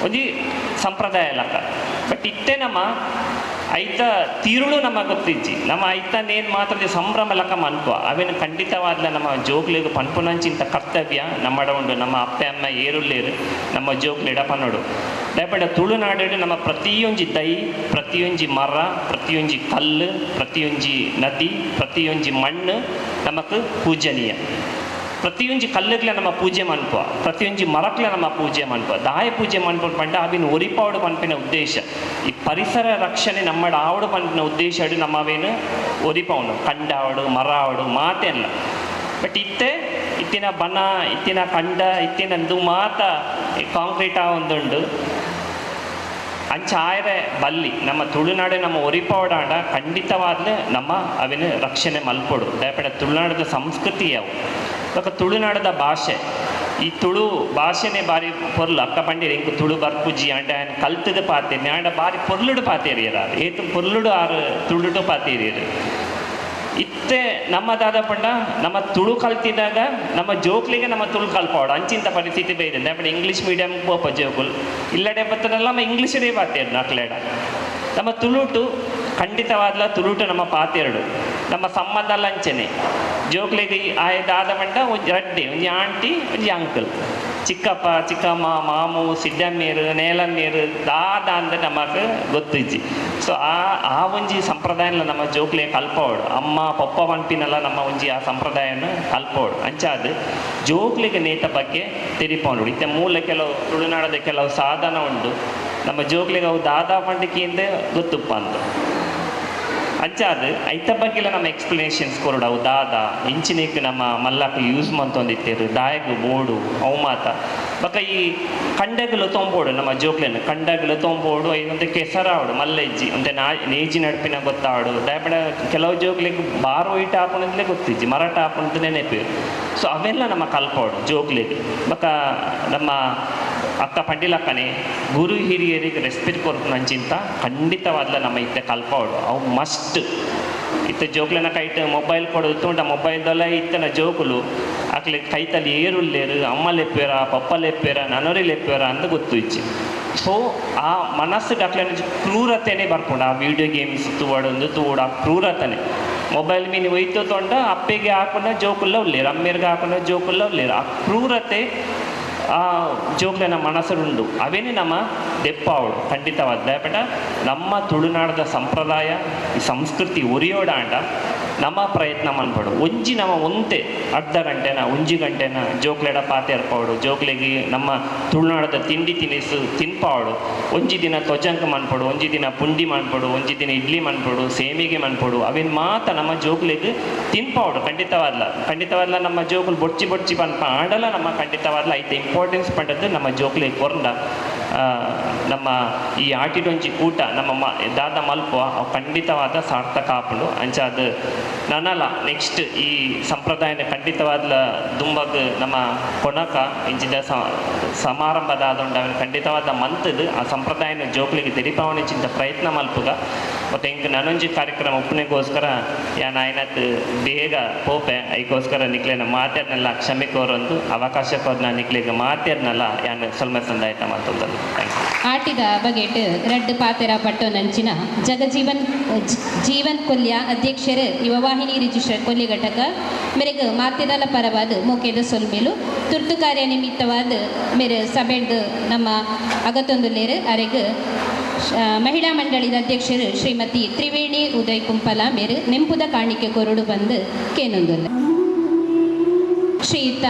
ಒಂಜಿ ಸಂಪ್ರದಾಯ ಲಕ್ಕ. ಬಟ್ ಇತ್ತೆ ನಮ್ಮ ಐತ ತಿರುಳು ನಮ್ಮ ಗೊತ್ತಿಜ್ಜಿ ನಮ್ಮ ಐತನೇನು ಮಾತ್ರ ಸಂಭ್ರಮ ಲಕ್ಕ ಮನ್ಪು ಅವೇನು ಖಂಡಿತವಾದ್ಲ ನಮ್ಮ ಜೋಕ್ಲಿಗೆ ಪನ್ಪುನಂಚಿಂತ ಕರ್ತವ್ಯ ನಮ್ಮಡ ಉಂಡು. ನಮ್ಮ ಅಪ್ಪೆ ಅಮ್ಮ ಏರುಲ್ಲೇರು ನಮ್ಮ ಜೋಕ್ಲು ಎಡಪನೋಡು. ದಯಪಂಡ ತುಳುನಾಡು ನಮ್ಮ ಪ್ರತಿಯೊಂಜಿ ದೈ, ಪ್ರತಿಯೊಂಜಿ ಮರ, ಪ್ರತಿಯೊಂಜಿ ಕಲ್ಲು, ಪ್ರತಿಯೊಂಜಿ ನದಿ, ಪ್ರತಿಯೊಂಜಿ ಮಣ್ಣು ನಮಕ್ ಪೂಜನೀಯ. ಪ್ರತಿಯೊಂಜಿ ಕಲ್ಲುಗ್ಲ ನಮ್ಮ ಪೂಜೆ ಮನ್ಪುವ, ಪ್ರತಿಯೊಂಜಿ ಮರಕ್ಲ ನಮ್ಮ ಪೂಜೆ ಮನ್ಪುವ. ದಾಯ ಪೂಜೆ ಮನ್ಪು ಪಂಡ ಅವಿನ ಒರಿಪಾವಡು ಪನ್ಪಿನ ಉದ್ದೇಶ. ಈ ಪರಿಸರ ರಕ್ಷಣೆ ನಮ್ಮಡ ಆವಡು ಪನ್ಪಿನ ಉದ್ದೇಶ ನಮ್ಮವೇನು ಒರಿಪಾವನು ಕಂಡಾವಡು ಮರ ಆವಡು ಮಾತೆಲ್ಲ. ಬಟ್ ಇತ್ತೆ ಇತ್ತಿನ ಬನ ಇತ್ತಿನ ಕಂಡ ಇತ್ತಿನಂದು ಮಾತ ಕಾಂಕ್ರೀಟ್ ಒಂದುಂಡು. ಅಂಚ ಆಯರೆ ಬಲ್ಲಿ ನಮ್ಮ ತುಳುನಾಡೆ ನಮ್ಮ ಒರಿಪಾವಡಾಂಡ ಖಂಡಿತವಾದ್ಲೇ ನಮ್ಮ ಅವಿನ ರಕ್ಷಣೆ ಮಲ್ಪೊಡು. ದಯಪಡ ತುಳುನಾಡದ ಸಂಸ್ಕೃತಿ ಅವು ಬೊಕ ತುಳುನಾಡದ ಭಾಷೆ. ಈ ತುಳು ಭಾಷೆನೇ ಬಾರಿ ಪೊರ್ಲು. ಅಕ್ಕ ಪಂಡೇರಿ ಇಂಕ್ ತುಳು ಬರ್ಪುಜಿ ಅಂಡ ಆಯನ್ ಕಲ್ತದ ಪಾತೇರಿ ಆಂಡ ಬಾರಿ ಪೊರ್ಲುಡು ಪಾತೇರಿಯರ್ ಆರು ಏತು ಪೊರ್ಲುಡು ಆರು ತುಳುಡು ಪಾತೇರಿಯರು. ಇತ್ತೆ ನಮ್ಮ ದಾದ ಪಂಡ ನಮ್ಮ ತುಳು ಕಲ್ತಿದಾಗ ನಮ್ಮ ಜೋಕ್ಲಿಗೆ ನಮ್ಮ ತುಳು ಕಲ್ಪಾವಡು ಅಂಚಿಂತ ಪರಿಸ್ಥಿತಿ ಬೈದೆ. ದಯಪಂಡ ಇಂಗ್ಲೀಷ್ ಮೀಡಿಯಂ ಪೋಪ ಜೋಕುಲು ಇಲ್ಲಡೆ ಬತ್ತದಲ್ಲ ನಮ್ಮ ಇಂಗ್ಲೀಷರೇ ಪಾತೇರು ನಕ್ಲೇಡ. ನಮ್ಮ ತುಳುಟು ಖಂಡಿತವಾದ್ಲ ತುಳುಟು ನಮ್ಮ ಪಾತೆರಡು ನಮ್ಮ ಸಂಬಂಧ ಲಂಚನೆ ಜೋಕ್ಲಿಗೆ ಆಯ ದಾದ ಪಂಡ ಒಂಜಿ ರಡ್ಡೆ ಒಂಜಿ ಆಂಟಿ ಒಂಜಿ ಅಂಕಲ್. ಚಿಕ್ಕಪ್ಪ ಚಿಕ್ಕಮ್ಮ ಮಾಮು ಸಿದ್ದಮ್ಮೀರು ನೇಲಮ್ಮೀರು ದಾದ ಅಂದ್ರೆ ನಮಗೆ ಗೊತ್ತಿಜ್ಜಿ. ಸೊ ಆ ಆ ಒಂಜಿ ಸಂಪ್ರದಾಯನ ನಮ್ಮ ಜೋಕ್ಲೆ ಕಲ್ಪೋಡು, ಅಮ್ಮ ಪಪ್ಪ ಪನ್ಪಿನಲ್ಲ ನಮ್ಮ ಒಂಜಿ ಆ ಸಂಪ್ರದಾಯನ ಕಲ್ಪೋಡು. ಅಂಚಾದ ಜೋಕ್ಲಿಗೆ ನೇತ ಬಗ್ಗೆ ತೆರಿಪೋಡು. ಇತ್ತೆ ಮೂಲ ಕೆಲವು ತುಳುನಾಡದ ಕೆಲವು ಸಾಧನ ಉಂಡು, ನಮ್ಮ ಜೋಕ್ಲಿಗೆ ಅವು ದಾದಾ ಪಂಡಿಕೆಯಿಂದ ಗೊತ್ತುಪ್ಪ ಅಂತ. ಅಂಚಾದ ಐತ ಬಗ್ಗೆಲ್ಲ ನಮ್ಮ ಎಕ್ಸ್ಪ್ಲನೇಷನ್ಸ್ ಕೊರಡು, ಅವು ದಾದ ಇಂಚಿನಿಕ್ ನಮ್ಮ ಮಲ್ಲಕ್ಕೆ ಯೂಸ್ ಮಂತೊಂದಿತ್ತೇರು ದಾಯಗು ಬೋಡು ಅವು ಮಾತ. ಬೊಕ್ಕ ಈ ಕಂಡಗಲು ತೊಂಬೋಡು ನಮ್ಮ ಜೋಕ್ಲೆನ್ ಕಂಡಗಲು ತೊಂಬೋಡು, ಐನೊಂದು ಕೆಸರಾವಡು ಮಲ್ಲೆಜ್ಜಿ ಒಂತೆ ನೇಜಿ ನಡ್ಪಿನ ಗೊತ್ತಾಡು. ದಯಪಡ ಕೆಲವು ಜೋಕ್ಲಿಗೆ ಬಾರು ಇಟ್ಟು ಹಾಕೊಂಡಂತಲೇ ಗೊತ್ತಿಜ್ಜಿ, ಮರಾಠ ಹಾಕೊಂಡ ನೆನಪು. ಸೊ ಅವೆಲ್ಲ ನಮ್ಮ ಕಲ್ಪೋಡು ಜೋಕ್ಲಿಗೆ. ಬೊಕ್ಕ ನಮ್ಮ ಅಕ್ಕ ಪಂಡಿಲಕ್ಕನೆ ಗುರು ಹಿರಿಯರಿಗೆ ರೆಸ್ಪೆಕ್ಟ್ ಕೊರ್ಪುನಂಚಿಂತ ಖಂಡಿತವಾದ್ಲ ನಮ್ಮ ಇತ್ತೆ ಕಲ್ಪೋಡು, ಅವು ಮಸ್ಟ್. ಇತ್ತೆ ಜೋಕ್ಲೆನ ಕೈಟ್ ಮೊಬೈಲ್ ಕೊಡೋದು ತೂಂಡ ಮೊಬೈಲ್ದಲ್ಲ ಇತ್ತನ ಜೋಕುಲು ಅಕ್ಲೆ ಕೈತಲ್ಲಿ ಏರುಲ್ಲೇರು, ಅಮ್ಮ ಲೆಪ್ಪೇರ ಪಪ್ಪ ಲೆಪ್ಪೇರ ನನರಿ ಲೆಪ್ಪೇರ ಅಂತ ಗೊತ್ತು ಇಚ್ಚಿ. ಸೊ ಆ ಮನಸ್ಸಿಗೆ ಅಕ್ಲೆನ ಕ್ರೂರತೆನೇ ಬರ್ಕೊಂಡು ಆ ವಿಡಿಯೋ ಗೇಮ್ಸ್ ತೂವಡೊಂದು ತೂವಡು ಆ ಕ್ರೂರತನೆ ಮೊಬೈಲ್ ಮೀನು ಒಯ್ತು ತೊಂಡ ಅಪ್ಪೆಗೆ ಹಾಕೊಂಡ ಜೋಕುಲ್ಲ ಉಲ್ಲೇರು, ಅಮ್ಮೇರ್ಗೆ ಹಾಕೊಂಡ ಜೋಕುಲ್ಲ ಉಲ್ಲೇರು. ಆ ಕ್ರೂರತೆ ಆ ಜೋಕ್ಲೆನ ಮನಸ್ಸುಂಡು, ಅವೇನೇ ನಮ್ಮ ದೆಪ್ಪಾವಳು ಖಂಡಿತವಾದ. ದಯಪಟ ನಮ್ಮ ತುಳುನಾಡದ ಸಂಪ್ರದಾಯ ಈ ಸಂಸ್ಕೃತಿ ಒರಿಯೋಡಾಂಡ ನಮ್ಮ ಪ್ರಯತ್ನ ಮನ್ಪಡು. ಒಂಜಿ ನಮ್ಮ ಒಂತೆ ಅರ್ಧ ಗಂಟೆನ ಒಂಜಿ ಗಂಟೆನ ಜೋಕ್ಲೆಡ ಪಾತೆ ಇರ್ಪಾವಡು, ಜೋಕ್ಲೆಗೆ ನಮ್ಮ ತುಳುನಾಡದ ತಿಂಡಿ ತಿನಿಸು ತಿನ್ಪಾವಡು. ಒಂಜಿ ದಿನ ತೊಜಂಕ ಮನ್ಪಡು, ಒಂಜಿ ದಿನ ಪುಂಡಿ ಮನ್ಪಡು, ಒಂಜಿ ದಿನ ಇಡ್ಲಿ ಮನ್ಪಡು, ಸೇಮಿಗೆ ಮನ್ಪಡು, ಅವೇನು ಮಾತ ನಮ್ಮ ಜೋಕ್ಲೆಗೆ ತಿನ್ಪಾವಡು ಖಂಡಿತವಾದ್ಲ. ಖಂಡಿತವಾದ್ಲ ನಮ್ಮ ಜೋಕುಲು ಬೊಡ್ಚಿ ಬೊಡ್ಚಿ ಪನ್ಪ ಆಡಲ್ಲ, ನಮ್ಮ ಖಂಡಿತವಾದ್ಲ ಐತೆ ಇಂಪಾರ್ಟೆನ್ಸ್ ಪಂಡದ್ದು ನಮ್ಮ ಜೋಕ್ಲೆಗೆ ಕೊರಂಡ ನಮ್ಮ ಈ ಆಟಿಡೊಂಜಿ ಕೂಟ ನಮ್ಮ ದಾದ ಮಲ್ಪ ಅವು ಖಂಡಿತವಾದ ಸಾರ್ಥಕ ಆಪುಂಡು. ಅಂಚಾದ ನನಲ ನೆಕ್ಸ್ಟ್ ಈ ಸಂಪ್ರದಾಯನ ಖಂಡಿತವಾದ ದುಂಬಗ್ ನಮ್ಮ ಕೊನಕ ಇಂಚಿದ ಸಮಾರಂಭದ ಆದುಂಡು ಅವನ ಖಂಡಿತವಾದ ಮಂತದ್ದು ಆ ಸಂಪ್ರದಾಯನ ಜೋಕ್ಲಿಗೆ ತೆರಿಪಾವಣೆ ಚಿಂತ ಪ್ರಯತ್ನ ಮಲ್ಪುಗ. ಮತ್ತು ಇಂಕ್ ನನೊಂಜಿ ಕಾರ್ಯಕ್ರಮ ಒಪ್ಪನೆಗೋಸ್ಕರ ಯಾನ್ ಆಯ್ನತ್ ಬೇಗ ಪೋಪೆ ಐಕೋಸ್ಕರ ನಿಕ್ಲೆನ ಮಾತಾಡ್ನಲ್ಲ ಕ್ಷಮೆ ಕೋರೊಂದು ಅವಕಾಶ ಕೋರ್ನ ನಿಕ್ಲೆಗೆ ಮಾತಾಡ್ನಲ್ಲ ಯಾನ್ ಸೊಲ್ಮೆ ಸಂದಾಯ್ತ ಮಾತೊಂದಲ್ಲ. ಆಟಿದ ಬಗೆಟ್ ರಡ್ಡು ಪಾತೆರ ಪಟ್ಟೊನಂಚಿನ ಜಗಜೀವನ್ ಜೀವನ್ ಕೊಲ್ಯ ಅಧ್ಯಕ್ಷರು ಯುವವಾಹಿನಿ ರಿಜಿಸ್ಟರ್ ಕೊಲ್ಯ ಘಟಕ ಮೇರೆಗೆ ಮಾತಿರಲ ಪರವಾದ ಮೋಕೆದ ಸೊಲ್ಮೇಲು ತುರ್ತು ಕಾರ್ಯ ನಿಮಿತ್ತವಾದ ಮೇರೆ ಸಭೆಡ್ ನಮ್ಮ ಅಗತೊಂದುಲೇರು ಅರೆಗ್ ಮಹಿಳಾ ಮಂಡಳಿದ ಅಧ್ಯಕ್ಷರು ಶ್ರೀಮತಿ ತ್ರಿವೇಣಿ ಉದಯ್ ಕುಂಪಲ ಮೇರು ನೆಂಪುದ ಕಾಣಿಕೆ ಕೊರಡು ಬಂದು ಕೇನೊಂದುಲ್ಲ. ಶ್ರೀಯುತ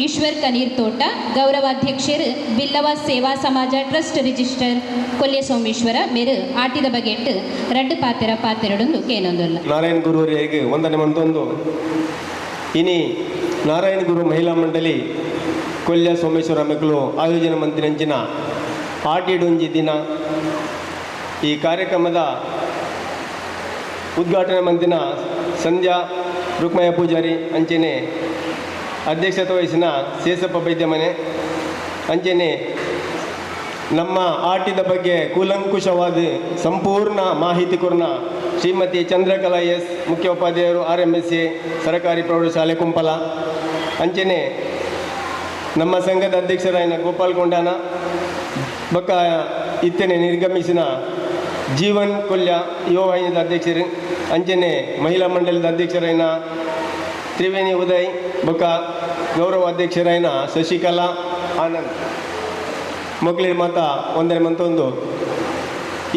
ಈಶ್ವರ್ ಕನೀರ್ ತೋಟ ಗೌರವಾಧ್ಯಕ್ಷರು ಬಿಲ್ಲವ ಸೇವಾ ಸಮಾಜ ಟ್ರಸ್ಟ್ ರಿಜಿಸ್ಟರ್ ಕೊಲ್ಯ ಸೋಮೇಶ್ವರ ಮೇರು ಆಟಿದ ಬಗೆಟ್ ರಡ್ಡು ಪಾತೆರ ಪಾತೆರಡೊಂದು ಕೇನೊಂದುಲ್ಲ. ನಾರಾಯಣ ಗುರುವರಿಗೆ ವಂದನೆ ಮಂತೊಂದು ಇನಿ ನಾರಾಯಣ ಗುರು ಮಹಿಳಾ ಮಂಡಳಿ ಕೊಲ್ಯ ಸೋಮೇಶ್ವರ ಮೆಕ್ಕಲು ಆಯೋಜನೆ ಮಂತ್ರಿಂಚಿನ ಆಟಿಡೊಂಜಿ ದಿನ ಈ ಕಾರ್ಯಕ್ರಮದ ಉದ್ಘಾಟನೆ ಮಂತಿನ ಸಂಧ್ಯಾ ರುಕ್ಮಯ್ಯ ಪೂಜಾರಿ ಅಂಚೆನೆ ಅಧ್ಯಕ್ಷತೆ ವಹಿಸಿನ ಸೇಸಪ್ಪ ಬೈದ್ಯಮನೆ ಅಂಚೆನೆ ನಮ್ಮ ಆಟಿದ ಬಗ್ಗೆ ಕೂಲಂಕುಷವಾದ ಸಂಪೂರ್ಣ ಮಾಹಿತಿ ಕೊರ್ನ ಶ್ರೀಮತಿ ಚಂದ್ರಕಲಾ ಎಸ್ ಮುಖ್ಯೋಪಾಧ್ಯಾಯರು RMSA ಸರಕಾರಿ ಪ್ರೌಢಶಾಲೆ ಕುಂಪಲ ಅಂಚೆನೆ ನಮ್ಮ ಸಂಘದ ಅಧ್ಯಕ್ಷರಾಯನ ಗೋಪಾಲ್ ಕೊಂಡಾನ ಬಕ್ಕ ಇತ್ತನೆ ನಿರ್ಗಮಿಸಿನ ಜೀವನ್ ಕೊಲ್ಯ ಯುವ ವಾಹಿನಿದ ಅಧ್ಯಕ್ಷರು ಅಂಚೆನೆ ಮಹಿಳಾ ಮಂಡಲದ ಅಧ್ಯಕ್ಷರಾಯನ ತ್ರಿವೇಣಿ ಉದಯ್ ಬೊಕ್ಕ ಗೌರವ ಅಧ್ಯಕ್ಷರಾಯನ ಶಶಿಕಲಾ ಆನಂದ್ ಮೊಕ್ಲಿ ಮಾತ ಒಂದರೆ ಮಂತೊಂದು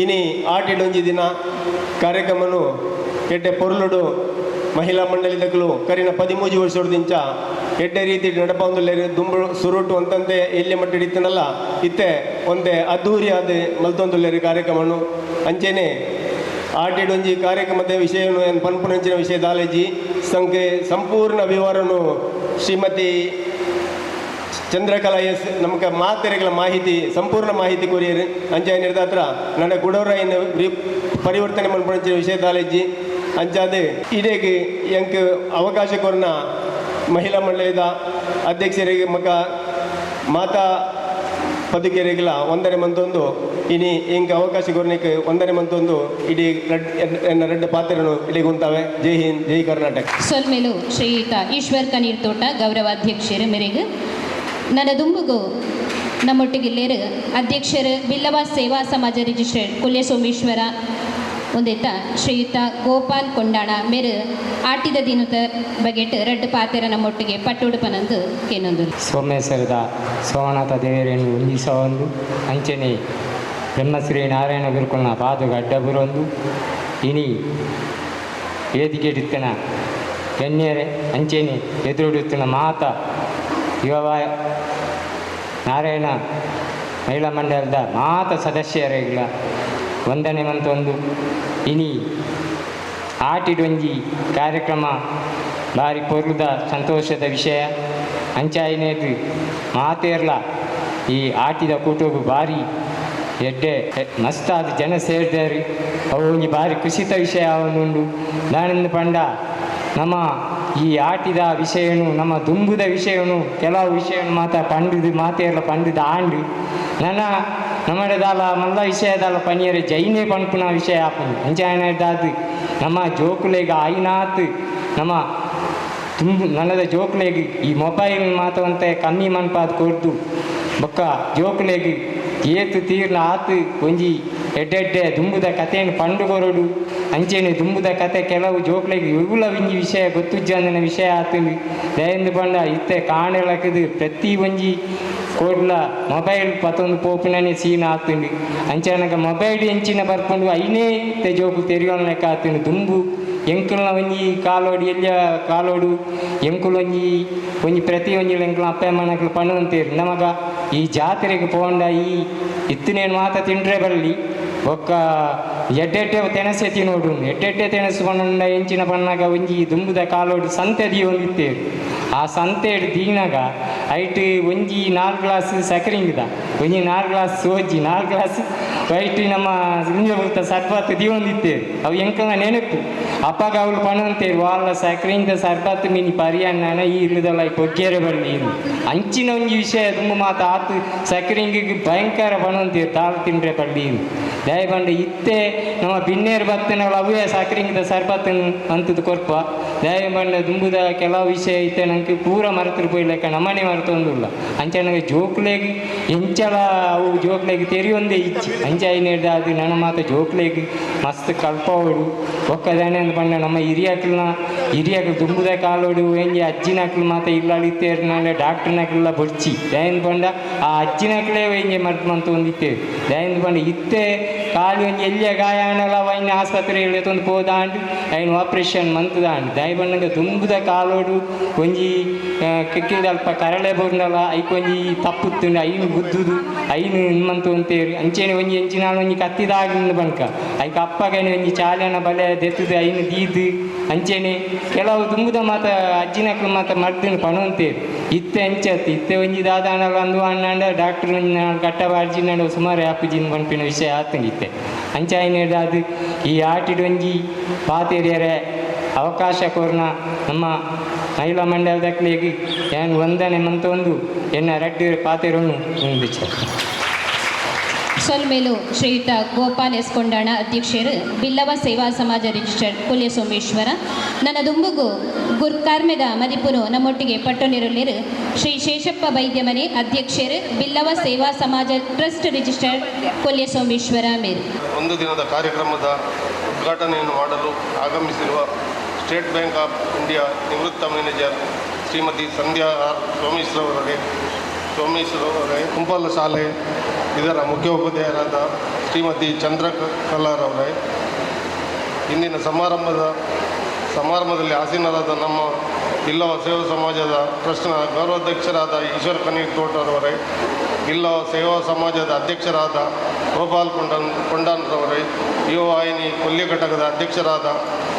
ಇನಿ ಆಟಿಡೊಂಜಿ ದಿನ ಕಾರ್ಯಕ್ರಮನು ಎಡ್ಡೆ ಪೊರ್ಲುಡು ಮಹಿಳಾ ಮಂಡಳಿದಕ್ಕಲು ಕರಿನ 13 ವರ್ಷದಿಂಚ ಎಡ್ಡೆ ರೀತಿ ನಡಪೊಂದುಲ್ಲೆರ್ ದುಂಬು ಸುರುಟು ಅಂತಂತೆ ಎಲ್ಲಿ ಮಟ್ಟ ಇತ್ತನಲ್ಲ ಇತ್ತೆ ಒಂತೆ ಅದ್ದೂರಿಯಾದ ಮಲ್ತೊಂದುಲ್ಲೆರ್ ಕಾರ್ಯಕ್ರಮನು ಅಂಚೆನೆ ಆಟಿಡೊಂಜಿ ಕಾರ್ಯಕ್ರಮದ ವಿಷಯವನ್ನು ಪನ್ಪುನಂಚಿನ ವಿಷಯ ದಾಲೇಜಿ ಸಂಖ್ಯೆ ಸಂಪೂರ್ಣ ವಿವರನು ಶ್ರೀಮತಿ ಚಂದ್ರಕಲಾ ಎಸ್ ನಮಕ ಮಾತೆರೆಗಳ ಮಾಹಿತಿ ಸಂಪೂರ್ಣ ಮಾಹಿತಿ ಕೊರಿಯರ್ ಅಂಚೆ ನಿರ್ದಾತ್ರ ನನ್ನ ಗುಡವರಾಯಿನ ಪರಿವರ್ತನೆ ಮನ್ಪುನಂಚಿನ ವಿಷಯ ದಾಲೇಜಿ ಅಂಚಾದ ಇಡೇಗೆ ಎಂಕ್ ಅವಕಾಶ ಕೊರ್ನ ಮಹಿಳಾ ಮಂಡಳಿದ ಅಧ್ಯಕ್ಷರಿಗೆ ಮಕ ಮಾತಾ ಪದುಕೆರೆಗಳ ಒಂದನೆ ಮಂತೊಂದು ಇನಿ ಇಂಕ ಅವಕಾಶ ಕೊರ್ನಿಕ್ ಒಂದನೆ ಮಂತೊಂದು ಇಡೀ ರಡ್ಡ ಪಾತ್ರನು ಇಲ್ಲಿಗೆ ಉಂತಾವೆ. ಜೈ ಹಿಂದ್, ಜೈ ಕರ್ನಾಟಕ. ಸೊಲ್ಮೇಲು ಶ್ರೀಯುತ ಈಶ್ವರ್ ಕನೀರ್ ತೋಟ ಗೌರವಾಧ್ಯಕ್ಷರು ಮೇರೆಗೆ ನನ್ನ ದುಂಬುಗು ನಮ್ಮೊಟ್ಟಿಗಿಲ್ಲೇರು ಅಧ್ಯಕ್ಷರು ಬಿಲ್ಲವ ಸೇವಾ ಸಮಾಜ ರಿಜಿಸ್ಟರ್ ಕೊಲ್ಯ ಸೋಮೇಶ್ವರ ಒಂದೆತ್ತ ಶ್ರೀಯುತ ಗೋಪಾಲ್ ಕೊಂಡಾಣ ಮೇರು ಆಟಿದ ದಿನದ ಬಗೆಟ್ ರಡ್ಡು ಪಾತೆರ ನಮ್ಮೊಟ್ಟಿಗೆ ಪಟ್ಟುಡುಪನಂದು ಕೇನೊಂದು. ಸೋಮೇಶ್ವರದ ಸೋಮನಾಥ ದೇವರನ್ನು ವಂದಿಸೊಂದು ಅಂಚನೆ ಬ್ರಹ್ಮಶ್ರೀ ನಾರಾಯಣ ಗುರುಕುಲ್ನ ಪಾದಗ ಅಡ್ಡಬುರೊಂದು ಇನಿ ವೇದಿಕೆಡಿತ್ತನ ಗಣ್ಯರೇ ಅಂಚನೆ ಎದುರುಡುತ್ತಿನ ಮಾತ ಯುವ ನಾರಾಯಣ ಮಹಿಳಾ ಮಂಡಲದ ಮಾತ ಸದಸ್ಯರಿಗಳ ವಂದನೆ ಮಂತೊಂದು ಇನಿ ಆಟಿಡೊಂಜಿ ಕಾರ್ಯಕ್ರಮ ಬಾರಿ ಪೊರ್ಲುದ ಸಂತೋಷದ ವಿಷಯ. ಅಂಚಾಯಿನೇದು ಮಾತೇರ್ಲ ಈ ಆಟಿದ ಕೂಟಗು ಬಾರಿ ಎಡ್ಡೆ ಮಸ್ತಾದ ಜನ ಸೇರಿದಾರೆ. ಅವು ಒಂಜಿ ಬಾರಿ ಖುಷಿತ ವಿಷಯ ಅವನುಂಡು. ದಾನಂದ ಪಂಡ ನಮ್ಮ ಈ ಆಟಿದ ವಿಷಯನು ನಮ್ಮ ದುಂಬುದ ವಿಷಯನು ಕೆಲವು ವಿಷಯನು ಮಾತ ಪಂಡಿದು ಮಾತೇರ್ಲ ಪಂಡಿದ ಆಂಡು ನನ್ನ ನಮ್ಮಡೆದಾಲ ಮಲ್ಲ ವಿಷಯದಾಲ ಪನಿಯರೆ ಜೈನೇ ಪನ್ಪುನ ವಿಷಯ ಆಪುಂಡು. ಅಂಚಾಯನದಾದ್ ನಮ್ಮ ಜೋಕುಲೆಗ್ ಆಯಿನಾತ್ ನಮ್ಮ ತುಂಬು ನನ್ನದ ಜೋಕುಲೆಗ್ ಈ ಮೊಬೈಲ್ ಮಾತವಂತೆ ಕಮ್ಮಿ ಮನ್ಪಾದ್ ಕೊರ್ದು ಬೊಕ್ಕ ಜೋಕುಲೆಗ್ ಏತು ತೀರ್ನ ಆತು ಒಂಜಿ ಎಡ್ಡೆಡ್ಡೆ ದುಂಬುದ ಕಥೆಯನ್ನು ಪಂಡು ಕೊರಡು. ಅಂಚೆನೆ ದುಂಬುದ ಕತೆ ಕೆಲವು ಜೋಕ್ಲೆಗ್ ಇವುಲ ಒಂಜಿ ವಿಷಯ ಗೊತ್ತುಜ್ಜಂದಿನ ವಿಷಯ ಆತುಂಡು. ದಯಂದು ಪಂಡ ಇತ್ತೆ ಕಾಣಲಕ್ಕದು ಪ್ರತಿ ಒಂಜಿ ಕೋಡ್ಲ ಮೊಬೈಲ್ ಪತ್ತೊಂದು ಪೋಪುನನೆ ಸೀನ್ ಆತುಂಡು. ಅಂಚನಗ ಮೊಬೈಲ್ ಎಂಚಿನ ಬರ್ಪುಂಡು ಐನೇ ಇತ್ತೆ ಜೋಕು ತೆರಿಯೋಣ ಲೆಕ್ಕ ಆತುಂಡು. ದುಂಬು ಎಂಕುಲ್ನ ಒಂಜಿ ಕಾಲೋಡು ಎಲ್ಯ ಕಾಲೋಡು ಎಂಕುಲು ಒಂಜಿ ಒಂಜಿ ಪ್ರತಿ ಒಂಜಿ ಎಂಕುಲ ಅಪ್ಪ ಅಮ್ಮನಕ್ಲು ಪಣ್ಣುವಂತೇರು ನಮಗ ಈ ಜಾತ್ರೆಗೆ ಪೋಂಡ ಈ ಇತ್ತನೇನು ಮಾತ ತಿಂಡ್ರೆ ಬರಲಿ ಬೊಕ್ಕ ಎಡ್ಡೆಡ್ಡೆ ತೆಣಸೆ ತಿನ್ನೋಡು ಎಡ್ಡೆಡ್ಡೆ ತೆಣಸು ಪಣ್ಣುಂಡ ಎಂಚಿನ ಪಣ್ಣಾಗ ಒಂಜಿ ದುಂಬುದ ಕಾಲೋಡು ಸಂತೆ ದೀವೊಂದಿತ್ತೇರು. ಆ ಸಂತೆ ದೀನಾಗ ಐಟ್ ಒಂಜಿ 4 ಗ್ಲಾಸ್ ಸಕ್ಕರಿಂಗಿದ ಒಂಜಿ 4 ಗ್ಲಾಸ್ ಸೋಜಿ 4 ಗ್ಲಾಸ್ ವೈಟ್ ನಮ್ಮ ಇಂಜ ಸರ್ಬತ್ ದೀವೊಂದಿತ್ತೇರು. ಅವು ಎಂಕಲ್ನ ನೆನಪು. ಅಪ್ಪಗ ಅವಳು ಪಣ್ಣಂತೇರು ವಾಲ ಸಕ್ಕರೆಯಿಂದ ಸರ್ಬತ್ ಮೀನಿ ಪರಿಯಣ್ಣ ಈ ಇಲ್ಲದಲ್ಲ ಪೊಗ್ಗೇರೆ ಬರಲಿ ಅಂಚಿನ ಒಂಜಿ ವಿಷಯ ತುಂಬ ಮಾತ ಆತು ಸಕ್ಕರಿಂಗಿಗೆ ಭಯಂಕರ ಪಣ್ಣಂತೇರು ತಾಳು ತಿಂಡ್ರೆ ಬರಲಿ ದಯಪಂಡ ಇತ್ತೆ ನಮ್ಮ ಬಿನ್ನೇರು ಬತ್ತನವಳು ಅವೇ ಸಕ್ಕರಿಂಗಿದ ಸರ್ಬತ್ ಅಂತದ್ದು ಕೊರ್ಪ. ದಯಪಂಡ ದುಂಬುದ ಕೆಲವು ವಿಷಯ ಇತ್ತೆ ನಂಗೆ ಪೂರ ಮರೆತರು ಪೋಯ್ಲೆಕ್ಕ ನಮ್ಮನೆ ಮರೆತೊಂದುಲ್ಲ. ಅಂಚನಗ ಜೋಕ್ಲೆಗ್ ಎಂಚಲ ಅವು ಜೋಕ್ಲೆಗ್ ತೆರಿಯೊಂದೇ ಇಚ್ಚಿ ಅಂಚ ಅದು ನನ್ನ ಮಾತ ಜೋಕ್ಲೆಗ್ ಮಸ್ತ್ ಕಲ್ಪವಡು ಒಕ್ಕದಾನೆ ಅಂದ್ ಪಂಡ ನಮ್ಮ ಹಿರಿಯಕ್ಲನ ಹಿರಿಯಕ್ಲು ದುಂಬುದ ಕಾಲೋಡು ಎಂಜಿ ಅಜ್ಜಿನಕ್ಲು ಮಾತ ಇಲ್ಲಾಳಿತ್ತೇರು ಡಾಕ್ಟರ್ನಕ್ಲೆಲ್ಲ ಬೊಡ್ಚಿ ದಯಂದು ಪಂಡ ಆ ಅಜ್ಜಿನಕ್ಲೇ ಎಂಜೆ ಮರ್ತು ಮಂತ ಒಂದಿತ್ತೇರು. ದಯಂದು ಪಂಡ ಇತ್ತೆ ಕಾಲು ಒಂಜಿ ಎಲ್ಲಿಯ ಗಾಯ ಆಂಡಲ ಐನ ಆಸ್ಪತ್ರೆ ಎತ್ತೊಂದು ಪೋದಾಂಡು ಐನು ಆಪರೇಷನ್ ಮಂತದಾಂಡು. ದಯಪಂಡಂಗ ದುಂಬುದ ಕಾಲೋಡು ಒಂಜಿ ಕಿಕ್ಕಿದ ಅಲ್ಪ ಕರಳೆ ಬೋರ್ಂಡಲ ಐಕೊಂಜಿ ತಪ್ಪುತ್ತುಂಡು ಐನು ಗುದ್ದುದು ಐನು ನಿಮ್ಮಂತ ಒಂತೇರು. ಅಂಚೆನೆ ಒಂಜಿ ಎಂಚಿನಾಳು ಒಂಜಿ ಕತ್ತಿದಾಗಿಂದು ಬಣ್ಕ ಐಕ ಅಪ್ಪಗನೆ ಒಂಜಿ ಚಾಲನ ಬಲೆ ದೆತ್ತದು ಐನು ದೀದು ಅಂಚೆನೆ ಕೆಲವು ದುಂಬುದ ಮಾತ ಅಜ್ಜಿನಕ್ಲು ಮಾತ ಮರ್ದಿನ ಪಣವಂತೇರು. ಇತ್ತೆ ಅಂಚತ್ತು ಇತ್ತೆ ಒಂಜಿ ದಾದಾನಲ ಅಂದು ಅಣ್ಣಾಂಡ ಡಾಕ್ಟರ್ ಒಂಜಿ ಕಟ್ಟ ಬಾರ್ಜಿನಾಂಡ ಸುಮಾರು ಆಪುಜಿನ ಪನ್ಪಿನ ವಿಷಯ ಆತಂಗೆ ಇತ್ತೆ. ಅಂಚಾಯಿನೇದಾದು ಈ ಆಟಿಡೊಂಜಿ ಪಾತೆರಿಯರೆ ಅವಕಾಶ ಕೋರ್ನ ನಮ್ಮ ಮಹಿಳಾ ಮಂಡಲದಕ್ಲೆಗ್ ಏನ್ ವಂದನೆ ಮಂತೊಂದು ಎನ್ನ ರಡ್ಡು ಪಾತೆರೊನು ವಿಚಾರ. ಸೊಲ್ಮೇಲು ಶ್ರೀಯುತ ಗೋಪಾಲ್ ಎಸ್ ಕೊಂಡಾಣ ಅಧ್ಯಕ್ಷರು ಬಿಲ್ಲವ ಸೇವಾ ಸಮಾಜ ರಿಜಿಸ್ಟರ್ಡ್ ಕೊಲ್ಯ ಸೋಮೇಶ್ವರ. ನನ್ನ ದುಂಬುಗು ಗುರ್ಕಾರ್ಮೆದ ಮದಿಪುನು ನಮ್ಮೊಟ್ಟಿಗೆ ಪಟ್ಟೊನಿರುಳ್ಳಿರು ಶ್ರೀ ಶೇಷಪ್ಪ ವೈದ್ಯಮನೆ ಅಧ್ಯಕ್ಷರು ಬಿಲ್ಲವ ಸೇವಾ ಸಮಾಜ ಟ್ರಸ್ಟ್ ರಿಜಿಸ್ಟರ್ಡ್ ಕೊಲ್ಯ ಸೋಮೇಶ್ವರ ಮೇರು. ಒಂದು ದಿನದ ಕಾರ್ಯಕ್ರಮದ ಉದ್ಘಾಟನೆಯನ್ನು ಮಾಡಲು ಆಗಮಿಸಿರುವ ಸ್ಟೇಟ್ ಬ್ಯಾಂಕ್ ಆಫ್ ಇಂಡಿಯಾ ನಿವೃತ್ತ ಮ್ಯಾನೇಜರ್ ಶ್ರೀಮತಿ ಸಂಧ್ಯಾ ಆರ್ ಸೋಮೇಶ್ವರವರೇ, ಕುಂಪಾಲ ಶಾಲೆ ಇದರ ಮುಖ್ಯೋಪಾಧ್ಯಾಯರಾದ ಶ್ರೀಮತಿ ಚಂದ್ರಕಲಾರವರೇ, ಇಂದಿನ ಸಮಾರಂಭದಲ್ಲಿ ಆಸೀನರಾದ ನಮ್ಮ ಬಿಲ್ಲವ ಸೇವಾ ಸಮಾಜದ ಟ್ರಸ್ಟ್ನ ಗೌರವಾಧ್ಯಕ್ಷರಾದ ಈಶ್ವರ್ ಕನೀರ್ ತೋಟರವರೇ, ಬಿಲ್ಲವ ಸೇವಾ ಸಮಾಜದ ಅಧ್ಯಕ್ಷರಾದ ಗೋಪಾಲ್ ಕೊಂಡಾನ್ರವರೇ, ಯುವ ವಾಹಿನಿ ಕೊಲ್ಯ ಘಟಕದ ಅಧ್ಯಕ್ಷರಾದ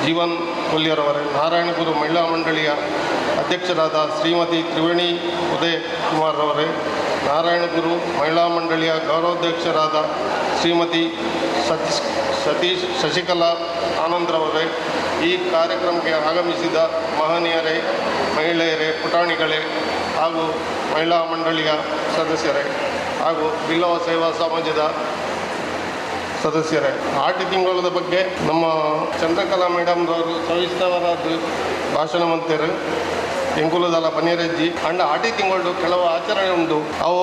ಜೀವನ್ ಕೊಲ್ಯರವರೇ, ನಾರಾಯಣಗುರು ಮಹಿಳಾ ಮಂಡಳಿಯ ಅಧ್ಯಕ್ಷರಾದ ಶ್ರೀಮತಿ ತ್ರಿವೇಣಿ ಉದಯ್ ಕುಮಾರ್ರವರೇ, ನಾರಾಯಣಗುರು ಮಹಿಳಾ ಮಂಡಳಿಯ ಗೌರವಾಧ್ಯಕ್ಷರಾದ ಶ್ರೀಮತಿ ಸತೀಶ್ ಶಶಿಕಲಾ ಆನಂದ್ರವರೇ, ಈ ಕಾರ್ಯಕ್ರಮಕ್ಕೆ ಆಗಮಿಸಿದ ಮಹನೀಯರೇ, ಮಹಿಳೆಯರೇ, ಪುಟಾಣಿಗಳೇ ಹಾಗೂ ಮಹಿಳಾ ಮಂಡಳಿಯ ಸದಸ್ಯರೇ ಹಾಗೂ ಬಿಲ್ಲವ ಸೇವಾ ಸಮಾಜದ ಸದಸ್ಯರೇ, ಆಟಿ ತಿಂಗಳದ ಬಗ್ಗೆ ನಮ್ಮ ಚಂದ್ರಕಲಾ ಮೇಡಮ್ರವರು ಸವಿಸ್ತರವಾದ ಭಾಷಣ ಮಂತೇರು ಎಂಕುಲದಲ್ಲ ಪನ್ನೀರಜ್ಜಿ ಅಂಡ ಆಟಿ ತಿಂಗಳು ಕೆಲವು ಆಚರಣೆ ಉಂಟು. ಅವು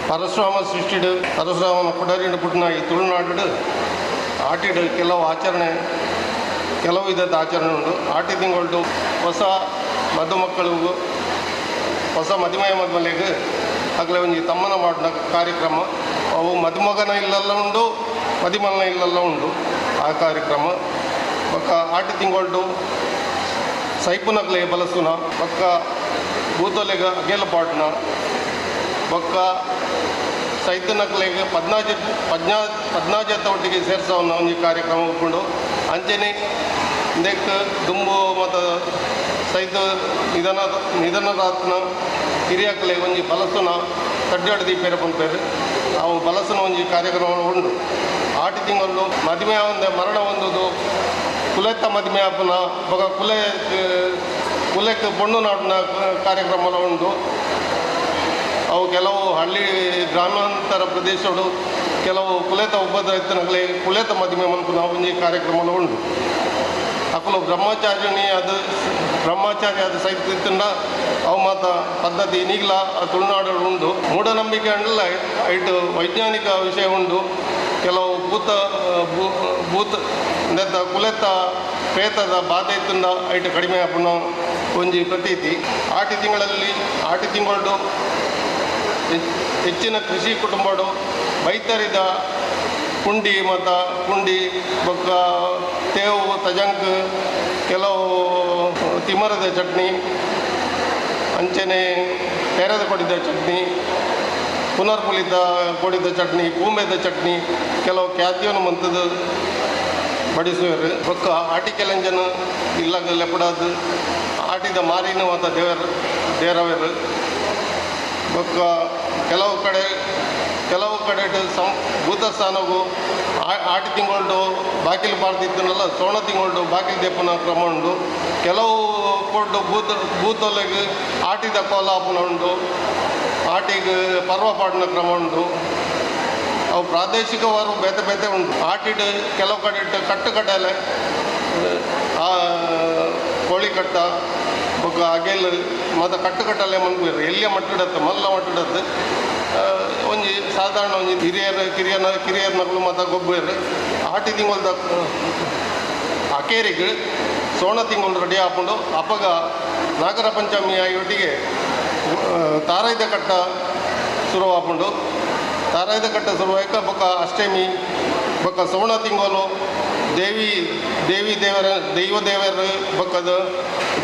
ಪರಶುರಾಮ ಸೃಷ್ಟಿಡು ಪರಶುರಾಮನ ಕುಡರಿನ ಪುಟ್ನ ಈ ತುಳುನಾಡು ಆಟಿಡು ಕೆಲವು ಆಚರಣೆ ಕೆಲವು ವಿಧದ ಆಚರಣೆ ಉಂಡು. ಆಟಿ ತಿಂಗಳು ಹೊಸ ಮದುಮಕ್ಕಳಿಗೂ ಹೊಸ ಮದುಮೆಯ ಮದುಮಲೆಗೆ ಆಗಲೇ ಒಂಜಿ ತಮ್ಮನ ಮಾಡಿದ ಕಾರ್ಯಕ್ರಮ. ಅವು ಮದುಮಗನ ಇಲ್ಲೆಲ್ಲ ಉಂಡು, ಮದಿಮಲನ ಇಲ್ಲೆಲ್ಲ ಉಂಡು ಆ ಕಾರ್ಯಕ್ರಮ. ಬೊಕ್ಕ ಆಟಿ ತಿಂಗಳು ಸೈಪುನಕ್ಲೆ ಬಲಸುನ, ಬೊಕ್ಕ ಭೂತೊಲೆಗ ಅಗೆಲ ಪಾಟ್ನ, ಬೊಕ್ಕ ಸೈತನಕ್ಲೆಗೆ ಪದ್ನಾಜತ್ತ ಒಟ್ಟಿಗೆ ಸೇರ್ಸವನ್ನ ಒಂಜಿ ಕಾರ್ಯಕ್ರಮ ಉಪ್ಪುಂಡು. ಅಂಚನೆ ಇಂದೆಕ್ ದುಂಬು ಮತ್ತು ಸೈತ ನಿಧನರಾತ್ನ ಹಿರಿಯಕ್ಲೆ ಒಂಜಿ ಬಲಸುನ ಕಡ್ಡಾಡ ದೀಪೇರ ಪನ್ಪೇರು ಅವು ಬಲಸುನ ಒಂಜಿ ಕಾರ್ಯಕ್ರಮ ಉಂಡು. ಆಟಿ ತಿಂಗಳು ಮದುವೆ ಒಂದು ಮರಣ ಹೊಂದುದು ಕುಲೆತ್ತ ಮದುವೆ ಆಪುನ ಬೊಕ ಕುಲೆಕ್ ಪೊಣ್ಣು ನಾಟಿನ ಕಾರ್ಯಕ್ರಮ ಉಂಡು. ಅವು ಕೆಲವು ಹಳ್ಳಿ ಗ್ರಾಮಾಂತರ ಪ್ರದೇಶಗಳು ಕೆಲವು ಕುಲೇತ ಉಪದ್ರ ಇತ್ತನಗಲೇ ಕುಲೇತ ಮದುವೆ ಮನ್ಪುನ ಒಂಜಿ ಕಾರ್ಯಕ್ರಮ ಉಂಡು. ಅಕುಲು ಬ್ರಹ್ಮಚಾರಿಣಿ ಅದು ಬ್ರಹ್ಮಚಾರಿ ಅದು ಸಹಿತ ಇತ್ತಂಡ ಅವು ಮಾತ ಪದ್ಧತಿ ಈಗಲ ತುಳುನಾಡು ಉಂಡು. ಮೂಢನಂಬಿಕೆ ಅಂಡಲ್ಲ ಇಟ್ಟು ವೈಜ್ಞಾನಿಕ ವಿಷಯ ಉಂಡು. ಕೆಲವು ಭೂತ ಭೂತ ನೆತ್ತ ಕುಲೆತ ಪ್ರೇತದ ಬಾಧೆ ಇತ್ತಂಡ ಐಟು ಕಡಿಮೆ ಆಪುನ ಒಂಜಿ ಪ್ರತೀತಿ. ಆಟಿ ತಿಂಗಳಲ್ಲಿ ಆಟಿ ತಿಂಗಳು ಹೆಚ್ಚಿನ ಕೃಷಿ ಕುಟುಂಬಡು ಬೈತರಿದ ಪುಂಡಿ ಮತ್ತು ಪುಂಡಿ ಬೊಕ್ಕ ತೇವು ತಜಂಕ್ ಕೆಲವು ತಿಮರದ ಚಟ್ನಿ ಅಂಚನೆ ಪೇರದ ಕೊಡಿದ ಚಟ್ನಿ ಪುನರ್ಪುಲಿದ ಕೊಡಿದ ಚಟ್ನಿ ಪೂಂಬೆದ ಚಟ್ನಿ ಕೆಲವು ಖ್ಯಾತಿಯನ್ನು ಮಂತದ ಬಡಿಸುವರು. ಬೊಕ್ಕ ಆಟಿ ಕೆಲಂಜನ ಇಲ್ಲಾಗ ಲೆಪಡಾದ ಆಟಿದ ಮಾರಿನ ಮಾತ ದೇವರವರು. ಬೊಕ್ಕ ಕೆಲವು ಕಡೆ ಭೂತಸ್ಥಾನಗೂ ಆಟಿ ತಿಂಗಳು ಬಾಕಿಲು ಪಾಡ್ದಿತ್ತನಲ್ಲ ಸೋಣ ತಿಂಗಳು ಬಾಕಿಲು ದೇಪನ ಕ್ರಮ ಉಂಡು. ಕೆಲವು ಕೊಟ್ಟು ಭೂತೊಲೆಗೆ ಆಟಿದ ಕೋಲ ಆಪುನ ಉಂಡು, ಆಟಿಗೆ ಪರ್ವ ಪಾಡಿನ ಕ್ರಮ ಉಂಡು. ಅವು ಪ್ರಾದೇಶಿಕವಾರು ಬೇತೆ ಬೇತೆ ಉಂಟು. ಆಟಿಡು ಕೆಲವು ಕಡೆ ಕಟ್ಟು ಕಟ್ಟಲೆ ಕೋಳಿ ಕಟ್ಟ ಬೊಕ್ಕ ಅಗೆಲ್ ಮತ್ತು ಕಟ್ಟು ಕಟ್ಟಲೆ ಮನ್ಪುವೆರ್ ಎಲ್ಲಿಯ ಮಟ್ಟಿಡತ್ತೆ ಮಲ್ಲ ಮಟ್ಟಿಡತ್ತೆ ಒಂಜಿ ಸಾಧಾರಣ ಒಂಜಿ ಹಿರಿಯರು ಕಿರಿಯರ್ನಕುಲು ಮತ್ತು ಗೊಬ್ಬರು. ಆಟಿ ತಿಂಗಳದ ಅಕೇರಿಗೆ ಸೋಣ ತಿಂಗಳು ರೆಡಿ ಆಪುಂಡು. ಅಪಗ ನಾಗರ ಪಂಚಮಿ ಒಟ್ಟಿಗೆ ತಾರೈದ ಕಟ್ಟ ಶುರುವಾಪುಂಡು. ತಾರೈದ ಕಟ್ಟ ಶುರುವಾಯ್ಕ ಬೊಕ್ಕ ಅಷ್ಟಮಿ ಬೊಕ್ಕ ಸೋಣ ತಿಂಗಳು ದೇವಿ ದೇವಿ ದೇವರ ದೈವ ದೇವರ ಬೊಕ್ಕದ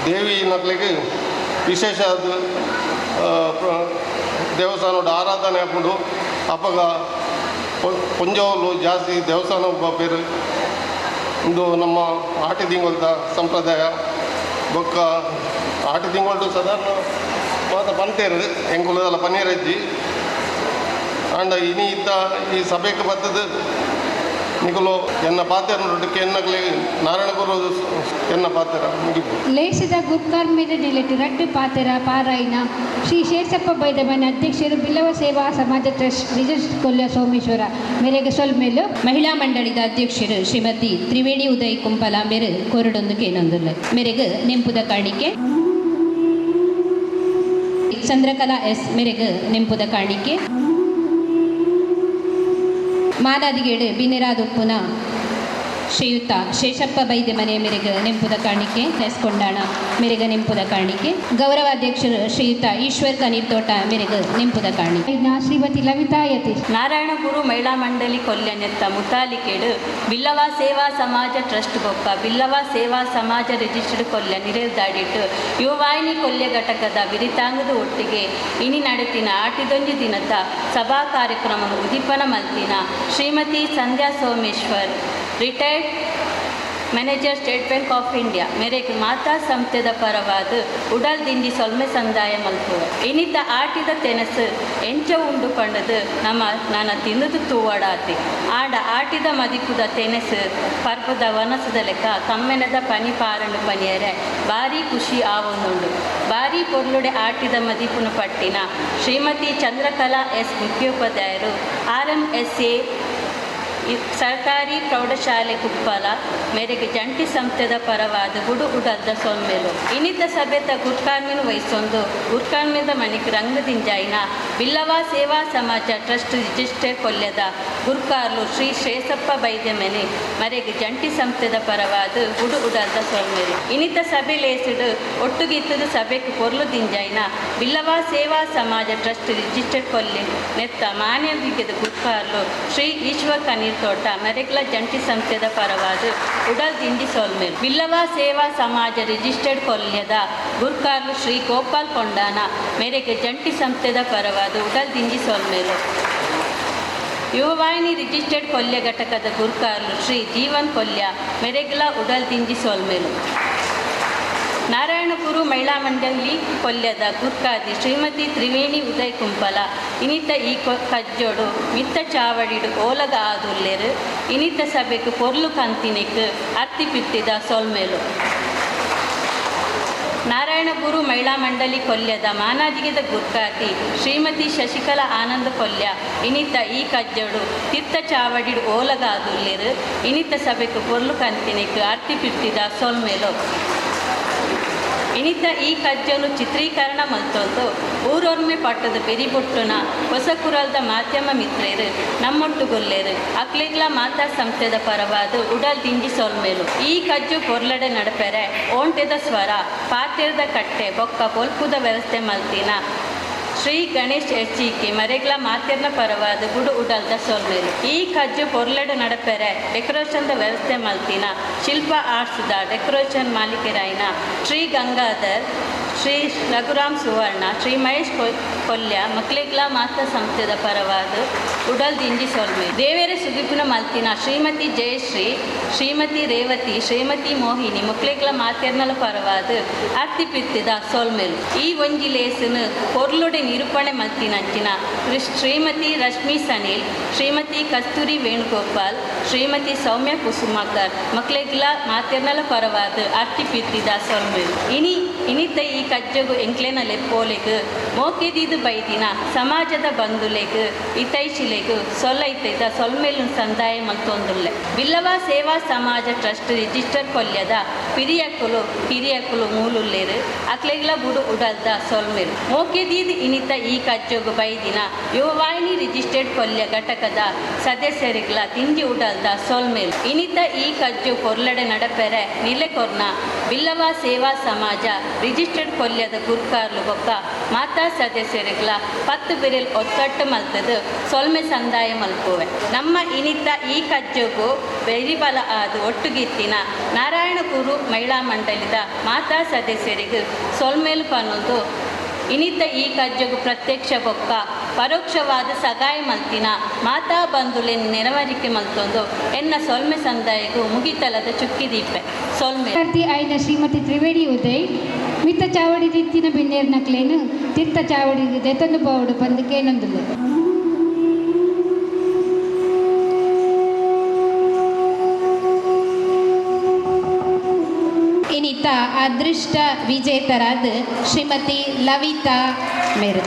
ದೇವಿ ನಕ್ಲಿಗೆ ವಿಶೇಷ ಅದು ದೇವಸ್ಥಾನದ ಆರಾಧನೆ ಆಪುಂಡು. ಅಪಗ ಪೊಂಜೋಲು ಜಾಸ್ತಿ ದೇವಸ್ಥಾನ ಬೇರು. ಇದು ನಮ್ಮ ಆಟಿ ತಿಂಗಳದ ಸಂಪ್ರದಾಯ. ಬೊಕ್ಕ ಆಟಿ ತಿಂಗಳು ಸಾಧಾರಣ ಮಾತ ಪಂತೇರು ಎಂಕುಲದಲ್ಲ ಪನ್ನೀರಜ್ಜಿ ಆಂಡ ಇನಿ ಇತ್ತ ಈ ಸಭೆಗೆ ಬರ್ತದೆ ನಿಕುಲು ಎನ್ನ ಪಾತ್ರ ಎನ್ನಕ್ಲೆ ನಾರಾಯಣ ಗುರು ಎನ್ನ ಪಾತ್ರ ಮುಗಿಪು. ಲೇಸದ ಗುರ್ಕಾರ್ಮೇದ ನಿಲೆಟ್ಟು ರಡ್ಡು ಪಾತೆರ ಪಾರಾಯಣ ಶ್ರೀ ಶೇಷಪ್ಪ ಬೈದಮನೆ ಅಧ್ಯಕ್ಷರು ಬಿಲ್ಲವ ಸೇವಾ ಸಮಾಜ ಟ್ರಸ್ಟ್ ರಿಜಿಸ್ಟರ್ ಕೊಲ್ಯ ಸೋಮೇಶ್ವರ ಮೇರೆಗೆ ಸೊಲ್ಮೇಲು. ಮಹಿಳಾ ಮಂಡಳಿದ ಅಧ್ಯಕ್ಷರು ಶ್ರೀಮತಿ ತ್ರಿವೇಣಿ ಉದಯ್ ಕುಂಪಲ ಮೇರೆ ಕೊರಡೊಂದು ಕೇನೊಂದುಲ್ಲ ಮೇರೆಗೆ ನೆಂಪುದ ಕಾಣಿಕೆ. ಚಂದ್ರಕಲಾ ಎಸ್ ಮೇರೆಗೆ ನೆಂಪುದ ಕಾಣಿಕೆ. ಮಾನಾದಿಗೇಡು ಬಿನೆರಾದುಪ್ಪುನ ಶ್ರೀಯುತ ಶೇಷಪ್ಪ ಬೈದೆ ಮನೆಯ ಮೇರೆಗೆ ನೆಂಪುದ ಕಾಣಿಕೆ. ಎಸ್ ಕೊಂಡಾಣ ಮೇರೆಗೆ ನೆಂಪುದ ಕಾಣಿಕೆ. ಗೌರವಾಧ್ಯಕ್ಷರು ಶ್ರೀಯುತ ಈಶ್ವರ್ ಕನೀರ್ ತೋಟ ಮೇರೆಗೆ ನೆಂಪುದ ಕಾಣಿಕೆ. ಶ್ರೀಮತಿ ಲವಿತಾ ಯತೀಶ್. ನಾರಾಯಣಗುರು ಮಹಿಳಾ ಮಂಡಳಿ ಕೊಲ್ಯನೆತ್ತ ಮುತಾಲಿಕೇಡು ಬಿಲ್ಲವ ಸೇವಾ ಸಮಾಜ ಟ್ರಸ್ಟ್ ಬೊಕ್ಕ ಬಿಲ್ಲವ ಸೇವಾ ಸಮಾಜ ರಿಜಿಸ್ಟರ್ಡ್ ಕೊಲ್ಯ ನಿರೇದಾಡಿಟ್ಟು ಯುವವಾಹಿನಿ ಕೊಲ್ಯ ಘಟಕದ ಬಿರಿತಾಂಗದ ಒಟ್ಟಿಗೆ ಇನಿ ನಡೆತಿನ ಆಟಿದೊಂಜಿ ದಿನದ ಸಭಾ ಕಾರ್ಯಕ್ರಮ ಉದ್ದೀಪನ ಮಲ್ತಿನ Shrimati Sandhya Someshwar retired manager State Bank of India ಮೇರೆಗೆ ಮಾತಾ ಸಂಸ್ಥೆದ ಪರವಾದ ಉಡಲ್ ದಿಂಜಿ ಸೊಲ್ಮೆ ಸಂದಾಯ ಮಲ್ಪುವ. ಇನಿತ ಆಟಿದ ತೆನಸು ಎಂಚ ಉಂಡು ಪಂಡದು ನಮ್ಮ ನಾನ ತಿಂದದು ತೂವಾಡಾತಿ. ಆಡ ಆಟಿದ ಮದಿಪುದ ತೆನಸು ಪರ್ಪದ ವನಸದ ಲೆಕ್ಕ ಕಮ್ಮೆನದ ಪನಿ ಪಾರಂಡು ಪನಿಯರೆ ಭಾರಿ ಖುಷಿ ಆವೊಂದುಂಡು. ಭಾರಿ ಪೊರ್ಲುಡೆ ಆಟಿದ ಮದಿಪುನ ಪಟ್ಟಿನ ಶ್ರೀಮತಿ ಚಂದ್ರಕಲಾ ಎಸ್ ಮುಖ್ಯೋಪಾಧ್ಯಾಯರು RMSA ಸರ್ಕಾರಿ ಪ್ರೌಢಶಾಲೆ ಕುಪ್ಪಲ ಮೇರೆಗೆ ಜಂಟಿ ಸಂಸ್ಥೆದ ಪರವಾದ ಗುಡು ಉಡಲ್ದ ಸೊಲ್ಮೆಲು. ಇನಿತ ಸಭೆತ ಗುರ್ಕಾರ್ಮಿನ ವಹಿಸೊಂದು ಗುರ್ಕಾರ್ಮಿದ ಮಣಿಕ್ ರಂಗದಿಂಜಾಯಿನ ಬಿಲ್ಲವ ಸೇವಾ ಸಮಾಜ ಟ್ರಸ್ಟ್ ರಿಜಿಸ್ಟರ್ ಕೊಲ್ಯದ ಗುರ್ಕಾರ್ಲು ಶ್ರೀ ಶ್ರೇಸಪ್ಪ ಬೈದೆಮನೆ ಮರೆಗೆ ಜಂಟಿ ಸಂಸ್ಥೆದ ಪರವಾದ ಗುಡು ಉಡಲ್ದ ಸೊಲ್ಮೆಲು. ಇನಿತ ಸಭೆ ಲೇಸಿಡು ಒಟ್ಟುಗಿತ್ತದ ಸಭೆಗೆ ಪೊರ್ಲು ದಿಂಜಾಯಿನ ಬಿಲ್ಲವ ಸೇವಾ ಸಮಾಜ ಟ್ರಸ್ಟ್ ರಿಜಿಸ್ಟರ್ ಕೊಲ್ಲಿ ನೆತ್ತ ಮಾನ್ಯವಿಗೆದ ಗುರ್ಕಾರ್ಲು ಶ್ರೀ ಈಶ್ವರ ಕನೀರ್ ತೋಟ ಮರೆಗ್ಲ ಜಂಟಿ ಸಂಸ್ಥೆದ ಪರವಾದ ಉಡಲ್ ದಿಂಡಿ ಸೋಲ್ಮೇಲ್. ಬಿಲ್ಲವ ಸೇವಾ ಸಮಾಜ ರಿಜಿಸ್ಟರ್ಡ್ ಕೊಲ್ಯದ ಗುರ್ಕಾರ್ಲು ಶ್ರೀ ಗೋಪಾಲ್ ಕೊಂಡಾನ ಮೇರೆಗೆ ಜಂಟಿ ಸಂಸ್ಥೆದ ಪರವಾದ ಉಡಲ್ ದಿಂಡಿ ಸೋಲ್ಮೇಲು. ಯುವವಾಹಿನಿ ರಿಜಿಸ್ಟರ್ಡ್ ಕೊಲ್ಯ ಘಟಕದ ಗುರ್ಕಾರ್ಲು ಶ್ರೀ ಜೀವನ್ ಕೊಲ್ಯ ಮೆರೆಗ್ಲ ಉಡಲ್ ದಿಂಜಿ ಸೋಲ್ಮೇಲು. ನಾರಾಯಣಪುರು ಮಹಿಳಾ ಮಂಡಳಿ ಕೊಲ್ಯದ ಗುರ್ಕಾದಿ ಶ್ರೀಮತಿ ತ್ರಿವೇಣಿ ಉದಯ್ ಕುಂಪಲ ಇನಿತ ಈ ಕಜ್ಜೋಡು ಮಿತ್ತ ಚಾವಡಿಡು ಓಲಗ ಆದುಲ್ಲೇರು ಇನಿತ ಸಭೆಗೆ ಪೊರ್ಲು ಕಂತಿನಿಕ್ ಅರ್ತಿ ಪಿತ್ತಿದ ಸೊಲ್ಮೇಲು. ನಾರಾಯಣಗುರು ಮಹಿಳಾ ಮಂಡಳಿ ಕೊಲ್ಯದ ಮಾನಾಜಿಗೆದ ಗುರ್ಕಾತಿ ಶ್ರೀಮತಿ ಶಶಿಕಲಾ ಆನಂದ ಕೊಲ್ಯ ಇನಿತ ಈ ಕಜ್ಜೋಡು ತಿರ್ತ ಚಾವಡಿಡು ಓಲಗ ಆದುಲ್ಲೇರು ಇನಿತ ಸಭೆಗೆ ಪೊರ್ಲು ಕಂತಿನಿಕ್ ಅರ್ತಿ ಪಿತ್ತಿದ ಸೊಲ್ಮೇಲು. ಇನಿತ ಈ ಕಜ್ಜನು ಚಿತ್ರೀಕರಣ ಮಲ್ತೊಂದು ಊರೊರ್ಮೆ ಪಟ್ಟದ ಬೆರಿಬೊಟ್ಟುನ ಹೊಸಕುರಲ್ದ ಮಾಧ್ಯಮ ಮಿತ್ರೇರು ನಮ್ಮೊಟ್ಟುಗೊಲ್ಲೇರು ಅಕ್ಲೆಗ್ಲ ಮಾತಾ ಸಂಸ್ಥೆದ ಪರವಾದ ಉಡಲ್ ದಿಂಜಿ ಸೊಲ್ಮೇಲು. ಈ ಕಜ್ಜು ಪೊರ್ಲಡೆ ನಡಪೆರೆ ಓಂಟೆದ ಸ್ವರ ಪಾತೆರದ ಕಟ್ಟೆ ಬೊಕ್ಕ ಬೊಲ್ಪುದ ವ್ಯವಸ್ಥೆ ಮಲ್ತಿನ ಶ್ರೀ ಗಣೇಶ್ ಎಸ್ ಕೆ ಮರೆಗ್ಲ ಮಾತೆರ್ನ ಪರವಾದ ಗುಡು ಉಡಲ್ದ ಸೊಲ್ಮೇಲು. ಈ ಕಜ್ಜು ಪೊರ್ಲಡು ನಡಪೆರೆ ಡೆಕೋರೇಷನ್ದ ವ್ಯವಸ್ಥೆ ಮಲ್ತಿನ ಶಿಲ್ಪ ಆರ್ಟ್ಸ್ದ ಡೆಕೋರೇಷನ್ ಮಾಲೀಕರಾಯಿನ ಶ್ರೀ ಗಂಗಾಧರ್, ಶ್ರೀ ರಘುರಾಮ್ ಸುವರ್ಣ, ಶ್ರೀ ಮಹೇಶ್ ಕೊಲ್ಯ ಮಕ್ಳಿಗ್ಲ ಮಾತಾ ಸಂಸ್ಥೆದ ಪರವಾದ ಉಡಲ್ ದಿಂಜಿ ಸೊಲ್ಮೆ. ದೇವೇರ ಸುಗಿಪುನ ಮಲ್ತಿನ ಶ್ರೀಮತಿ ಜಯಶ್ರೀ, ಶ್ರೀಮತಿ ರೇವತಿ, ಶ್ರೀಮತಿ ಮೋಹಿನಿ ಮಕ್ಳಿಗ್ಲ ಮಾತೆರ್ನಲ ಪರವಾದ ಅರ್ತಿ ಪಿತ್ತಿದ ಸೊಲ್ಮೇಲು. ಈ ಒಂಜಿ ಲೇಸನು ಪೊರ್ಲುಡೆ ನಿರೂಪಣೆ ಮಲ್ತಿನಂಚಿನ ಶ್ರೀಮತಿ ರಶ್ಮಿ ಸನಿಲ್, ಶ್ರೀಮತಿ ಕಸ್ತೂರಿ ವೇಣುಗೋಪಾಲ್, ಶ್ರೀಮತಿ ಸೌಮ್ಯ ಕುಸುಮಾಕರ್ ಮಕ್ಳಿಗ್ಲ ಮಾತೆರ್ನಲ ಪರವಾದ ಅರ್ತಿ ಪಿತ್ತಿದ ಸೊಲ್ಮೇಲು. ಇನಿತ ಈ ಕಜ್ಜಗು ಎಂಕ್ಲೆನ ಲೆಪ್ಪೋಲೆಗ್ ಮೋಕೆದಿದು ಬೈದಿನ ಸಮಾಜದ ಬಂಧುಲೆಗ್ ಇತೈಶಿಲೆಗ್ ಸೊಲ್ಲೈತೈದ ಸೊಲ್ಮೇಲು ಸಂದಾಯ ಮಲ್ತೊಂದುಲ್ಲೆ. ಬಿಲ್ಲವ ಸೇವಾ ಸಮಾಜ ಟ್ರಸ್ಟ್ ರಿಜಿಸ್ಟರ್ ಕೊಲ್ಯದ ಪಿರಿಯಕ್ಕುಲು ಕಿರಿಯಕ್ಕುಲು ಮೂಲುಲ್ಲೇರು ಅಕ್ಲೆಗ್ಲ ಬುಡು ಉಡಲ್ದ ಸೊಲ್ಮೇಲು. ಮೋಕೆದೀದು ಇನಿತ ಈ ಕಜ್ಜಗು ಬೈದಿನ ಯುವವಾಹಿನಿ ರಿಜಿಸ್ಟರ್ಡ್ ಕೊಲ್ಯ ಘಟಕದ ಸದಸ್ಯರಿಗ್ಲ ತಿಂಜಿ ಉಡಲ್ದ ಸೊಲ್ಮೇಲು. ಇನಿತ ಈ ಕಜ್ಜು ಕೊರ್ಲಡೆ ನಡಪೆರೆ ನಿಲೆಕೊರ್ನ ಬಿಲ್ಲವ ಸೇವಾ ಸಮಾಜ ರಿಜಿಸ್ಟರ್ಡ್ ಕೊಲ್ಯದ ಗುರ್ಕಾರ್ಲು ಬೊಕ್ಕ ಮಾತಾ ಸದಸ್ಯರಿಗ್ಲ 10 ಬಿರೆಲ್ ಒತ್ತಟ್ಟು ಮಲ್ತದು ಸೊಲ್ಮೆ ಸಂದಾಯ ಮಲ್ಪುವೆ. ನಮ್ಮ ಇನಿತ ಈ ಕಜ್ಜಗು ಬೆರಿಬಲ ಆದ ಒಟ್ಟುಗಿತ್ತಿನ ನಾರಾಯಣಗುರು ಮಹಿಳಾ ಮಂಡಳಿದ ಮಾತಾ ಸದಸ್ಯರಿಗೆ ಸೊಲ್ಮೇಲು ಪನ್ನೊಂದು ಇನಿತ ಈ ಕಜ್ಜಗು ಪ್ರತ್ಯಕ್ಷ ಬೊಕ್ಕ ಪರೋಕ್ಷವಾದ ಸಗಾಯ ಮಲ್ತಿನ ಮಾತಾ ಬಂಧುಲೆನ್ ನೆರವರಿಕೆ ಮಲ್ತೊಂದು ಎನ್ನ ಸೊಲ್ಮೆ ಸಂದಾಯಗೂ ಮುಗಿತಲದ ಚುಕ್ಕಿದೀಪೆ ಸೊಲ್ಮೆ. ಆಯ್ದ ಶ್ರೀಮತಿ ತ್ರಿವೇಣಿ ಉದಯ್ ಮಿತ್ತ ಚಾವಡಿ ತಿತ್ತಿನ ಬಿನ್ನೇರ್ ನಕ್ಲೇನು ತಿರ್ತ ಚಾವಡಿ ದೆತೊಂದು ಬೋಡು ಬಂದು ಕೇನೊಂದುಲ್ಲೆ. ಇನಿತ ಅದೃಷ್ಟ ವಿಜೇತರಾದ ಶ್ರೀಮತಿ ಲವಿತಾ ಮೇರು.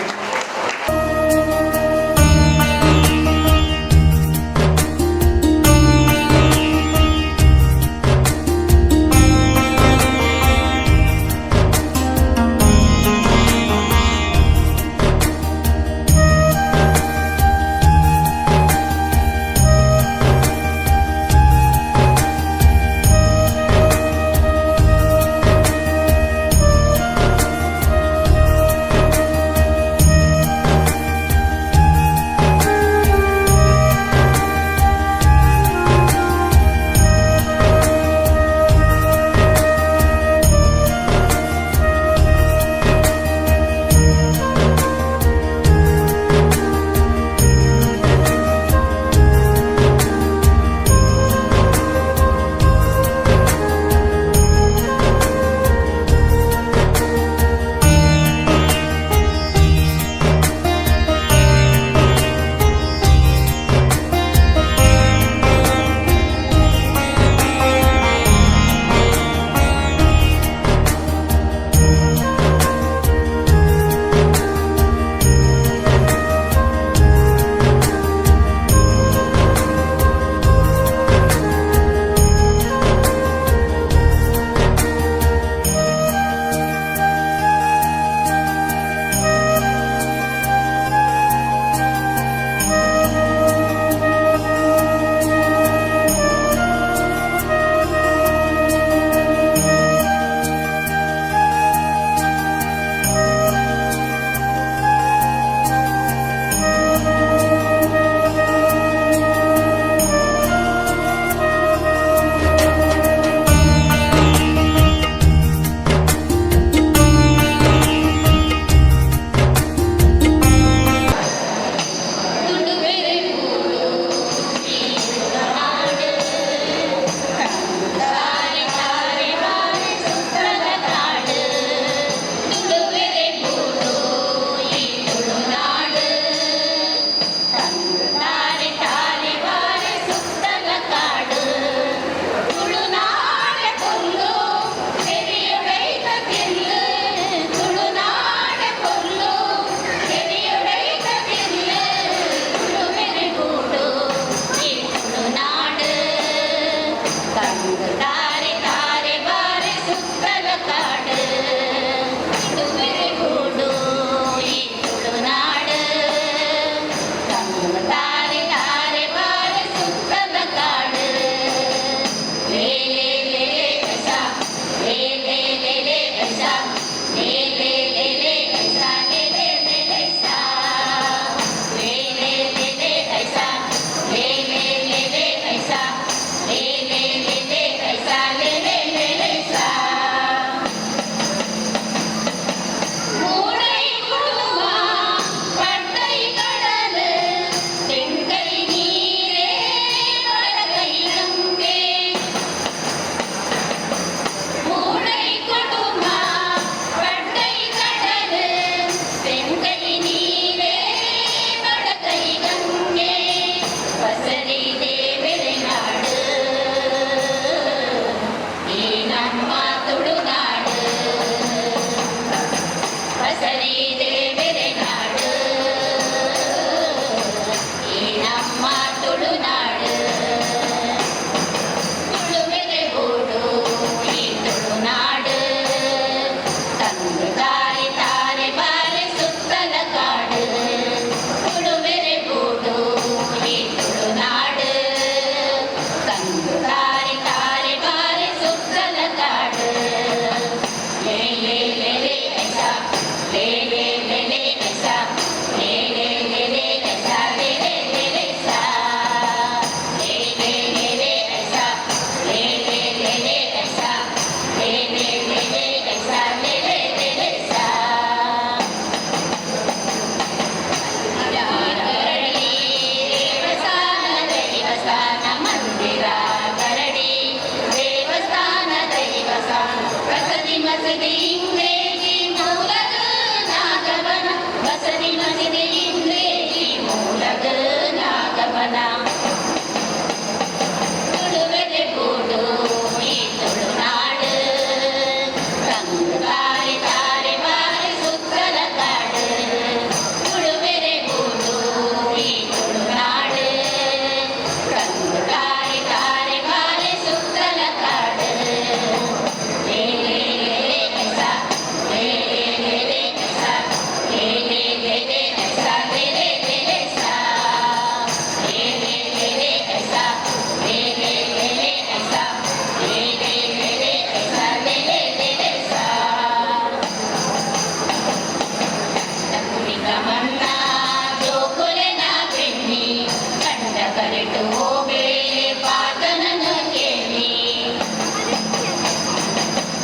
ಓಬೇಲೆ ಪಾತನನ ಕೇಳಿ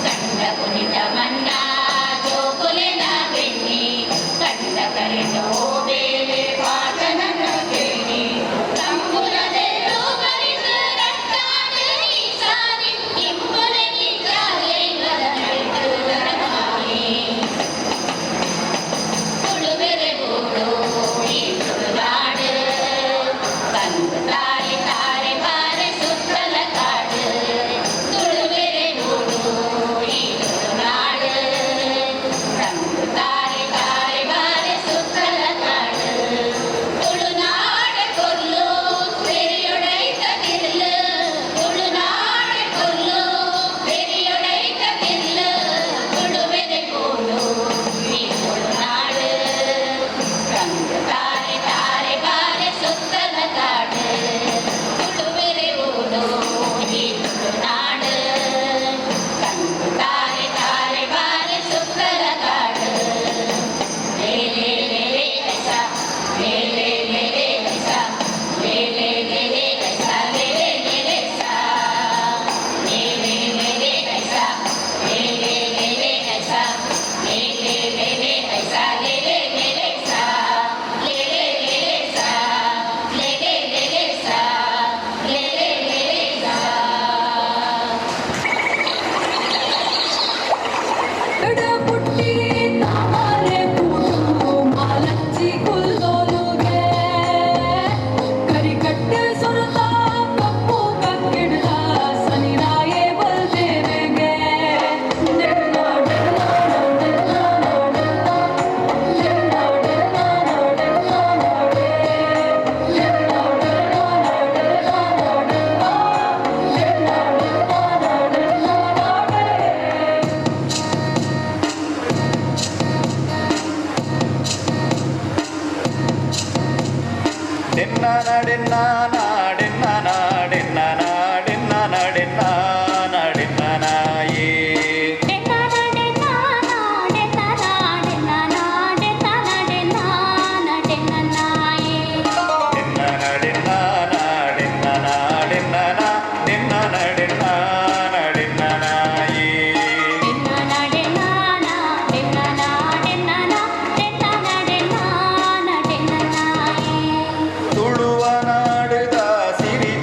ಕಂಡ ಕುಣಿತ ಮನ್ನ ಜೋಕುಲೆನ ಬೆನ್ನಿ ಕಂಡ ಕರೆದ ಓಬೇಲೆ ಪಾತನನ ಕೇಳಿ ಕಂಬುಲದೆಲ್ಲೋ ಬರಿದು ರಟ್ಟಾಡು ನೀ ಸಾರಿ ಇಂಬುಲೆ ನಿಜಾಲೆ ನರನೈತು ನರಮಾಯಿ ತುಳುವೆರೆ ಬೂಡು ಈ ತುಳುನಾಡು ಕಂದು ತಾರೆ ತಾರೆ ಬಾರೆ ಸುತ್ತಲ ಕಾಡು ತುಳುವೆರೆ ಬೂಡು ಈ ತುಳುನಾಡು ಕಂದು ತಾರೆ ತಾರೆ ಬಾರೆ ಸುತ್ತಲ ಕಾಡು ತುಳುನಾಡ ಕೊಲ್ಲು பெரியுடைத்த தில்லு ತುಳುನಾಡ ಕೊಲ್ಲು பெரியுடைத்த தில்லு ತುಳುವೆರೆ ಬೂಡು ಈ ತುಳುನಾಡು ಕಂದು ತಾರೆ ತಾರೆ ಬಾರೆ ಸುತ್ತಲ ಕಾಡು ತುಳುವೆರೆ ಊಡು ಈ ತುಳುನಾಡು ಕಂದು ತಾರೆ ತಾರೆ ಬಾರೆ ಸುತ್ತಲ ಕಾಡು ಲೇ ಲೇ ಲೇ ಲೇ ಐಸ ಲೇ ಲೇ ಲೇ ಲೇ ಐಸ ಲೇ ಲೇ ಲೇ ಲೇ ಐಸ ಲೇ ಲೇ ಲೇ ಲೇ ಸಾ ಲೇ ಲೇ ಲೇ ಲೇ ಐಸ ಲೇ ಲೇ ಲೇ ಲೇ ಐಸ ಲೇ ಲೇ ಲೇ ಲೇ ಐಸ ಲೇ ಲೇ ಲೇ ಲೇ ಸಾ ಲೇ ಲೇ ಲೇ ಲೇ ಸಾ ಲೇ ಲೇ ಲೇ ಲೇ ಸಾ ಲೇ ಲೇ ಲೇ ಲೇ ಸಾ. ಪುಟ್ಟಿ ತಾಮರೆ ಪೂಟು ಮಾಲಂಜಿ ಕುಲ್ಲೋಲುಗೆ ಕರಿಕಟ್ಟೆ ಸುರತ ಕಪ್ಪು ಕಕ್ಕಿಡ್ಲ ಸನಿರಾಯೇ ಬಲ್ದೇವೆಗೆ. ಡೆನ್ನಾಡೆನ್ನಾಡೆನ್ನಾಡೆನ್ನಾಡೆನ್ನಾಡೆನ್ನಾಡೆನ್ನಾಯೇ. ಡೆನ್ನಾಡೆನ್ನಾಡೆನ್ನಾಡೆನ್ನಾಡೆನ್ನಾಡೆನ್ನಾಡೆನ್ನಾಯೇ. ತುಳುವ ನಾಡುದ ಸಿರಿ.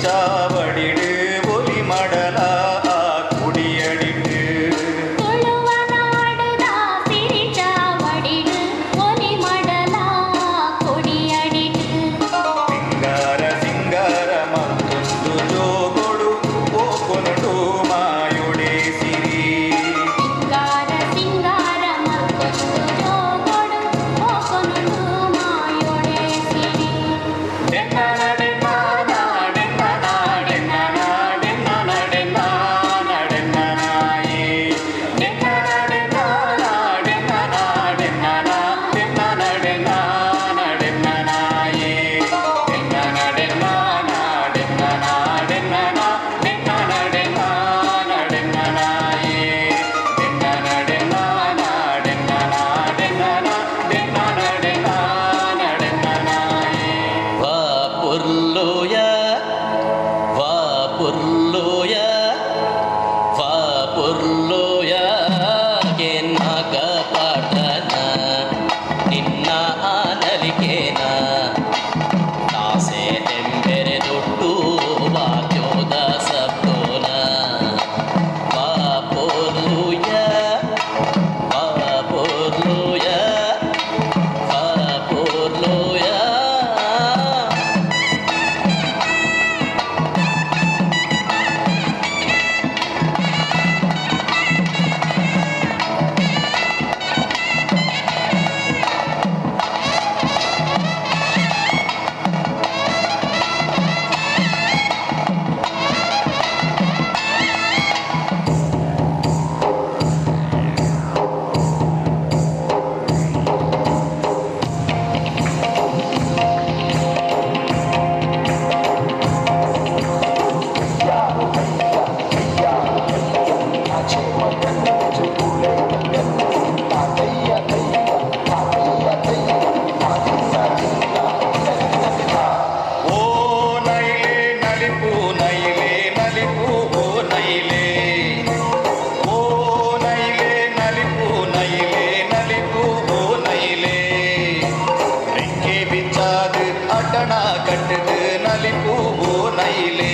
ನೈಲೆ.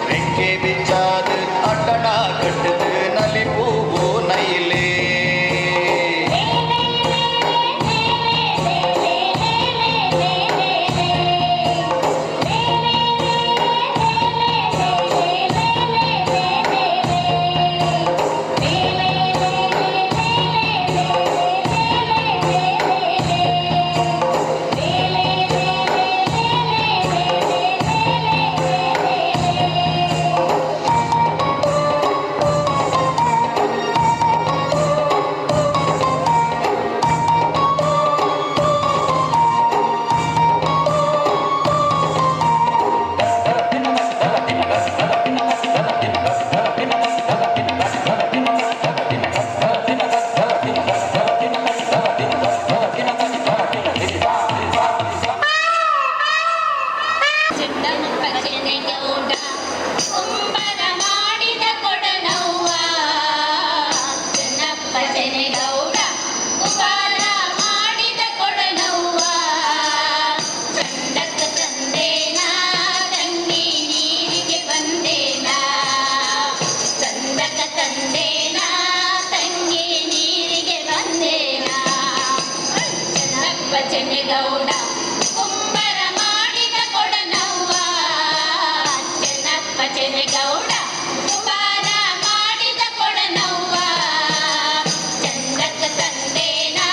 ರೆಕ್ಕೆ ಬಿಚ್ಚಾದ ಅಟ್ಟಣ ಕಟ್ಟದು ನಲಿಪುವು ನೈಲೆ. ಚೆನ್ನಪ್ಪ ಚೆನ್ನೆಗೌಡ ಕುಂಬರ ಮಾಡಿದ ಕೊಡನವ್ವ. ಚೆನ್ನಪ್ಪ ಚೆನ್ನೆಗೌಡ ಕುಂಬಾರ ಮಾಡಿದ ಕೊಡನವ್ವ. ಚಂದಕ್ಕ ತಂದೇನಾ ತಂಗಿ ನೀರಿಗೆ ಬಂದೇನಾ. ಚಂದಕ್ಕ ತಂದೇನಾ ತಂಗಿ ನೀರಿಗೆ ಬಂದೇನಾ. ಚೆನ್ನಪ್ಪ ಚೆನ್ನೆಗೌಡ ಕುಂಬರ ಮಾಡಿದ ಕೊಡನವ್ವ. ಚೆನ್ನಪ್ಪ ಚೆನ್ನೆಗೌಡ ಕುಂಬಾರ ಮಾಡಿದ ಕೊಡನವ್ವ. ಚಂದಕ್ಕ ತಂದೇನಾ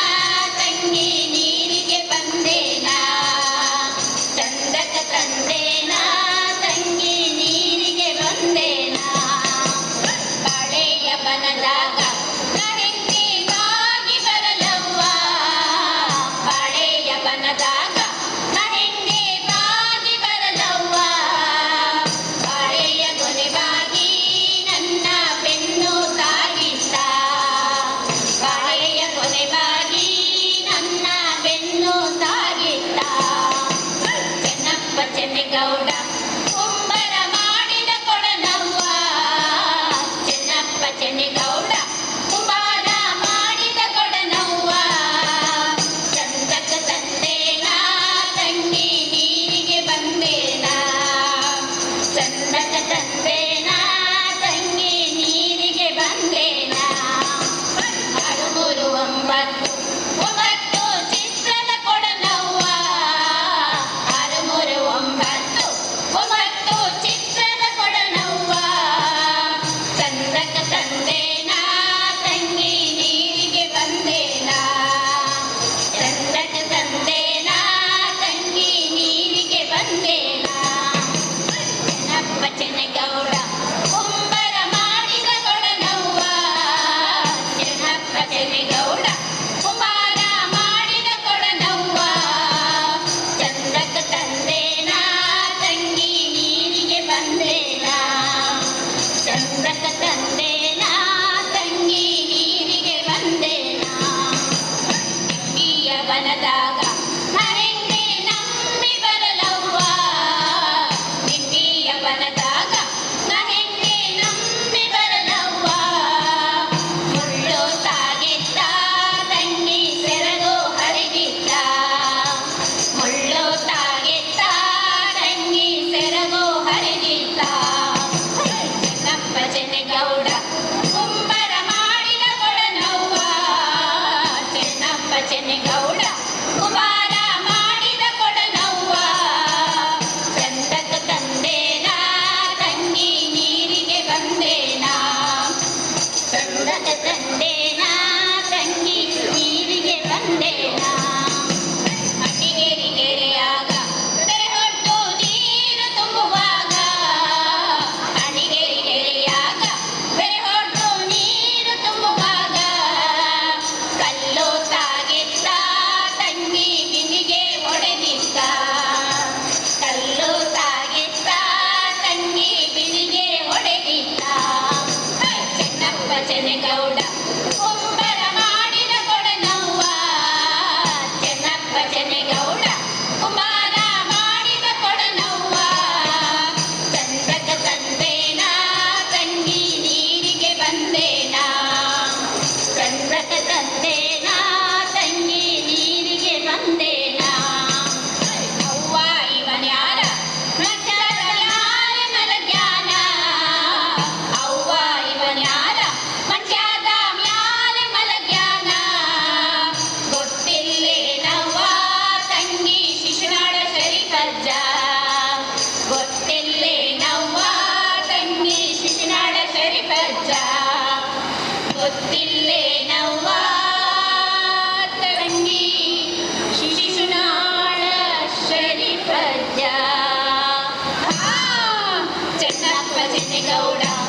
ತಂಗಿ ನೀರಿಗೆ ಬಂದೇನಾ. ಚಂದಕ್ಕ ತಂದೇನಾ ತಂಗಿ ನೀರಿಗೆ ಬಂದೇನಾ. ಬಾಳೆಯ ಬನದಾಗ ನಹಿಂದಿ ಬಾಗಿ ಬರಲವ್ವ. ಬಾಳೆಯ ಬನದಾಗ ನಹಿಂದಿ ಬಾಗಿ ಬರಲವ್ವ. ಬಾಳೆಯ ಕೊನೆಗಾಗಿ ನನ್ನ ಬೆನ್ನು ತಾಗಿತ್ತ. ಬಾಳೆಯ ಕೊನೆಗಾಗಿ ನನ್ನ ಬೆನ್ನು ತಾಗಿತ್ತ. ಚೆನ್ನಪ್ಪ ಚೆನ್ನೆಗೌಡ ಕುಂಬರ ಮಾಡಿದ ಕೊಡನವ್ವ. ಚೆನ್ನಪ್ಪ ಚೆನ್ನೆಗೌಡ ಕುಂಬಾರ ಮಾಡಿದ ಕೊಡನವ್ವ. ಚಂದಕ್ಕ ತಂದೇನಾ ತಂಗಿ ನೀರಿಗೆ ಬಂದೇನಾ. ಚಂದಕ್ಕ ತಂದೇನಾ ತಂಗಿ ನೀರಿಗೆ ಬಂದೇನಾ. 6 3 9 9 ಚಿತ್ರದ ಕೊಡನವ್ವ. 6 3 9 ಗೌಡ.